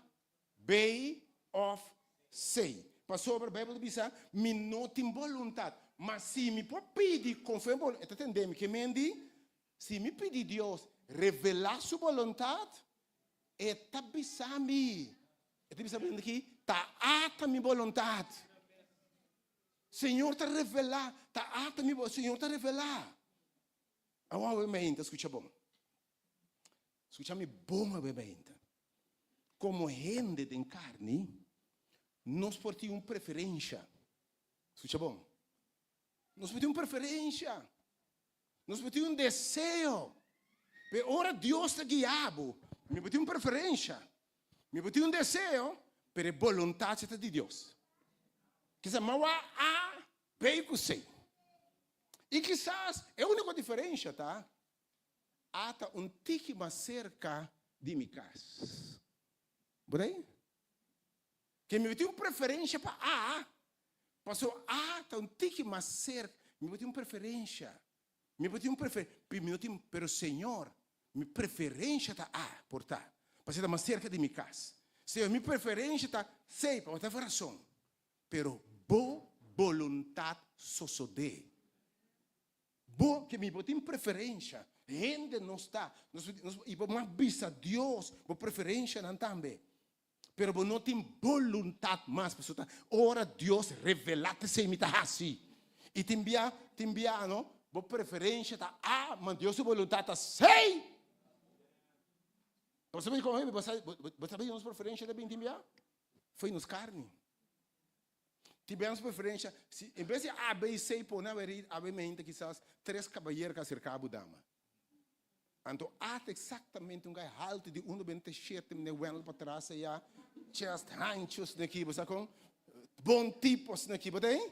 B òf C. Pasobra Beibel ta bisa, mi no tin boluntat, ma si mi por pidi konforme bo, e ta tende mi. Ke men di, Si mi pidi Dios revelá su boluntat, e ta bisa mi. E ta bisa mi aki, ta ata mi boluntat. Señor ta revelá, ta ata mi boluntat. Señor ta revelá. Awor awe mainta, skucha bon. Skucha mi bon awe mainta. Komo hende den karni, nos por tin un preferensha. Skucha bon. Nos por tin un preferensha. Nos por tin un deseo. Pero ora Dios ta guia bo, mi por tin un preferensha, mi por tin un deseo, pero e boluntat si ta di Dios. Kisa mawa A, B ku C. I kisas e úniko diferensha ta, A ta un tiki mas serka di mi kas. Bo ta ei? Ke mi tin un preferensha pa A, pasobra A ta un tiki mas serka. Mi por tin un preferensha. Mi por tin un prefer, mi no tin, pero Señor, mi preferensha ta A, por ta, pasobra e ta mas serka di mi kas. Señor, mi preferensha ta C, pa whatever rason. Pero Bo boluntat sosodé. Bo ke mi bo tin preferensha. Hende nos ta, nos, nos, i bo mag bisa Dios bo preferenshanan tambe. Pero bo no tin boluntat mas, pasobra ta ora Dios revelá t'esei mi ta hasi. I tin bia, tin bia no, bo preferensha ta A, ma Dios su boluntat ta C. Bo sabi kon bo sa, bo sabi nos preferensha ta bin tin bia? Foi nos karni. Tin bia nos preferensha, si en bes di A, B i C pone awe awe mente kisas tres kabayer ka aserká bo dama. Anto ata exactamente un gai haltu di 1,97 meneer Wendel patras aya, chest hancho asina aki, bo sa con? Bon tipo asina aki, bo ta ei?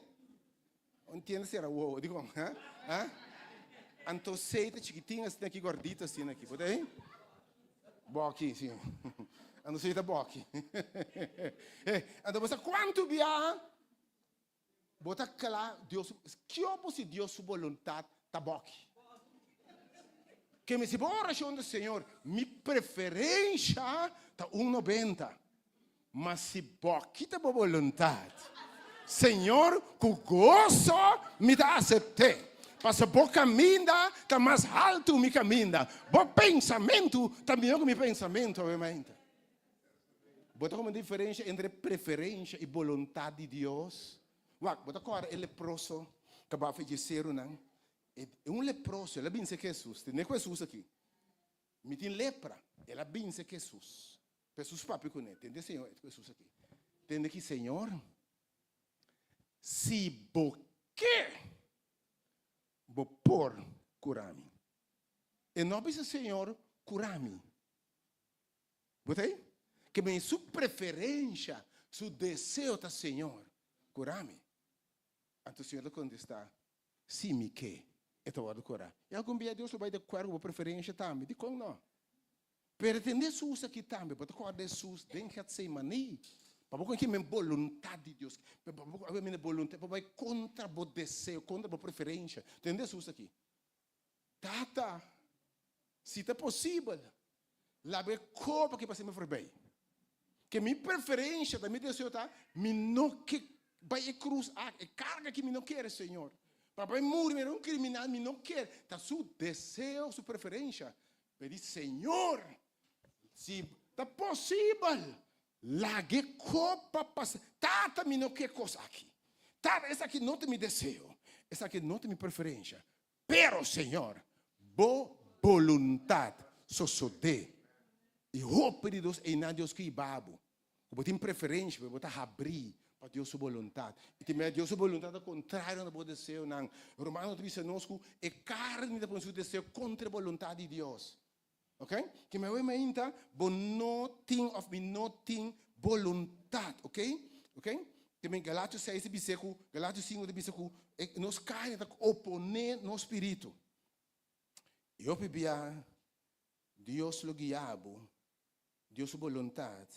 Entiende sera wowo, dicon? Ha? Ha? Anto sei ta chikitin asina aki, gordito asina aki, bo ta ei? Boki, si. Anto sei ta boki. Anto bo sa cuanto biaha Bo ta kla Dios su, kio bo si Dios su boluntat ta boki? Ke mi si bo orashon ta Señor, mi preferensha ta un 90, ma si boki ta bo boluntat, Señor, ku goso mi ta asept'é, pasobra bo kaminda ta mas haltu mi kaminda, bo pensamentu ta mihó ku mi pensamentu, obviamente. Bo ta como diferencia entre preferencia y boluntad di Dios? Wak, bo ta corda e leproso cu a bafa dje cerunan? E un leproso, el a binse Jesus. Tende cu Jesus aki. Mi tin lepra. El a binse Jesus. Jesus papia cune. Tende Señor, cu Jesus aki. Tende ki, Señor, si bo ke, bo por cura mi. E no a bisa, Señor, cura mi. Bo ta ei? Ke men su preferensha, su deseo ta, Señor, kura mi. Anto Señor ta kontestá, Si mi ke, e ta wòrdu kurá. I algun bia Dios lo bai di akuerdo ku bo preferensha tambe. Dikon no? Pero tende Hesus aki tambe. Bo ta kòrda Hesus den Getsemaní? Pa bo konke men boluntat di Dios. Pa bo konke men boluntat, pa bo bai kontra bo deseo, kontra bo preferensha. Tende Hesus aki. Tata, si ta posibel, laga e kopa ki pasa mi forbei. Ke mi preferensha ta, mi deseo ta, mi no ke bai e krus aki, e karga aki mi no kere, Señor. Pa bai muri manera un kriminal mi no kier. Ta su deseo, su preferensha. P'e di, Señor, si ta posibel, laga e kopa pasa. Tata, mi no ke kos aki. Tata, esaki no ta mi deseo. Esaki no ta mi preferensha. Pero, Señor, bo boluntat sosodé. I hopi di nos einan Dios ke hiba bo. Ku bo tin preferensha, pero bo ta habrí pa Dios su boluntat. I tin bes Dios su boluntat ta kontrario na bo deseonan. Romano ta bisa nos ku e karni ta pone su deseo kontra e boluntat di Dios. Ok? Ke mi mainta bo no tin òf mi no tin boluntat. Ok? Ok? Ke mi Galatio 6 ta bisa ku, Galatio 5 ta bisa ku nos karni ta oponé nos spiritu. I hopi bia Dios lo guia bo, Dios su boluntat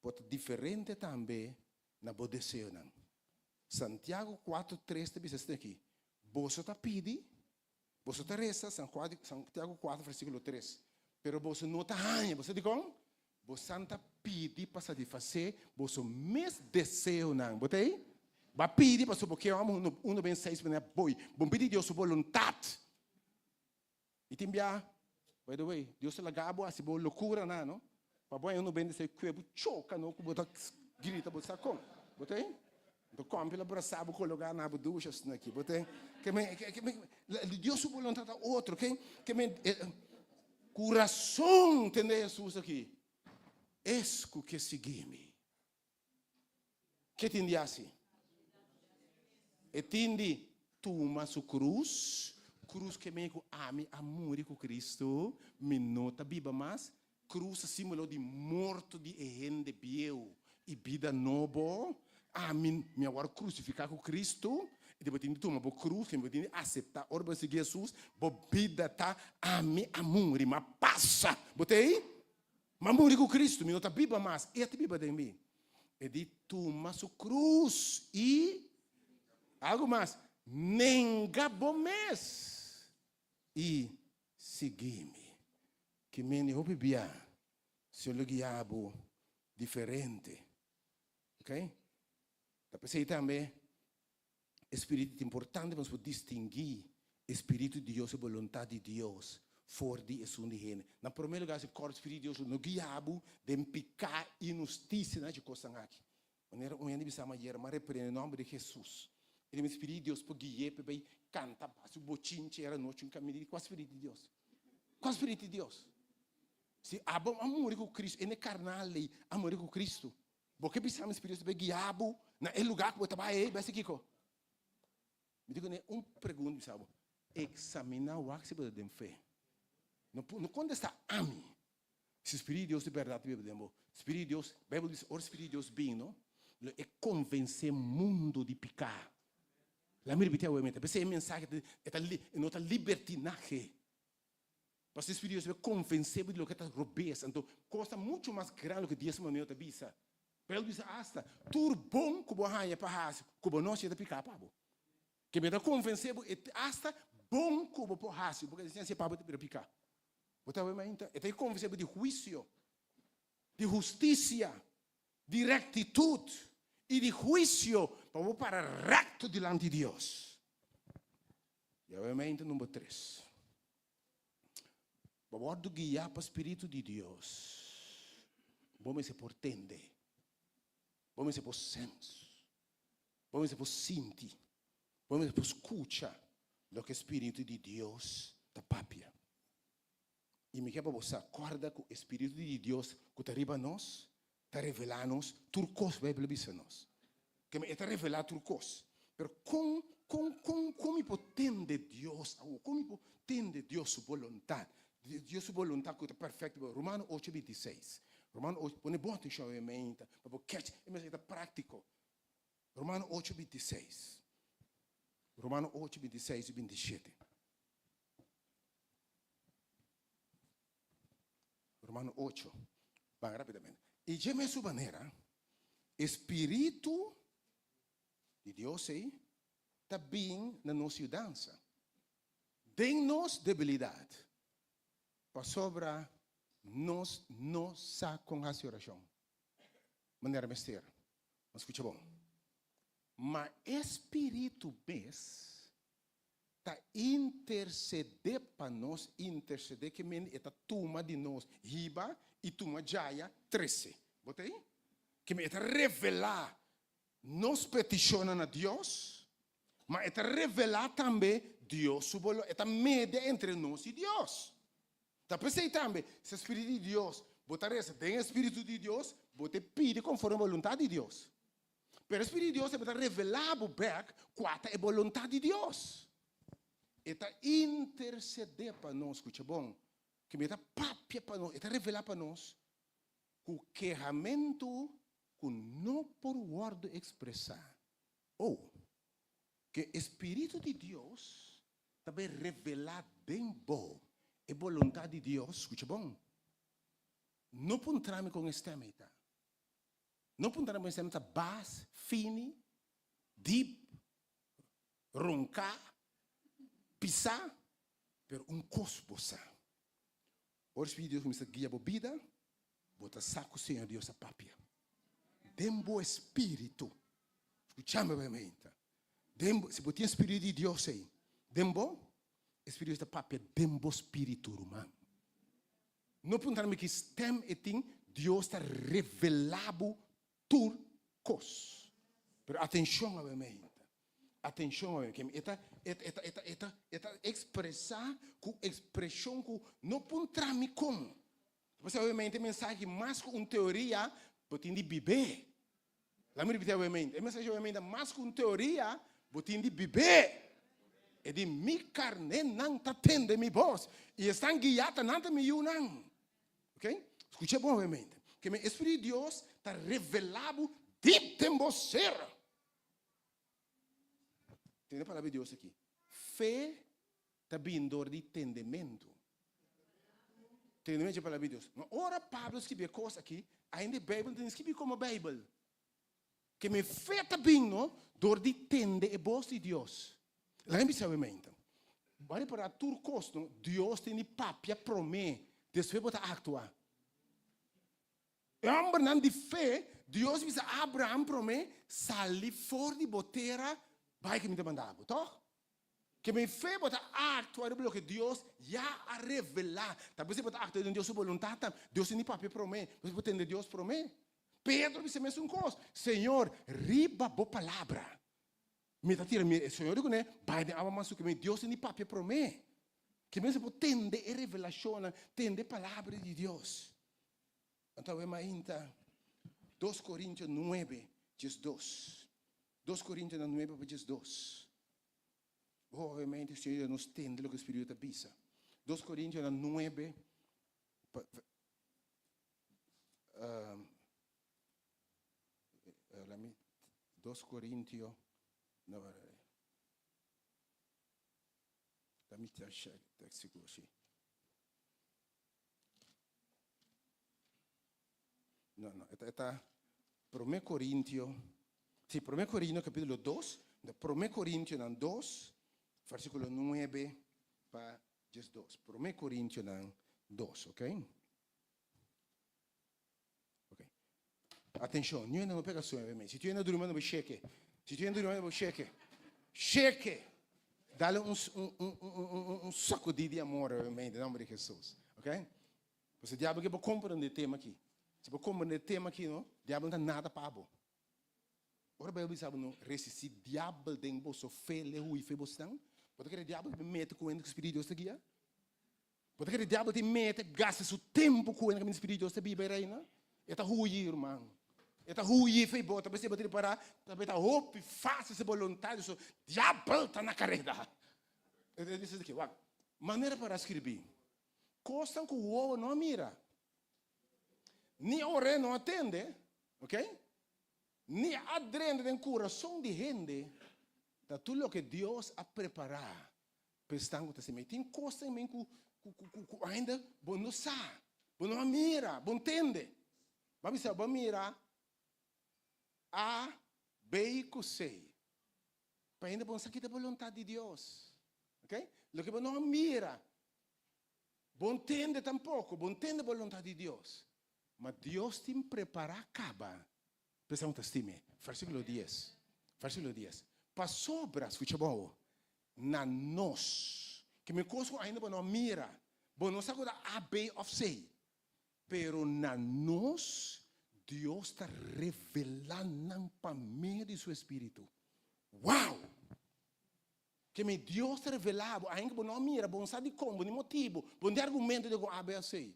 por ta diferente tambe na bo deseonan. Santiago 4, 3 ta bisa esaki, Boso ta pidi, Boso ta resa, Santiago 4 versíkulo 3, pero boso no ta haña. Boso dikon? Bosan ta pidi pa satisfasé boso mes deseonan. Bo ta ei? Bo a pidi pasobra bo ke amo uno ben seis manera boi. Bo pidi Dios su boluntat. I tin bia, by the way, Dios ta laga bo hasi bo lokuranan, no? Pa bo haña uno ben deseo kue bo choka, no? Ku bo ta grita bo sa kon. Bo ta ei? Bo kompi lo brasa bo kologa na bo dusha asina aki. Bo ta ke men ke men Dios su boluntat ta otro, ke ke men ku rason tende Hesus aki, Es ku ke sigui mi. Ke tin di hasi? E tin di tuma su krus, krus ke men ku ami a muri ku Kristu, mi no ta biba mas, Krus ta símbolo di morto di e hende bieu i bida nobo. Ami, mi a wòrdu krusifiká ku Kristu, i bo tin di tuma bo krus, bo tin di aseptá ora bo sigui Hesus, bo bida ta ami a muri, mi a pasa. Bo ta ei? Mi a muri ku Kristu, mi no ta biba mas, E ta biba den mi. E di tuma su krus i algu mas, nenga bo mes i sigui mi. Ki mende hopi bia Señor lo guia bo diferente. Ok? Ta p'esei tambe e spiritu ta importante pa nos por distinguí e spiritu di Dios, e boluntat di Dios for di esun di hende. Na promé lugar si kòrda spiritu di Dios lo no guia bo den piká, inhustisia, nan e kosnan aki. Manera un hende bisa mi ayer, mi a reprende nòmber di Hesus. E di mi spiritu di Dios por gui'é pa e bai kanta basi bochinche era nochi un kaminda. Di kua spiritu di Dios? Kua spiritu di Dios? Si abo a muri ku Kristu, e karnal ei a muri ku Kristu, bo ke bisa mi spiritu di Dios ta bai guia bo na e lugá ku bo ta bai ei? Bai hasi kiko? Mi di kuné un pregunta bisa bo, eksaminá wak si bo ta den fe. No no kontestá ami. Si Spiritu di Dios di bèrdat ta biba den bo, Spiritu di Dios, Beibel bisa ora Spiritu di Dios bin no, lo e konvensé mundu di piká. Laat mi ripití awe meta, p'esei e mensahe ta e ta e no ta libertinahe. Pasobra Spiritu di Dios ta konvensé bo di loke ta robes, anto kos ta muchu mas grandi loke dies mandamentu ta bisa. Beibel bisa asta, tur bon ku bo haña pa hasi ku bo no hasi e ta piká pa bo. Ke mi ta konvensé bo e asta bon ku bo por hasi, bo ke hasi pa bo ta bira piká. Bo ta wema ainda? E ta e konvensé bo di huisio, di hustisia, di rektitut i di huisio pa bo para rekto dilanti Dios. Yawema ainda number tres. Bo wòrdu guiá pa spiritu di Dios. Bo mester por tende. Bo mester por sens. Bo mester por sinti. Bo mester por skucha loke spiritu di Dios ta papia. I mi ke pa bo sa, kòrda ku e spiritu di Dios ku ta riba nos ta revelá nos tur kos. Beibel a bisa nos ke e ta revelá tur kos. Pero kon, kon, kon, kon mi por tende Dios awor? Kon mi por tende Dios su boluntat? Dios su boluntat ku ta perfekto. Romano ocho bintiseis. Romano ocho, pone bon atenshon e meinta pa bo kèch e mensahe ta práktiko. Romano ocho bintiseis. Romano ocho bintiseis i bintishete. Romano ocho. Ban rápidamente. I dje mesun manera, e spiritu di Dios ei ta bin na nos yudansa den nos debilidat, pasobra nos no sa kon hasi orashon manera mester. Bo skucha bon. Ma e spiritu mes. ta intercedé pa nos, intercedé ke men e ta tuma di nos hiba i tuma djaya trese. Bo ta ei? Ke men e ta revelá nos petishonnan na Dios, ma e ta revelá tambe Dios su bolo, e ta media entre nos i Dios. Ta p'esei tambe, si e Spiritu di Dios, bo ta resa den e Spiritu di Dios, bo ta pidi konforme boluntat di Dios. Pero e Spiritu di Dios tambe ta revelá bo bèk kua ta e boluntat di Dios. E ta intersedé pa nos, skucha bon, ke mi ta papia pa nos, e ta revelá pa nos ku kehamentu ku no por wòrdu ekspresá. O, ke e Spiritu di Dios ta bai revelá den bo e boluntat di Dios, skucha bon, no puntra mi kon e stèm ei ta. No puntra mi kon e stèm ta bas, fini, dip, ronká, pisá, pero un kos bo sa, ora Spiritu di Dios kuminsá guia bo bida, bo ta sa ku Señor Dios a papia den bo espíritu. Skucha mi obviamente. Den bo, si bo tin e Spiritu di Dios ei den bo, e Spiritu di Dios ta papia den bo spiritu, ruman. No puntra mi ki stem e tin, Dios ta revelá bo tur kos. Pero atenshon obviamente. Atenshon obviamente. E ta, e ta, e ta, e ta, e ta, e ta ekspresá ku ekspreshon ku no puntra mi kon. Pasobra obviamente e mensahe mas ku un teoria, bo tin di bib'é. Laat mi repiti awe-mente. E mensahe awe-mente mas ku un teoria, bo tin di bib'é. E di, Mi karnénan ta tende mi bos, i esnan guiá ta nan ta mi yunan. Ok? Skucha bon awe-mente. Ke men e Spiritu di Dios ta revelá bo dip den bo ser. Tende e palabra di Dios aki. Fe ta bin dor di tendementu. Tendementu dje palabra di Dios. Ma ora Pablo skibi e kos aki, ainda e Beibel no ta skibi komo Beibel. Ke mi fe ta bin no dor di tende e bos di Dios. Laga mi bisa awe meinta. Bo a repará tur kos no, Dios tin di papia promé, despues bo ta aktua. E hòmbernan di fe, Dios bisa Abraham promé, sali for di bo tera, bai ke mi ta manda bo, tòg? Ke men fe bo ta aktua riba loke Dios ya a revelá. Ta bes bo ta aktua den Dios su boluntat tambe. Dios tin di papia promé. Bo por tende Dios promé. Pedro bisa mesun kos, Señor, riba bo palabra mi ta tira mi. E Señor di kuné, Bai den awa mas su. Ke men Dios tin di papia promé. Ke men bo tende e revelashonnan, tende e palabra di Dios. Anto awe mainta dos Korintio nuebe diesdos. Dos Korintionan nuebe pa diesdos. Obviamente, Señor nos tende loke Spiritu ta bisa. Dos Korintionan nuebe pa um, let me, dos Korintio, no, let me check, sigur, si. No, no, e ta Promé Korintio, sí, Promé Korintio kapítulo dos, Promé Korintionan dos, versíkulo nuebe pa diesdos. Promé Korintionan dos, ok? Ok. Atenshon, niun hende no pega sueño awe mes. Si tur hende durmi no bo sheke. Si tur hende durmi no bo sheke. Sheke! Dale un, un, un, un, un sakudí di amor awe mes, den nomber di Jesus. Ok? Pasobra diabel ke bo komprende e tema aki. Si bo komprende e tema aki no, diabel no ta nada pa bo. Ora Bijbel bisa bo no resistí diabel den boso fe, le hui fe bosnan, bo ta kere diabel ta mete ku hende ku Spiritu di Dios ta guia? Bo ta kere diabel ta mete gasta su tempu ku hende kaminda Spiritu di Dios ta biba i reina? E ta huyi, ruman. E ta huyi fe bo. Ta bes bo ta ripará, ta ta hopi fásil si boluntat di so diabel ta na kareda. E ta bisa aki, wak, manera para skirbi. Kosnan ku wowo no a mira, ni ore no a tende, ok, ni a drenta den kurason di hende, ta tur loke Dios a prepará pa esnan ku ta stima. I tin kosnan men ku ku ainda bo no sa, bo no a mira, bo no tende. Bo a bisa bo a mira A, B ku C. Pa hende bo no sa kita boluntat di Dios. Ok? Loke bo no a mira, bo no tende tampoko, bo no tende boluntat di Dios. Ma Dios tin prepará kaba pa esnan ku ta stim'é. Versíkulo dies, versíkulo dies. Pasobra, skucha bon awor. Na nos. Ke men kos ku ainda bo no a mira. Bo no sa ku ta A, B òf C. Pero na nos, Dios ta revelá nan pa medio di su Espíritu. Wow! Ke men Dios ta revelá bo, ainda ku bo no a mira, bo no sa dikon, bo no tin motibu, bo no tin argumento di kon A, B òf C.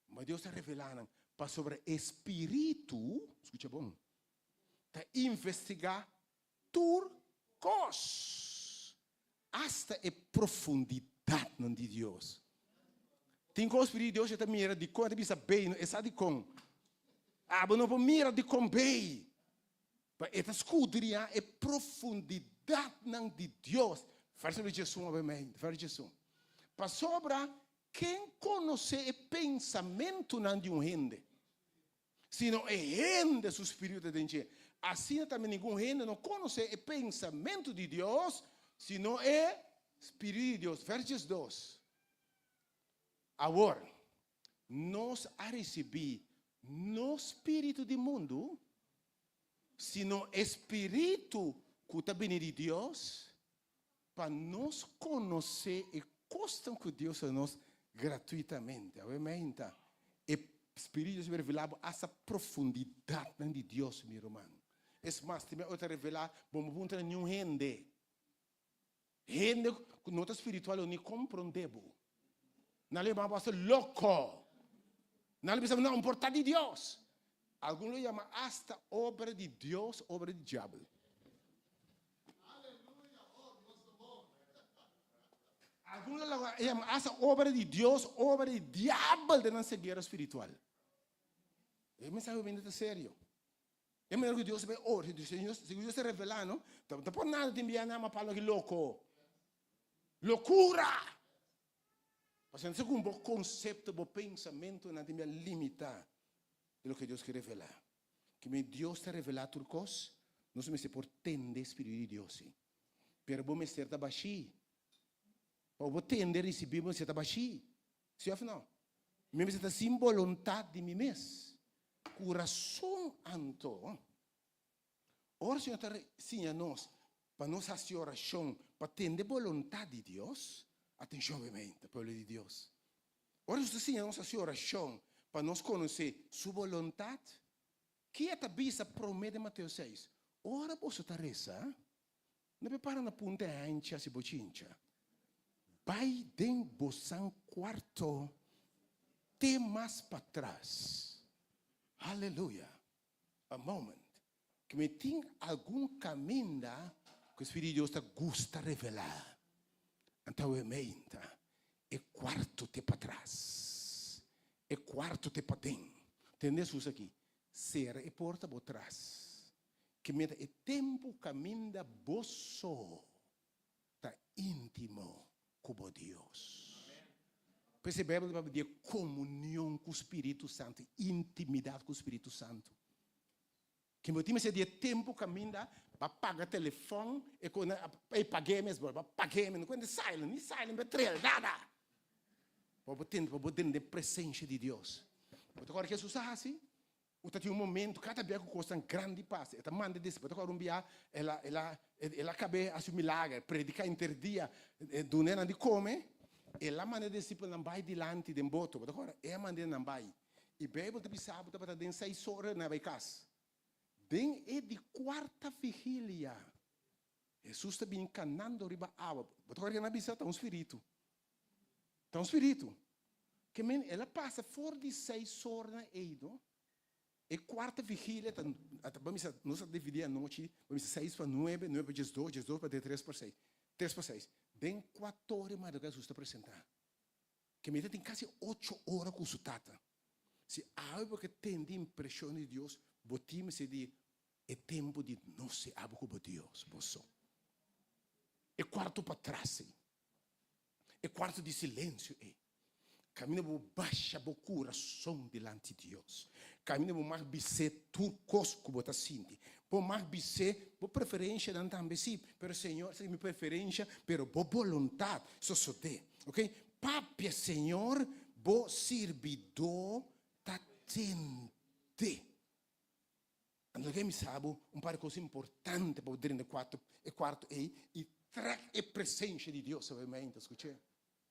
Ma Dios ta revelá nan pasobra e Spiritu, skucha bon, ta investigá tur kos, asta e profundidatnan di Dios. Tin kos Spiritu di Dios e ta mira dikon e ta bisa bei, no e sa dikon. Abo no por mira dikon bei, pa e ta skudriá e profundidatnan di Dios. Versíkulo diesun, obviamente, versíkulo diesun. Pasobra Ken konosé e pensamentunan di un hende, sino e hende su spiritu ta den dje? Asina tambe ningun hende no konosé e pensamentu di Dios, sino e spiritu di Dios. Vers diesdos. Awor, nos a risibí no spiritu di mundu, sino e spiritu ku ta bini di Dios, Pa nos konosé e kosnan ku Dios a nos gratuitamente. Awe meinta, e Spiritu di Dios a revelá bo asta profundidatnan di Dios, mi ruman. Es mas, tin bia ora ta revelá, bo no puntra niun hende. Hende ku no ta spiritual lo ni komprondé bo. Nan lo yama bo asta loko. Nan lo bisa bo, no, por ta di Dios. Algun lo yama asta obra di Dios obra di diabel. Algun lo yama asta obra di Dios obra di diabel den nan ceguera spiritual. E mensahe hopi ta serio. E manera ku Dios ta bai ora, si Dios ta revela no, ta por nada tin bia nan ama palo aki loko. Lokura! Pasobra segun bo konsepto, bo pensamentunan tin bia limitá di loke Dios ke revelá. Kimen Dios ta revelá tur kos, nos mester por tende Spiritu di Dios si. Pero bo mester ta bashí. Pa bo tende risibí bo mester ta bashí. Si òf no? Mi mester ta sin boluntat di mi mes. Ku rason anto, ora Señor ta siña nos pa nos hasi orashon pa tende boluntat di Dios, atenshon obviamente, pueblo di Dios. Ora Hesus ta siña nos hasi orashon pa nos konosé Su boluntat, ki E ta bisa promé den Mateo seis? Ora boso ta resa, no be para na punta e hanchi hasi bochincha. Bai den bosan kuarto te mas patras. Aleluya! A moment. Ke mi tin algun kaminda ku e Spiritu di Dios ta gusta revelá. Anto awe meinta, e kuarto te patras, e kuarto te paden. Tende Hesus aki, Sera e porta bo tras. Ke meta e tempu kaminda bo so ta íntimo ku bo Dios. P'esei Beibel ta papia di e komunion ku Spiritu Santu, intimidat ku Spiritu Santu. Ke bo tin mester di e tempu kaminda bo a paga telefòn e ku e pag'é mes bo a pag'é mes no kuenta silent ni silent bo trel nada. Pa bo tende pa bo drenta den presensia di Dios. Bo ta kòrda Hesus a hasi? U ta tin un momento kada bia ku kosnan grandi pasa e ta manda disipel. Bo ta kòrda un bia el a el a el a kab'é hasi un milager prediká henter dia duna nan di kome. El a manda e disipelnan bai dilanti den boto. Bo ta kòrda? E a manda nan bai. I Beibel ta bisa bo tabata den seis ora na bai kas. Den e di kuarta vigilia, Hesus ta bini kanando riba awa. Bo ta kòrda ke nan a bisa? Ta un spiritu. Ta un spiritu. Ke men el a pasa for di seis ora na ei, no? E kuarta vigilia ta, bo bisa, nos a dividí anochi, bo bisa seis pa nuebe, nuebe pa diesdos, diesdos pa tres pa seis, tres pa seis. Den kuator di madrugada Hesus ta presentá. Ke mester tin kasi ocho ora ku su tata. Si awe bo ke tende impreshon di Dios, bo tin mester di e tempu di no se abo ku bo Dios, bo so. E kuarto patras ei, e kuarto di silensio ei, kaminda bo basha bo kurason dilanti Dios, kaminda bo mag bis'é tur kos ku bo ta sinti, bo mag bis'é bo preferenshanan tambe, sí, pero Señor, esaki mi preferensha, pero bo boluntat sosodé. Ok, papia Señor, bo sirbidó ta tende. Anto ke mi sa bo un par di kos importante pa bo drenta e kuarto, e kuarto ei i. Trek e presencia di Dios awe mainta, scuché.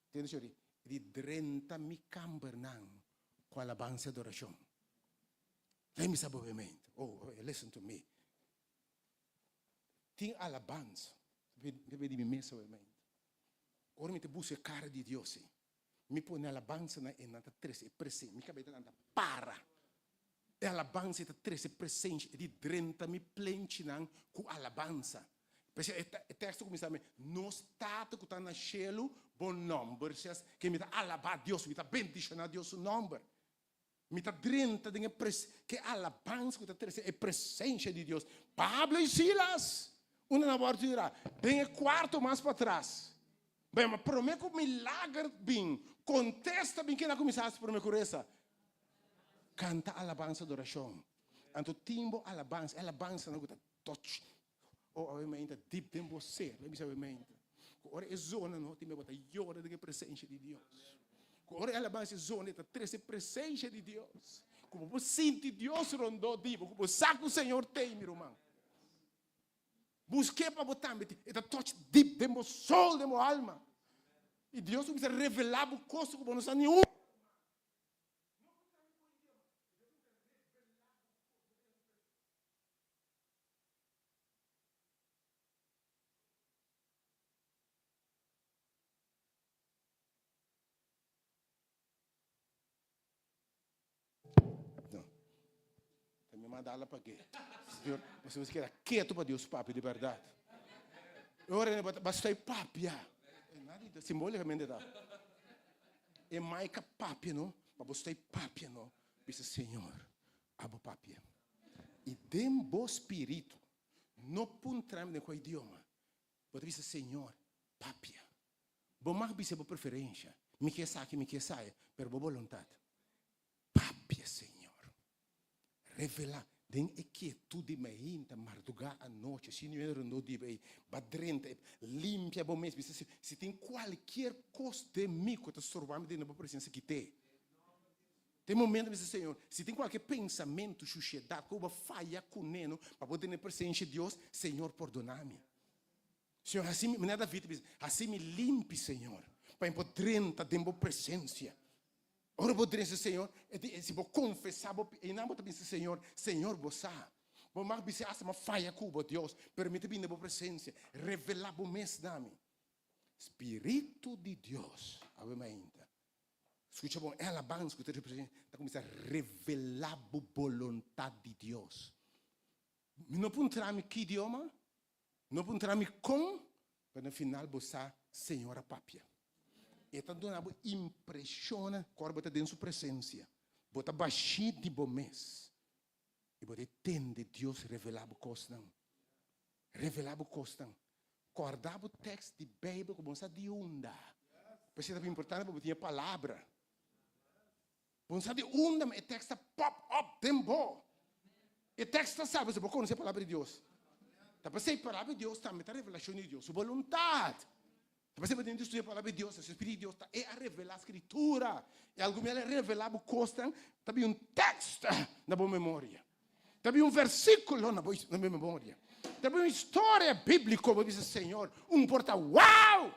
Tende shori, di drenta mi kambernan cu alabansa y adoracion. Lei mi sa bo mente. Oh, listen to me. Tin alabansa. Mi ta pidi mi mes awe mainta. Ora mi ta busca e cara di Dios, mi pone alabansa na e nan ta trece e presencia. Mi cabeza ta para. E alabansa ta trece presencia e di drenta mi plenchinan cu alabansa. P'esei e teksto kuminsá me, Nos Tata ku ta na shelu, bo nòmber sea ke mi ta alabá Dios, mi ta bendishoná Dios su nòmber. Mi ta drenta den e pres ke alabansa ku ta trese e presensia di Dios. Pablo i Silas, unda nan a wòrdu tirá? Den e kuarto mas patras. Bai, ma promé ku milager bin, kontesta bin, ken a kuminsá hasi promé ku resa? Kanta alabansa adorashon. Anto tin bo alabansa, e alabansanan ku ta touch Oh, awe mainta dip den bo ser. Lo bisa awe mainta. Ku ora e zona no, tin bo ta yora den e presencia di Dios. Ku ora e alabansa e zona, e ta trese presencia di Dios. Ku bo por sinti Dios rondó di bo, ku bo sa ku Señor t'ei, mi ruman. Busk'é pa bo tambe, e ta touch dip den bo soul, den bo alma. I Dios kuminsa revelá bo kos ku bo no sa ni un. No. Ta mi manda ala pagué. Señor, você você queda quieto pa Dios papia de verdad. Ora basta papia. Simbólicamente ta. E maika papia no, pa bo stoi papia no. Bisa Señor, abo papia. I den bo spiritu, no puntra mi den kua idioma, bo ta bisa, Señor, papia. Bo mag bisa bo preferensha, mi ke esaki, mi ke esaya, pero bo boluntat, papia, Señor. Revelá den e kietud di mainta, mardugá, anochi, si niun hende rondó di bo ei, ba drenta, limpia bo mes, bisa, si tin kualkier kos den mi ku ta storba mi den bo presensia, kit'é. Den momento mi bisa, Señor, si tin kualke pensamentu, shushedat, ku bo a faya kuné no, pa bo tene presensia di Dios, Señor, pordoná mi. Señor, hasi mi, manera David a bisa, hasi mi limpi, Señor, pa mi por drenta den bo presensia. Ora bo drenta, Señor, e di, si bo konfesá bo, einan bo ta bisa, Señor, Señor, bo sa. Bo mag bisa, asta mi a faya ku bo, Dios, pero mi ta bini den bo presensia. Revelá bo mes na mi. Spiritu di Dios, awe mainta. Skucha bon, e alabansa ku ta representá ta kuminsá revelá bo boluntat di Dios. Mi no puntra mi ki idioma, no puntra mi kon, pero na final bo sa Señor a papia. E ta duna bo impreshonnan ku ora bo ta den su presensia, bo ta bashí di bo mes i bo ta tende Dios revelá bo kosnan. Revelá bo kosnan. Kòrda bo tèks di Beibel ku bo no sa di unda. P'esei ta importante pa bo tin e palabra. Bo no sa di unda, ma e tèks ta pòp òp den bo. E tèks ta sa, pasobra bo konosé e palabra di Dios. Ta p'esei palabra di Dios tambe ta revelashon di Dios su boluntat. Ta p'esei bo tin di studia e palabra di Dios, pasobra e Spiritu di Dios ta e a revelá Skritura. I algun bia el a revelá bo kosnan, ta bin un tèks na bo memoria. Ta bin un versíkulo na bo memoria. Ta bin un historia bíbliko, bo bisa, Señor, un por ta wow!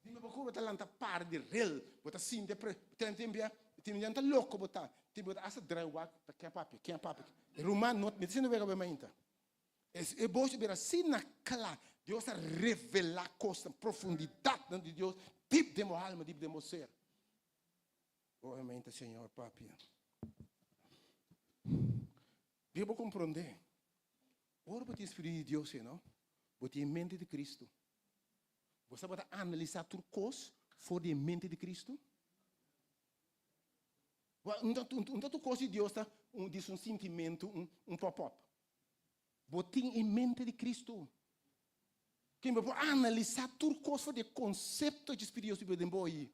Dime bo ku bo ta lanta par di rel, bo ta sinti e pre, ten tin bia, tin bia ta loko bo ta, tin bo ta hasta drai wak, ta ken papia, ken papia. Ruman, no, mi ta sinti wega bo mainta. E bos a bira asina kla. Dios a revelá kosnan, profundidatnan di Dios dip den bo alma, dip den bo ser. Obviamente, Señor papia. Dia bo komprondé, ora bo tin Spiritu di Dios, no? Bo tin e mente di Cristo. Bo sa bo ta analisá tur kos for di e mente di Cristo? Un ta tur kos di Dios ta un dis un sintimentu, un un pop-up. Bo tin e mente di Cristo. Ken bo por analisá tur kos for di e konsepto dje Spiritu di Dios den bo oí.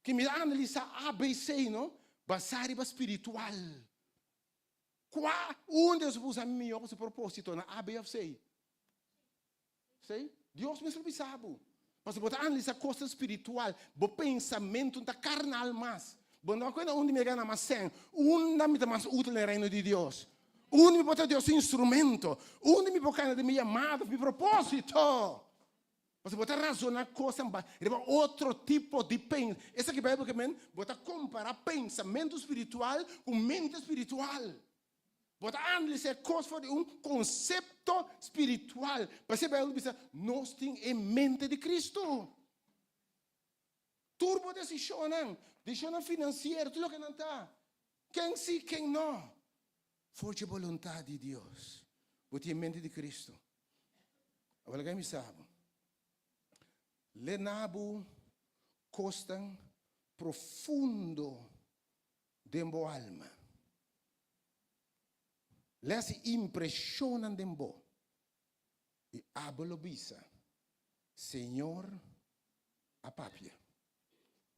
Ken mi ta analisá A, B, C, no? Basá riba spiritual. Kua un Dios por usa mihó pa su propósitonan, A, B òf C? C? Dios mes lo bisa bo. Pasobra bo ta analisá kosnan spiritual, bo pensamentu no ta karnal mas. Bo no a kuenta unda mi a gana mas sèn, unda mi ta mas útil den Reino di Dios. Unda mi por ta Dios su instrumento? Unda mi por kana den mi yamada of mi propósito? Pasobra bo ta razoná kosnan ba riba otro tipo di pen. Esaki Bijbel ke men, bo ta kompará pensamentu spiritual ku mente spiritual. Bo ta analisá e kos for di un konsepto spiritual. P'esei Bijbel ta bisa, nos tin e mente di Cristo. Tur bo desishonnan, desishonnan finansiero, tur loke nan ta, ken si, ken no, for dje boluntat di Dios. Bo tin e mente di Cristo. Awor laga mi sa bo. Lena bo kosnan profundo den bo alma. Lesa e impreshonnan den bo. I abo lo bisa, Señor a papia.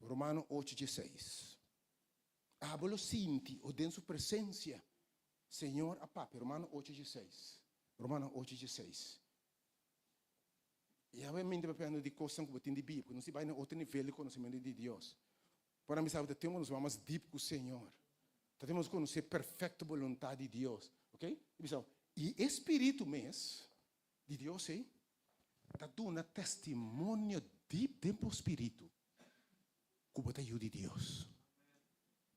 Romano ocho dieseis. Abo lo sinti o den su presencia, Señor a papia. Romano ocho dieseis. Romano ocho dieseis. I awe mi ta papiando di cosnan cu bo tin di biba, cu nos tin bai na otro nivel di conocimento di Dios. Por mi sa bo ta tempo nos bai mas deep cu Señor. Ta tempo nos conoce perfecto boluntad di Dios. Ok? I bisa, i e Spiritu mes di Dios ei ta duna testimonio deep den bo spiritu ku bo ta yu di Dios.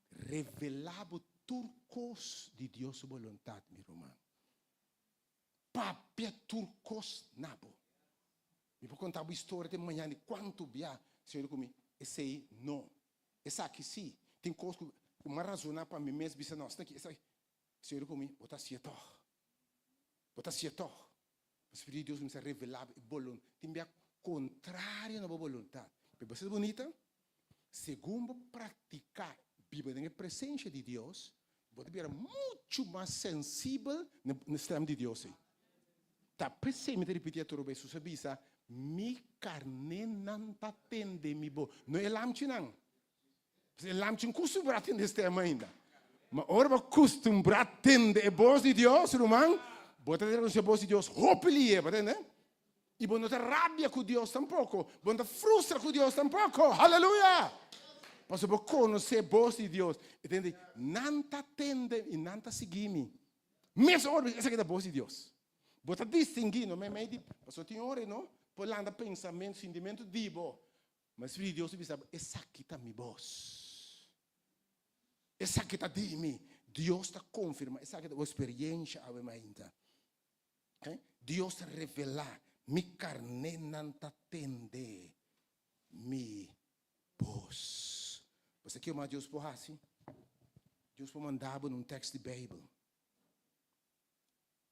Revelá bo tur kos di Dios su boluntat, mi ruman. Papia tur kos na bo. Mi por konta bo historia te mañana di kuantu bia Señor di ku mi, esei no, esaki si. Tin kos ku mi a razoná pa mi mes bisa no, esaki, esaki. Señor di ku mi, bo ta hasié tòg. Bo ta hasié tòg. E Spiritu di Dios kuminsá revelá bo e boluntat. Tin bia kontrario na bo boluntat. Pero bo sa bunita? Segun bo praktiká biba den e presensia di Dios, bo ta bira muchu mas sensibel na e stèm di Dios ei. Ta p'esei mi ta ripití atrobe, Hesus a bisa, Mi karnénan ta tende mi bos. No e lamchinan. Pasobra e lamchi no kustumbrá tende e stèm ainda. Ma ora bo kustumbrá tende e bos di Dios, ruman, bo ta rekonosé e bos di Dios hopi lihe, bo ta tende? I bo no ta rabia ku Dios tampoko, bo no ta frustra ku Dios tampoko. Haleluya! Pasobra bo konosé bos di Dios. E tende, nan ta tende i nan ta sigui mi. Mes ora esaki ta bos di Dios. Bo ta distinguí, no meimei di, pasobra tin ora no por lanta pensamentu, sintimentu di bo. Ma e Spiritu di Dios ta bisa bo, esaki ta mi bos. Esaki ta di mi. Dios ta konfirmá, esaki ta bo eksperiensha awe mainta. Dios ta revelá, Mi karnénan ta tende mi bos. Bo sa kiko mas Dios por hasi? Dios por manda bo na un tèks di Beibel.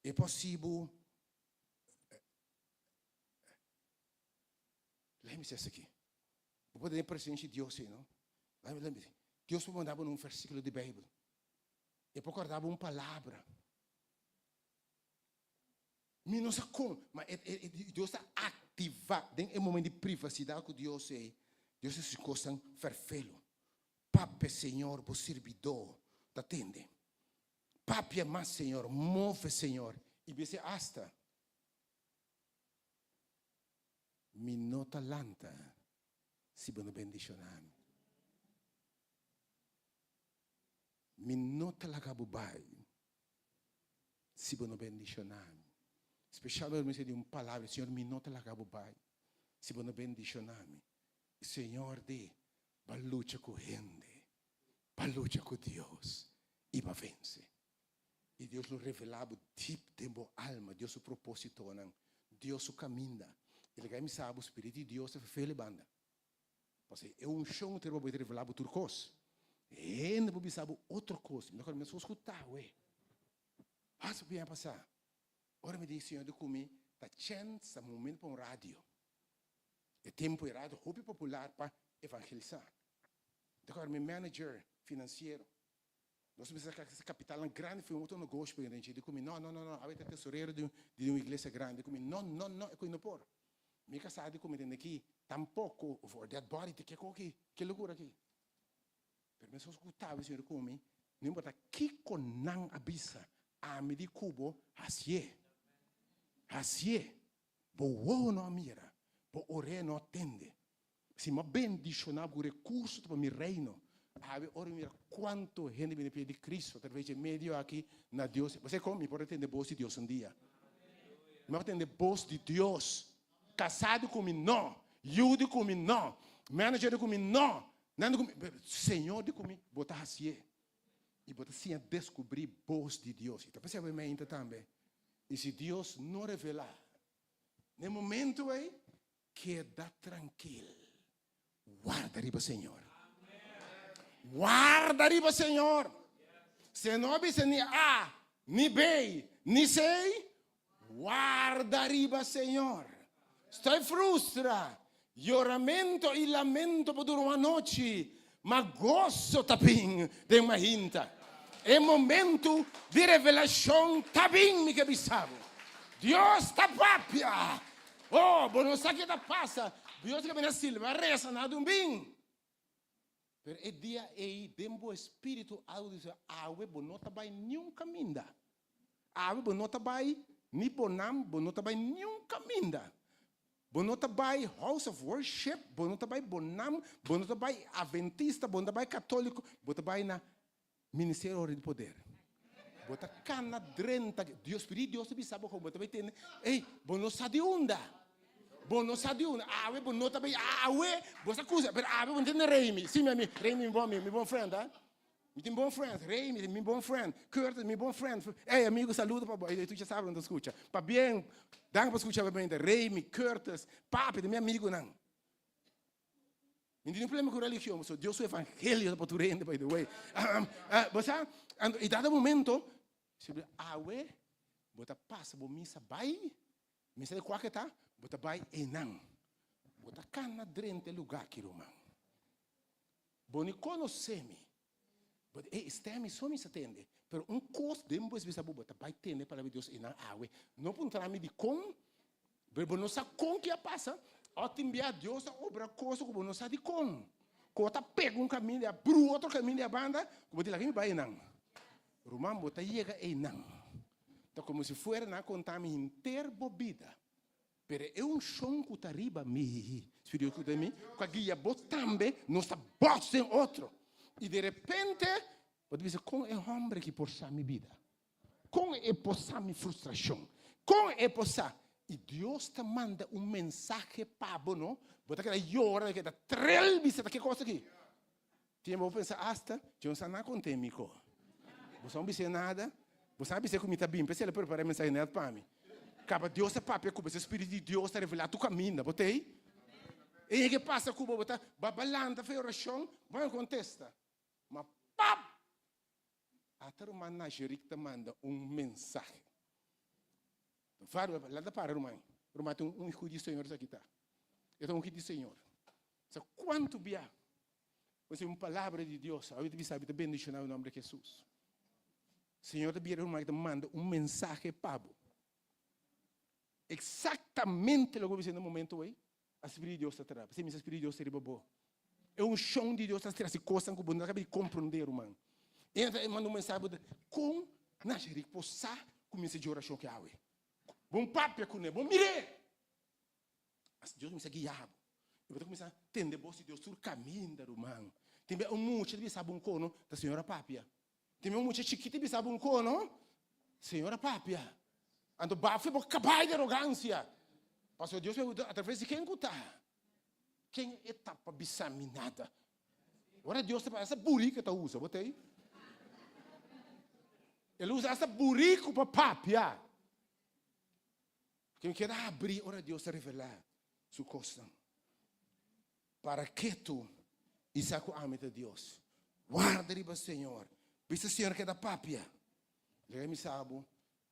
E por hasi bo, Lei mi sa esaki. Bo por tene presensia di Dios ei, no? Dios por manda bo na un versíkulo di Beibel. E por kòrda bo un palabra. Mi no sa kon, ma e, e, e, Dios ta aktivá den e momento di privasidat ku Dios ei. Dios ta hasi kosnan ferfelo. Papia, Señor, bo sirbidó ta tende. Papia mas, Señor, move, Señor. I bisa asta, mi no ta lanta si bo no bendishoná mi. Mi no ta laga bo bai si bo no bendishoná mi. Spesialmente ora mi sa di un palabra, Señor, mi no ta laga bo bai si bo no bendishoná mi. Señor di, Bo a lucha ku hende, bo a lucha ku Dios i bo a vense. I Dios lo revelá bo dip den bo alma Dios su propósitonan, Dios su kaminda. I laga mi sa bo, Spiritu di Dios ta ferfel e banda. Pasobra e unshon ta riba bo i ta revelá bo tur kos. Hende por bisa bo otro kos, mi ta kòrda meskos ku ta awe. Hasta biaha pasá, ora mi di Señor di ku mi ta chèns, ta momento pa un radio. E tempu e radio hopi popular pa evangelisá. Mi ta kòrda mi manager finansiero, nos mester saka e kapitalnan grandi for un otro negoshi pa yega den dje. Di ku mi, no, no, no, no, awe ta tesorero di un iglesia grandi. Di ku mi, no, no, no, e ku no por. Mi kasá di ku mi tende aki tampoko over dead body te kiko aki, ke lokura aki. Pero meskos ku tawe Señor ku mi, no importa kiko nan a bisa, ami di ku bo hasié. Hasié. Bo wowo no a mira, bo orea no a tende. Si mi a bendishoná bo ku rekurso ta pa mi reino. Awe ora mi mira kuantu hende bini pia di Cristo atraves di e medio aki na Dios. Bo sa kon? Mi por a tende bos di Dios un dia. Mi por a tende bos di Dios. Kasá di ku mi no, yu di ku mi no, manager di ku mi no, nan di ku mi, Señor di ku mi, bo ta hasié. I bo ta siña deskubrí bos di Dios. I ta p'esei awe meinta tambe. I si Dios no revelá na e momento ei, keda trankil. Warda riba Señor. Warda riba Señor. Se no a bisa ni A, ni B, ni C, warda riba Señor. Estoy frustra. Yoramento y lamento por dura un anochi, ma goso ta bin den mahinta. E momento di revelacion ta bin, mi ke bisa bo. Dios ta papia. Oh, bo no sa ke ta pasa. Dios ke bini silba resa na dun bin. Pero e dia ei den bo espiritu algo di bisa, awe bo no ta bai niun kaminda. Awe bo no ta bai ni bonam, bo no ta bai niun kaminda. Bo no ta bai house of worship, bo no ta bai bonam, bo no ta bai adventista, bo no ta bai katoliko, bo ta bai na Ministerio Ora di Poder. Bo ta kana drenta, Dios, Spiritu Dios ta bisa bo kon bo ta bai tende, ey, bo no sa di unda. Bo no sa di unda. Awe bo no ta bai, awe bo sa kusa, pero awe bo no tende Remy. Si mi ami, Remy mi bon amigo, mi bon friend, ha. Mi tin bon friends, Remy mi bon friend, Curtis mi bon friend. Ey amigo saludo pa bo, ey tu ya sabe no ta skucha. Pabien, danki pa skucha obviamente, Remy, Curtis, papi ta mi amigonan. Mi no tin problema ku religion, pasobra Dios su evangelio ta pa tur hende, by the way. Bo sa, anto i dado momento, si bo awe, bo ta pasa bo misa bai, misa di kuake ta, bo ta bai einan. Bo ta kana drenta e lugá aki, ruman. Bo ni konosé mi. Bo di, ey, stèm mi so mi sa tende. Pero un kos den bo es bisa bo, bo ta bai tende e palabra di Dios einan awe. No puntra mi dikon, pero bo no sa kon ki a pasa. Ò tin bia Dios ta obra kosa ku bo no sa dikon. Ku bo ta pega un kaminda i a brua otro kaminda i a banda, ku bo di laga mi bai einan. Ruman, bo ta yega einan. Ta komo si fuera nan a konta mi henter bo bida. Pero e unshon ku ta riba mi, Spiritu ku ta den mi, ku a guia bo tambe, nos ta bòs den otro. I de repente, bo ta bisa, Kon e hòmber aki por sa mi bida? Kon e por sa mi frustrashon? Kon e por sa? I Dios ta manda un mensahe pa bo, no? Bo ta keda yora, bo ta keda trel, bisa, Ta ke kos aki? Tin bo pensa asta, dje un sa na konte mi ko. Bo sa un bis'é nada, bo sa bis'é ku mi ta bin, p'esei el a prepará e mensahe nèt pa mi. Kaba Dios ta papia ku bo, e Spiritu di Dios ta revelá tur kaminda, bo t'ei? E ke pasa ku bo, bo ta babalanta fe orashon, bo no kontesta. Ma pap! Ata ruman Najerik ta manda un mensahe. Lanta para ruman, ruman ta un ungido di Señor esaki ta. E ta ungido di Señor. Sa kuantu bia Bo recibi un palabra di Dios, awe ta bisa bo ta bendiciona den nomber di Jesus. Señor ta bira ruman ta manda un mensahe pa bo. Exactamente loke bo bisa na momento ei, a Spiritu di Dios ta traha. P'esei mi sa Spiritu di Dios ta riba bo. E uncion di Dios ta trese cosnan cu bo no ta cabe di comprende, ruman. E ta manda un mensahe pa bo, con Nazaret por sa cu mi mester dje oracion aki awe? Bon papia cune, bon mir'é. As Dios kuminsá guia bo, i bo ta kuminsá tende bos di Dios tur kaminda, ruman. Tin bia un mucha ta bisa bo un kono, ta Señor a papia. Tin bia un mucha chikito ta bisa bo un kono, Señor a papia. Anto bafia bo kabai di arogansia. Pasobra Dios papia atraves di ken ku ta. Ken e ta pa bisa mi nada? Ora Dios ta papia, hasta buriku e ta usa, bo ta ei? El usa hasta buriku pa papia. Ken kier habri ora Dios ta revelá su kosnan? Para ketu i sa ku ami ta Dios. Warda riba Señor. Bisa Señor keda papia. Laga mi sa bo,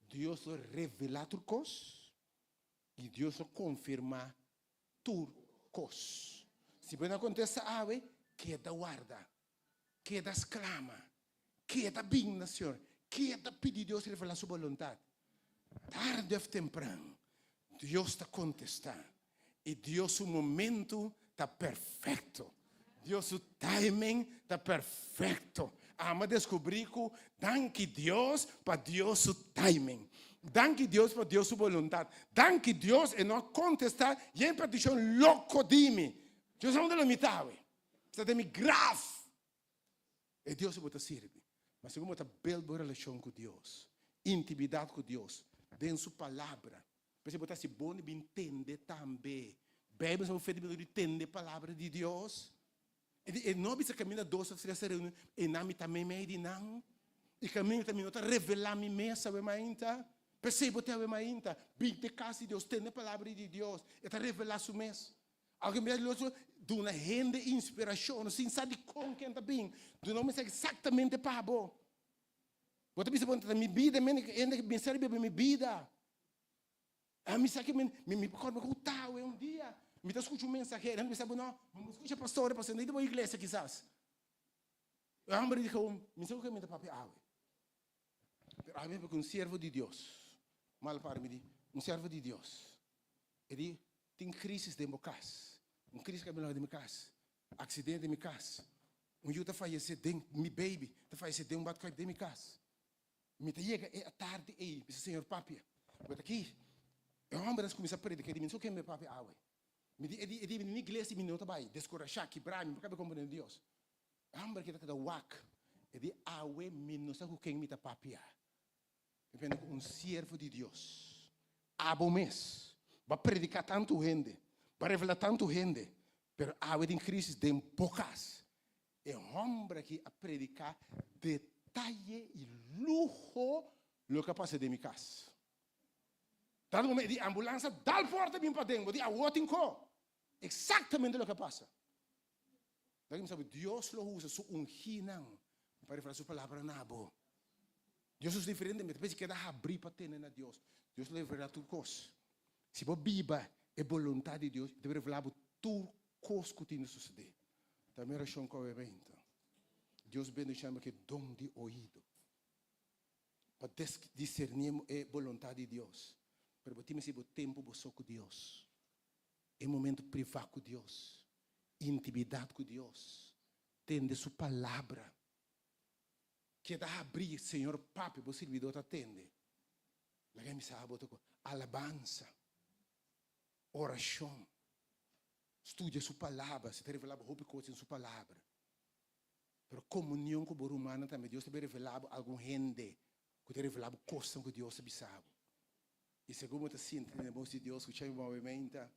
Dios lo revelá tur kos i Dios lo konfirmá tur kos. Si bo no kontesta awe, keda warda. Keda sklama. Keda bin na Señor. Keda pidi Dios revelá su boluntat. Tarde of tempran, Dios ta kontestá. I Dios su momentu ta perfekto. Dios su timing ta perfekto. Amo a deskubrí ku danki Dios pa Dios su timing. Danki Dios pa Dios su boluntat. Danki Dios e no a kontestá yen petishon loko di mi. Dios a unda lo mi ta awe. Sta den mi graf. E Dios ku bo ta sirbi. Ma segun bo ta build bo relashon ku Dios, intimidat ku Dios, den Su Palabra, p'esei bo ta hasi bon di bin tende tambe. Beibel sa bo fe di bin di tende Palabra di Dios. E di, e no bisa kaminda dos òf tres ta reuni, einan mi ta meimei di nan. I kaminda ta mi no ta revelá mi mes awe mainta. P'esei bo ta awe mainta, bin te kas di Dios, tende Palabra di Dios. E ta revelá su mes. Algun bes lo duna hende inspirashon sin sa dikon ken ta bin duna un mensahe eksaktamente pa bo. Bo ta bisa bo ta mi bida mi hende mi sa riba mi bida. Ami sa ke mi mi kòrda ku tawe un dia mi ta skucha un mensahero hende bisa bo no bo no skucha pastor pastor no di bo iglesia kisas. E hòmber di ku mi sa ku ke mi ta papia awe. Pero ami papia ku un siervo di Dios mal para mi di un siervo di Dios e di Tin crisis den bo cas. Un crisis ka bin den mi cas. Accidente den mi cas. Un yu ta fayece den mi baby ta fayece den un badkuip den mi cas. Mi ta yega e atardi ey bisa Señor papia. Bo ta aki. E homber a cuminsa predica di mi no sa ken mi papia awe. Mi di e di e di mi iglesia mi no ta bay descurasha kibra mi no cabe comprende Dios. E homber aki ta keda wak. E di awe mi no sa cu ken mi ta papia. Mi pende ku un siervo di Dios, abo mes, bo a prediká tantu hende, bo a revelá tantu hende, pero awe den krísis den bo kas. E hòmber aki a prediká detaye i luho loke a pasa den mi kas. Tantu momento di ambulansa dal porta bin paden, bo di awor tin ko. Eksaktamente loke a pasa. Laga mi sabi, Dios lo usa su ungínan pa revelá su palabra na bo. Dios usa diferente meta, p'esei keda habrí pa tene na Dios. Dios lo revelá tur kos. Si bo biba e boluntat di Dios, e ta revelá bo tur kos ku tin di susedé. Ta mi orashon ku awe beinta. Dios bendishoná bo ku e don di oido pa diserní e boluntat di Dios. Pero bo tin mester bo tempu bo so ku Dios. E momento privá ku Dios, intimidat ku Dios, tende Su palabra. Keda habrí, Señor papia, bo sirbidó ta tende. Laga mi sa bo ta ku alabansa, orashon, studia Su palabra, si ta revelá bo hopi kos den Su palabra. Pero komunion ku bo rumannan tambe, Dios ta bin revelá bo algun hende ku ta revelá bo kosnan ku Dios ta bisa bo. I segun bo ta sinti den e bos di Dios, skucha mi bon awe meinta,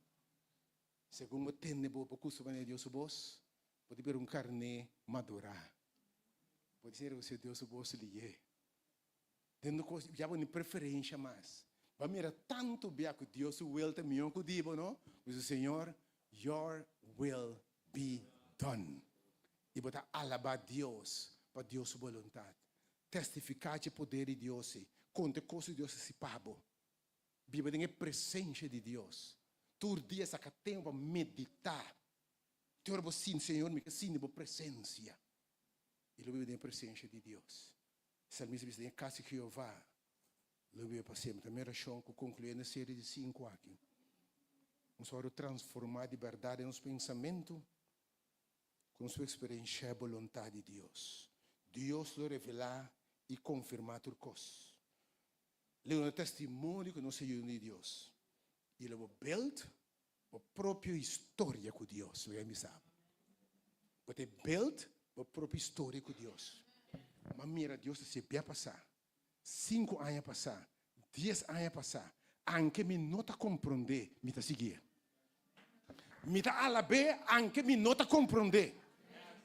segun bo tende bo bo kustu manera Dios su bos, bo ta bira un karné madurá. Bo ta sinti ku Dios su bos lié. Den no kos, ya bo ni preferensha mas. Bo a mira tantu bia ku Dios su will ta mihó ku di bo, no? Bo bisa, Señor, your will be done. I bo ta alabá Dios pa Dios su boluntat. Testifiká dje poder di Dios i konta e kos ku Dios hasi pa bo. Biba den e presensia di Dios. Tur dia saka tempu pa meditá. Te ora bo sinti, Señor, mi ke sinti bo presensia. I lo biba den e presensia di Dios. E salmista bisa, Den e kas di Jehová lo biba pa semper. Ta mi orashon ku konkluyendo e serie di sinku aki, nos wòrdu transformá di bèrdat den nos pensamentu. Ku nos por eksperenshá e boluntat di Dios. Dios lo revelá i konfirmá tur kos. Lo duna testimonio ku nos ta yunan di Dios i lo bo build bo propio historia ku Dios. Lo mi sa bo. Bo ta build bo propio historia ku Dios. Ma mira Dios ta hasi bia pasá, sinku aña pasá, dies aña pasá, anke mi no ta komprondé, mi ta siguié. Mi ta alab'é anke mi no ta komprondé.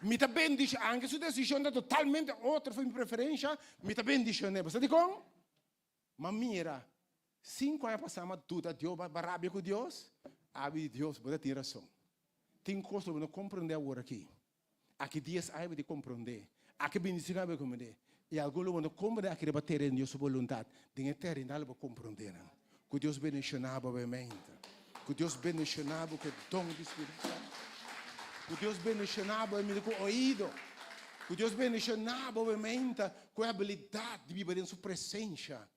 Mi ta bendishon'é anke su desishon ta totalmente otro for mi preferensha, mi ta bendishon'é. Bo sa dikon? M'a mira, sinku aña pasá m'a duda Dios, m'a rabia ku Dios. Abi di Dios, bo ta tin rason. Tin kos ku bo no komprondé awor aki. Aki dies aña bo tin komprondé. Aki bintisinku aña bo tin komprondé. I algun lo bo no komprondé aki riba tera den Dios su boluntat. Den eternidad lo bo komprondé nan. Ku Dios bendishoná bo awe-mente. Ku Dios bendishoná bo ku e don di Spiritu Santu. Ku Dios bendishoná bo awe-mente ku oido. Ku Dios bendishoná bo awe-mente ku e abilidat di biba den su presensha.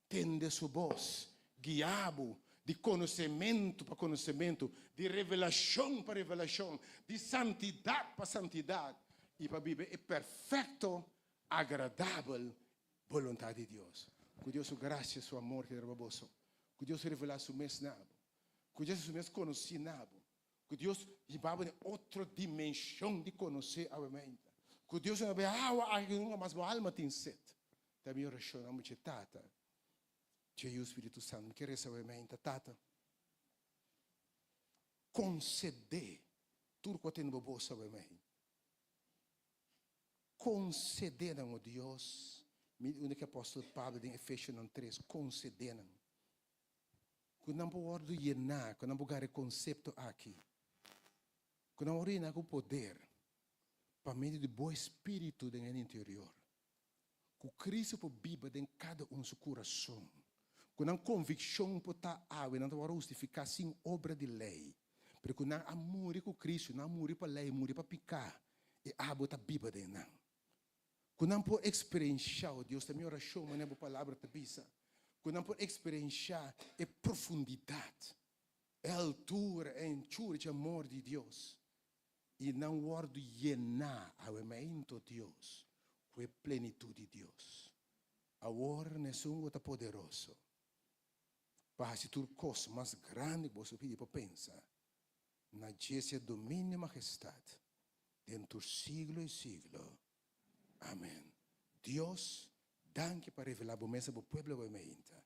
Tende su bos, guia bo di konosementu pa konosementu, di revelashon pa revelashon, di santidat pa santidat, i pa biba e perfekto, agradabel boluntat di Dios. Ku Dios su grasia, su amor keda riba boso. Ku Dios revelá su mes na bo. Ku Dios su mes konosí na bo. Ku Dios hiba bo den otro dimenshon di konosé awe meinta. Ku Dios duna bo e awa aki ku nunka mas bo alma tin set. Ta mi orashon amo dje Tata, dje Yu Spiritu Santu. Mi ke resa awe meinta, Tata, konsedé tur ku a tene bo bos awe mei. Konsedé nan, o Dios, mi unda ku apòstel Pablo den Efesionan 3, konsedé nan. Ku nan por wòrdu yená, ku nan por gara e konsepto aki, ku nan wòrdu yená ku poder pa medio di bo Espíritu den nan interior, ku Cristo por biba den kada un su kurason, ku nan konvikshon por ta awe nan ta wòrdu hustifiká sin obra di lei, pero ku nan a muri ku Cristo, nan a muri pa lei, muri pa piká, i abo ta biba den nan. Ku nan por eksperenshá, o Dios, ta mi orashon manera bo Palabra ta bisa, ku nan por eksperenshá e profundidat, e altura, e anchura dje amor di Dios, i nan wòrdu yená awemento, Dios, ku e plenitut di Dios. Awor na esun ku ta poderoso pa hasi tur kos mas grandi ku boso pidi por pensa, Na dje sea dominio i magestat den tur siglo i siglo. Amen. Dios, danki pa revelá bo mes na bo pueblo awe meinta.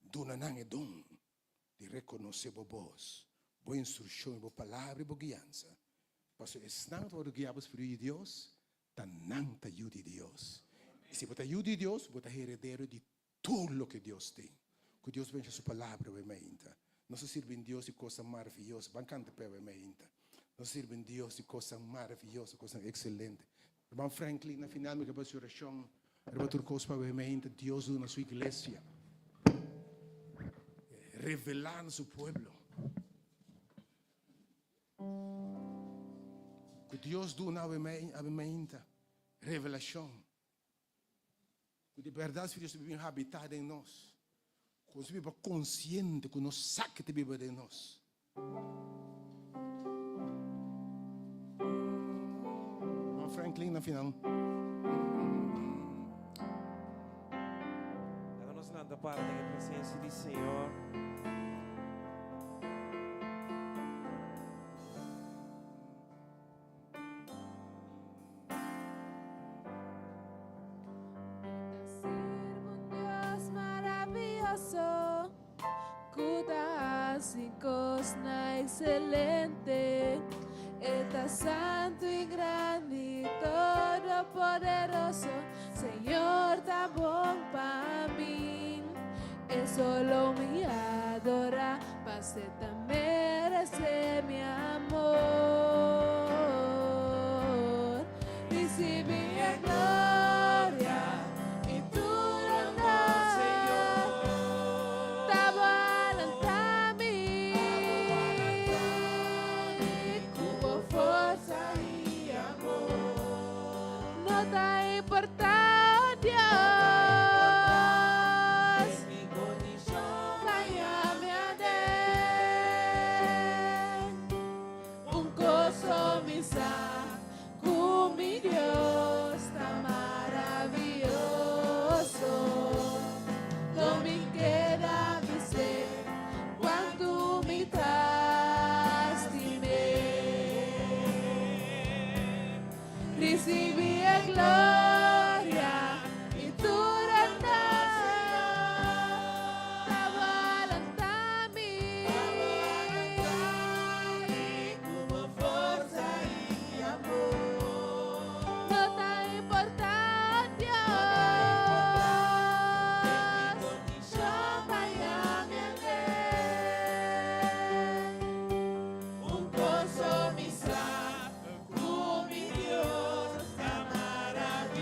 Duna nan e don di rekonosé bo bos, bo instrukshon i bo palabra i bo guiansa. Pasobra esnan ku ta wòrdu guiá pa Spiritu di Dios, ta nan ta yu di Dios. I si bo ta yu di Dios, bo ta heredero di Tur loke Dios tin. Ku Dios bensha su palabra awe mainta. Nos a sirbi un Dios di kosnan maravioso. Ban kanta p'e awe mainta. Nos a sirbi un Dios di kosnan maravioso, kosnan ekselente. Ruman Franklin, na final mi ke basi orashon riba tur kos pa awe mainta. Dios duna su iglesia. Revelá na su pueblo. Ku Dios duna awe mainta revelashon. Ku di bèrdat Spiritu Santu bin habitá den nos. Ku nos biba konsiente ku nos sa ke ta biba den nos. Hermano Franklin na final. Laga nos lanta para den e presencia di Señor. Dios maravioso, ku ta hasi kosnan ekselente. E ta santu i grandi, todopoderoso. Señor ta bon pa mi. E solo mi adora, pas'e ta merece mi amor. Ricibi e gloria y tur honor, Señor. Ta bo a lanta mi cu bo forza y amor. No ta importa, oh Dios. Miami aden. Un kos so mi sa, ku mi Dios ta maravioso. Lo mi keda bis'é kuantu mi ta stim'é. Ricibi e gloria y tur honor. Ta bo a lanta mi. Cu bo forza y amor. No ta importa, oh Dios. Yo mi Un cos so mi sa, Ku mi Dios ta maravioso.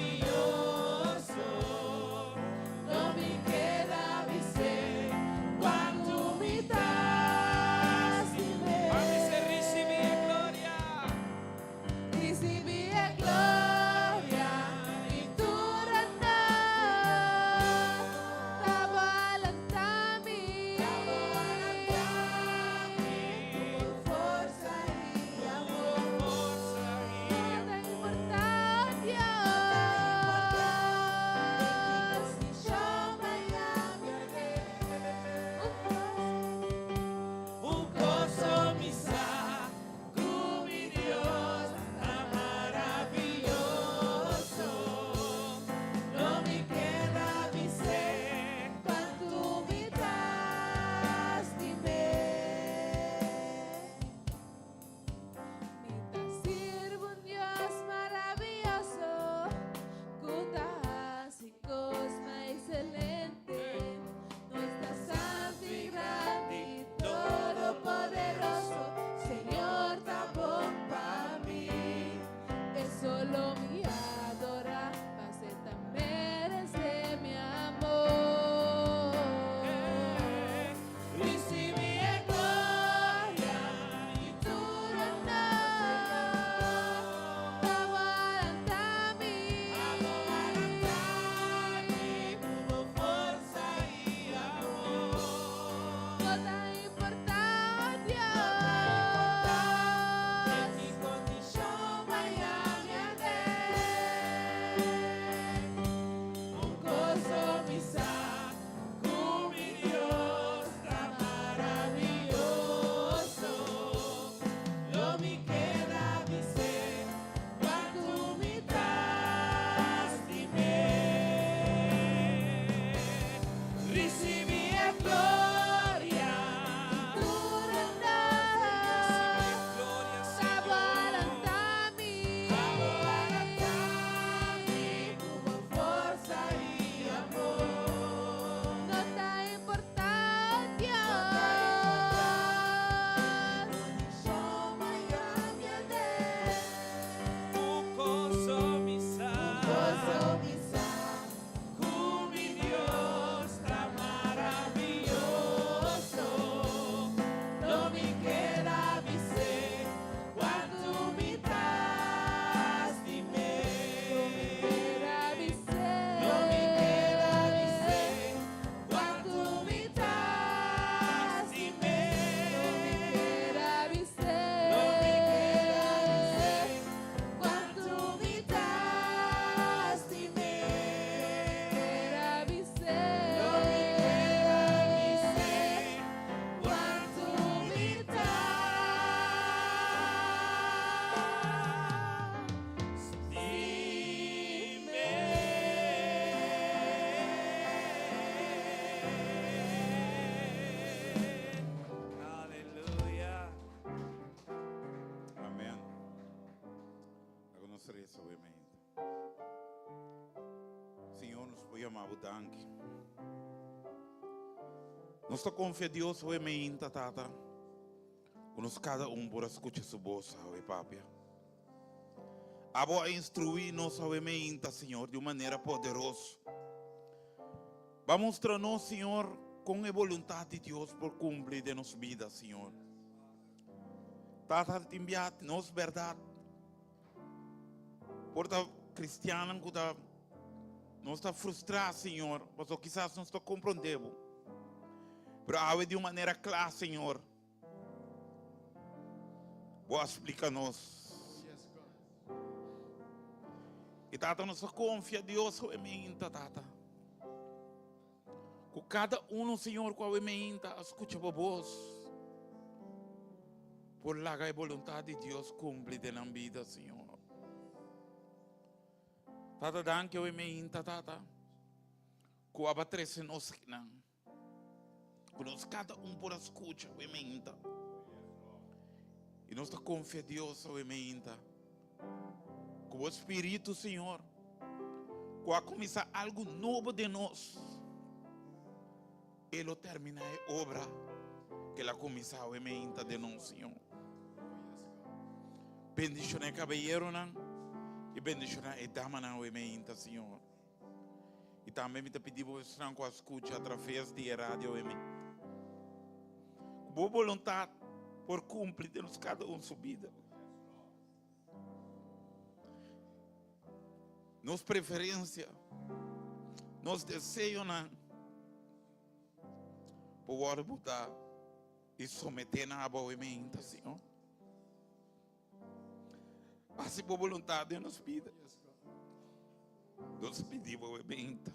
yama bo danki. Nos ta konfia Dios awe meinta, Tata, ku nos kada un por a skucha su bos awe, Papia. Abo a instruí nos awe meinta, Señor, di un manera poderoso. Ba mustra nos, Señor, kon e boluntat di Dios por kumpli den nos bida, Señor. Tata, tin bia nos bèrdat por ta kristiannan ku ta nos ta frustrá, Señor, pasobra kisas nos ta komprondé bo. Pero awe di un manera kla, Señor, bo a splika nos. I Tata, nos ta konfia Dios ku e meinta, Tata. Ku kada uno, Señor, ku awe meinta a skucha bo bos, por laga e boluntat di Dios kumpli den nan bida, Señor. Tata, danki awe meinta, Tata, ku aba trese nos kinan. Ku nos kada un por a skucha awe meinta. I nos ta konfia Dios awe meinta. Ku bo Spiritu, Señor, ku a kuminsá algu nobo den nos, E lo terminá e obra ku El a kuminsá awe meinta den nos, Señor. Bendishoná e kabayeronan i bendishoná e damanan awe meinta, Señor. I tambe mi ta pidi bo esnan ku a skucha atraves di e radio awe meinta, ku bo boluntat por kumpli den nos kada un su bida. Nos preferencia, nos deseonan por wòrdu botá i someté na abo meinta, Señor. Hasi bo boluntat den nos bida. Nos pidi bo meinta.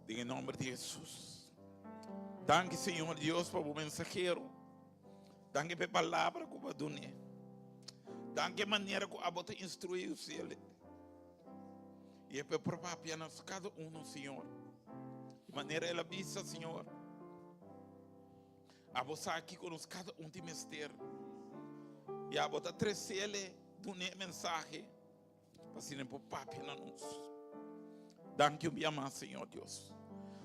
Den e nomber di Jesus. Danki, Señor Dios, pa bo mensahero. Danki pa e palabra ku bo a dun'é. Danki e manera ku abo ta instruí usted. I e por papia na kada uno, Señor. Di manera el a bisa, Señor. Abo sa kiko nos kada un tin mester. I abo ta tresele dun'é mensahe pa asina e por papia na nos. Danki un bia mas, Señor Dios.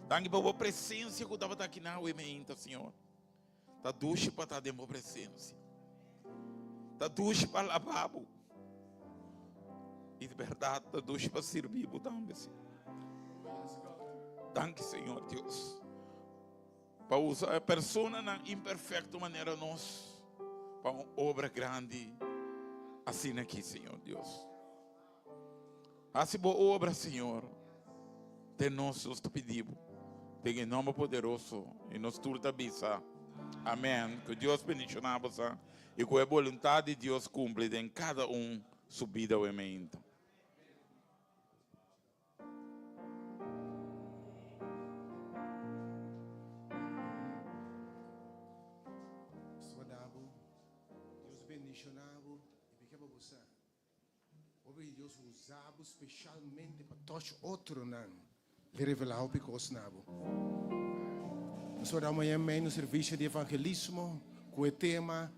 Danki pa bo presensia ku tabata aki na awe meinta, Señor. Ta dushi pa ta den bo presensia. Ta dushi pa alabá bo. I di bèrdat ta dushi pa sirbi bo tambe, Señor. Danki, Señor Dios, pa usa e personanan imperfekto manera nos pa un obra grandi asina aki, Señor Dios. Hasi bo obra, Señor, den nos, nos ta pidi bo, den e nomber poderoso, i nos tur ta bisa, Amen. Ku Dios bendiciona boso i ku e boluntad di Dios cumpli den cada un su bida awe meinta. Swadabo, Dios bendiciona bo i mi ke pa bo sa. Hopi di Dios usa bo specialmente pa touch otronan di revela hopi cos na bo. Nos por da mañana mei nos servicio di evangelismo cu e tema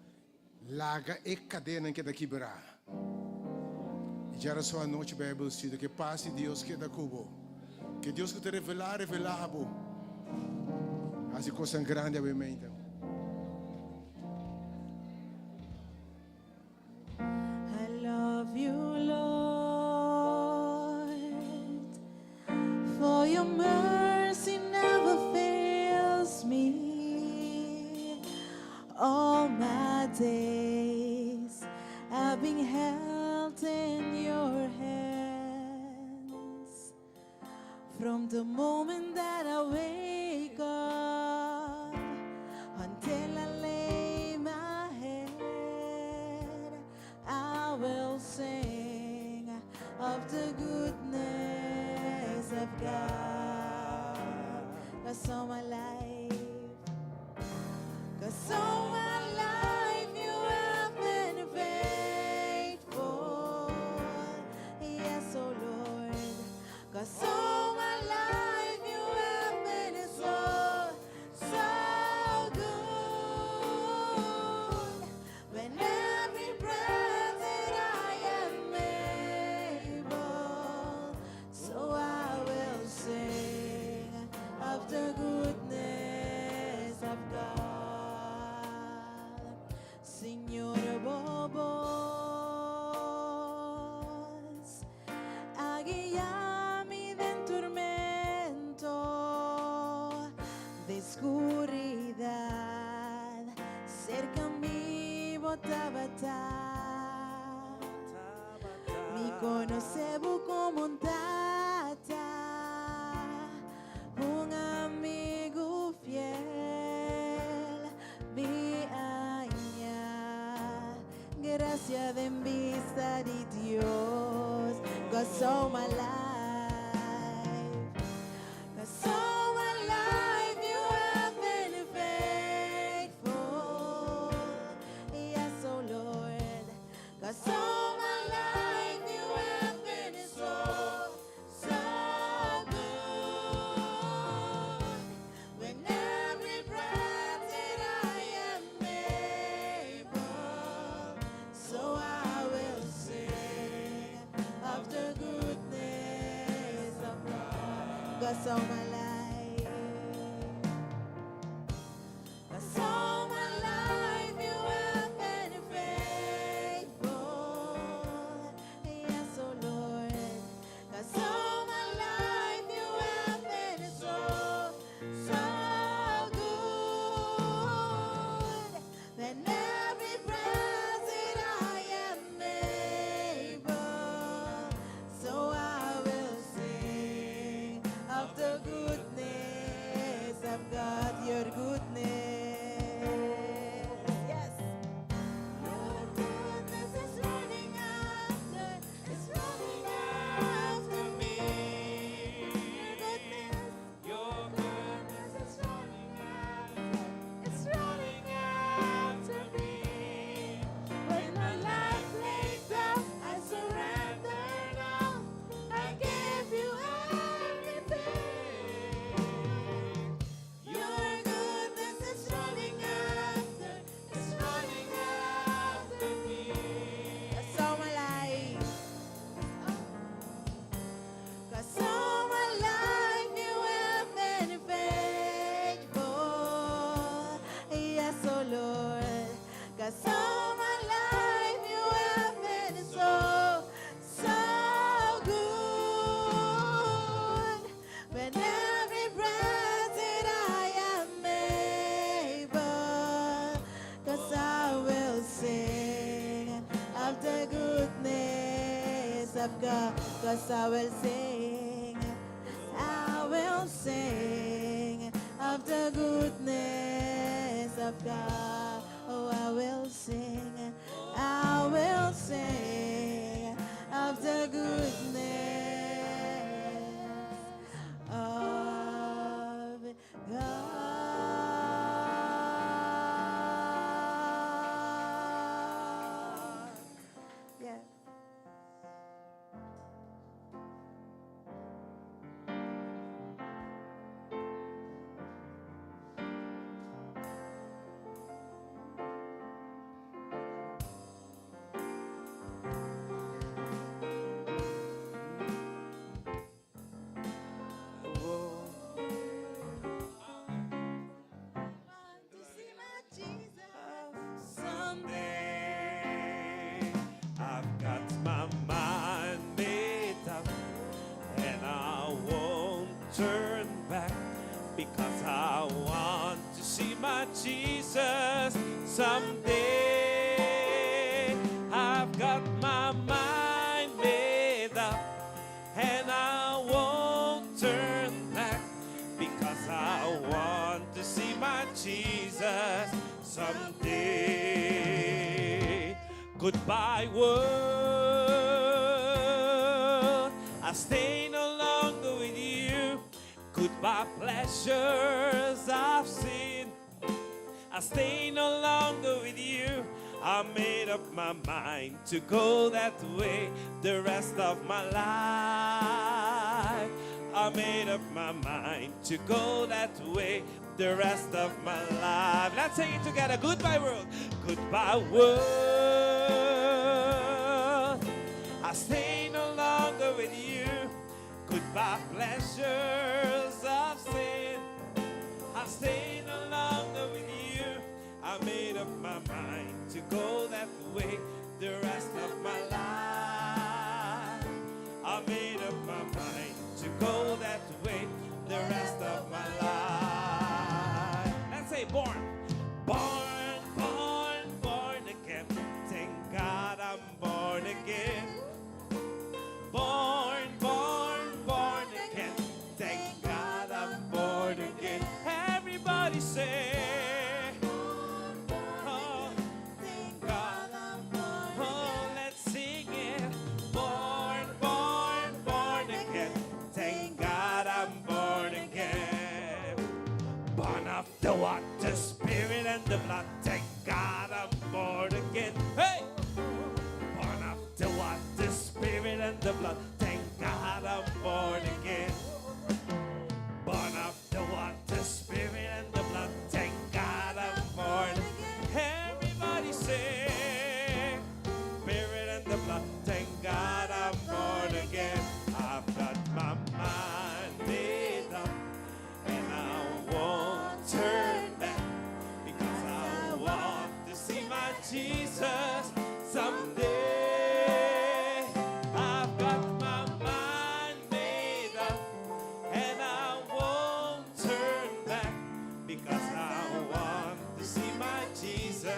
Laga e cadenanan keda kibra. Y djarason anochi Bijbel studio Ke paz di Dios keda cu bo. Ke Dios cu ta revela, revela bo. Haci cosnan grandi awe meinta. I love you, Lord, for your mercy never fails me. All my days I've been held in your hands. From the moment that I wake up until I lay my head, I will sing of the goodness of God. Cause all my life, cause all my life you have been faithful. Yes, oh Lord. Cause all my life you gracia den bista di Dios. 'Cause all my life, 'cause all my life you have been faithful. Yes, oh Lord. 'Cause all my life you have been so, so good. With every breath that I am able, so I will sing of the goodness of God. 'Cause all my life, 'cause all my life you have been faithful. Yes, oh Lord. 'Cause all my life you have been so, so good. With every breath that I am able, so I will sing of the goodness of God, your goodness. Yes. Your goodness is running after, it's running after me. Your goodness, Your goodness is running after, it's running after me. When my life laid down, I surrender now. I give you everything. Your goodness is running after, it's running after me. That's all my life. 'Cause all my life you have been faithful. Yes, oh Lord. 'Cause all my life you have been so, so good. With every breath that I am able, 'cause I will sing of the goodness of God. 'Cause I will sing of the goodness of God. Oh, I will sing of the goodness of God. Yeah. To see my Jesus Someday I've got my mind made up and I won't turn back because I want to see my Jesus someday. I've got my mind made up and I won't turn back because I want to see my Jesus someday. Goodbye, world. I stay no longer with you. Goodbye, pleasures I've seen. I stay no longer with you. I made up my mind to go that way the rest of my life. I made up my mind to go that way the rest of my life. Let's sing it together. Goodbye, world. Goodbye, world. I stay no longer with you. Goodbye, pleasures of sin. I stay no longer with you. I made up my mind to go that way the rest of my life. I made up my mind to go that way the rest of my life. Let's say born, born, born, born again. Thank God I'm born again. Born, born, born again. Thank God I'm born again. Everybody say, oh, Thank God I'm born oh, God I'm born again. Born of the water, spirit, and the blood. Thank God I'm born. Everybody sing. Spirit and the blood. Thank God I'm born again. I've got my mind made up, and I won't turn back because I want to see my Jesus someday. I've got my mind made up, and I won't turn back because I want to see my Jesus.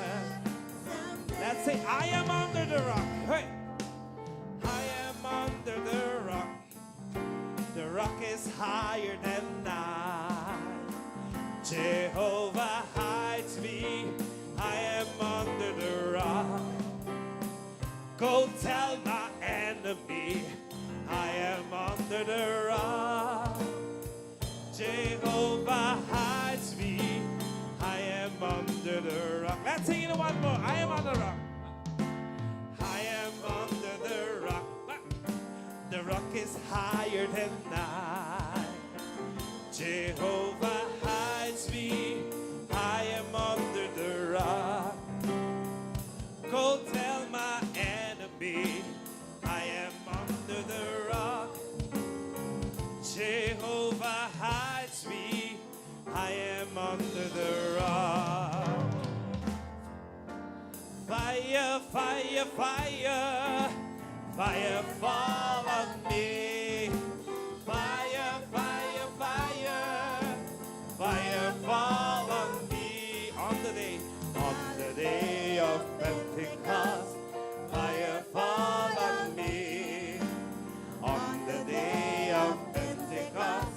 Let's say, "I am under the rock." Hey, I am under the rock. The rock is higher than I. Jehovah hides me. I am under the rock. Go tell my enemy I am under the rock. Jehovah hides me. I am under the rock. Let's sing it one more. I am on the rock. I am under the rock. The rock is higher than I. Jehovah hides me. I am under the rock. Go tell my enemy I am under the rock. Jehovah hides me. I am under the rock. Fire, fire, fire, fire, fall on me. Fire, fire, fire, fire, fall on me. On the day of Pentecost, fire, fall on me. On the day of Pentecost,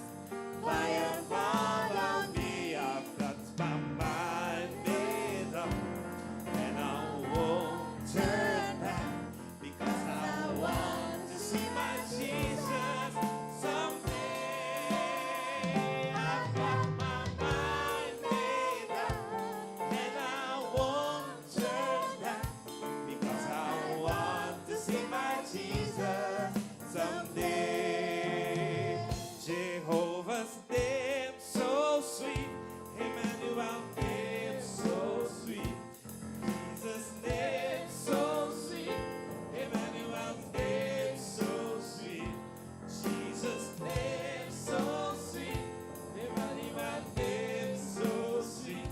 fire, fall on me. I've got my mind made up, and I won't turn back because I want to see my Jesus someday. I've got my mind made up, and I won't turn back because I want to see my Jesus someday. Jehovah's name so sweet, Emmanuel name so sweet, Jesus name so sweet, Emmanuel name so sweet, Jesus name so sweet, Emmanuel name so sweet,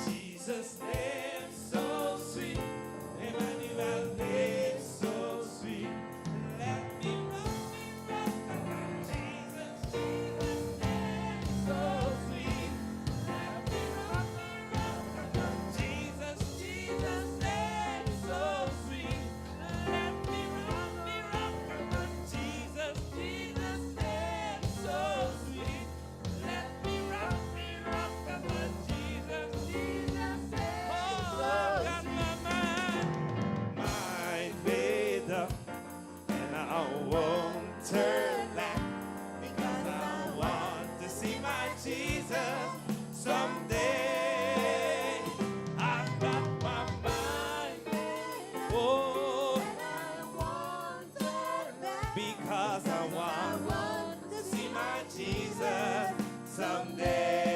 Jesus name so sweet, Emmanuel name so sweet. Let me rock, Jesus, Jesus name so sweet. Let me rock, Jesus, Jesus name so sweet. Let me rock, Jesus, Jesus name so sweet. Let me rock, Jesus, Jesus name. Oh, I've got my mind made up, and I won't turn back because I want to see my Jesus someday. I've got my mind, oh, because I want to see my Jesus someday.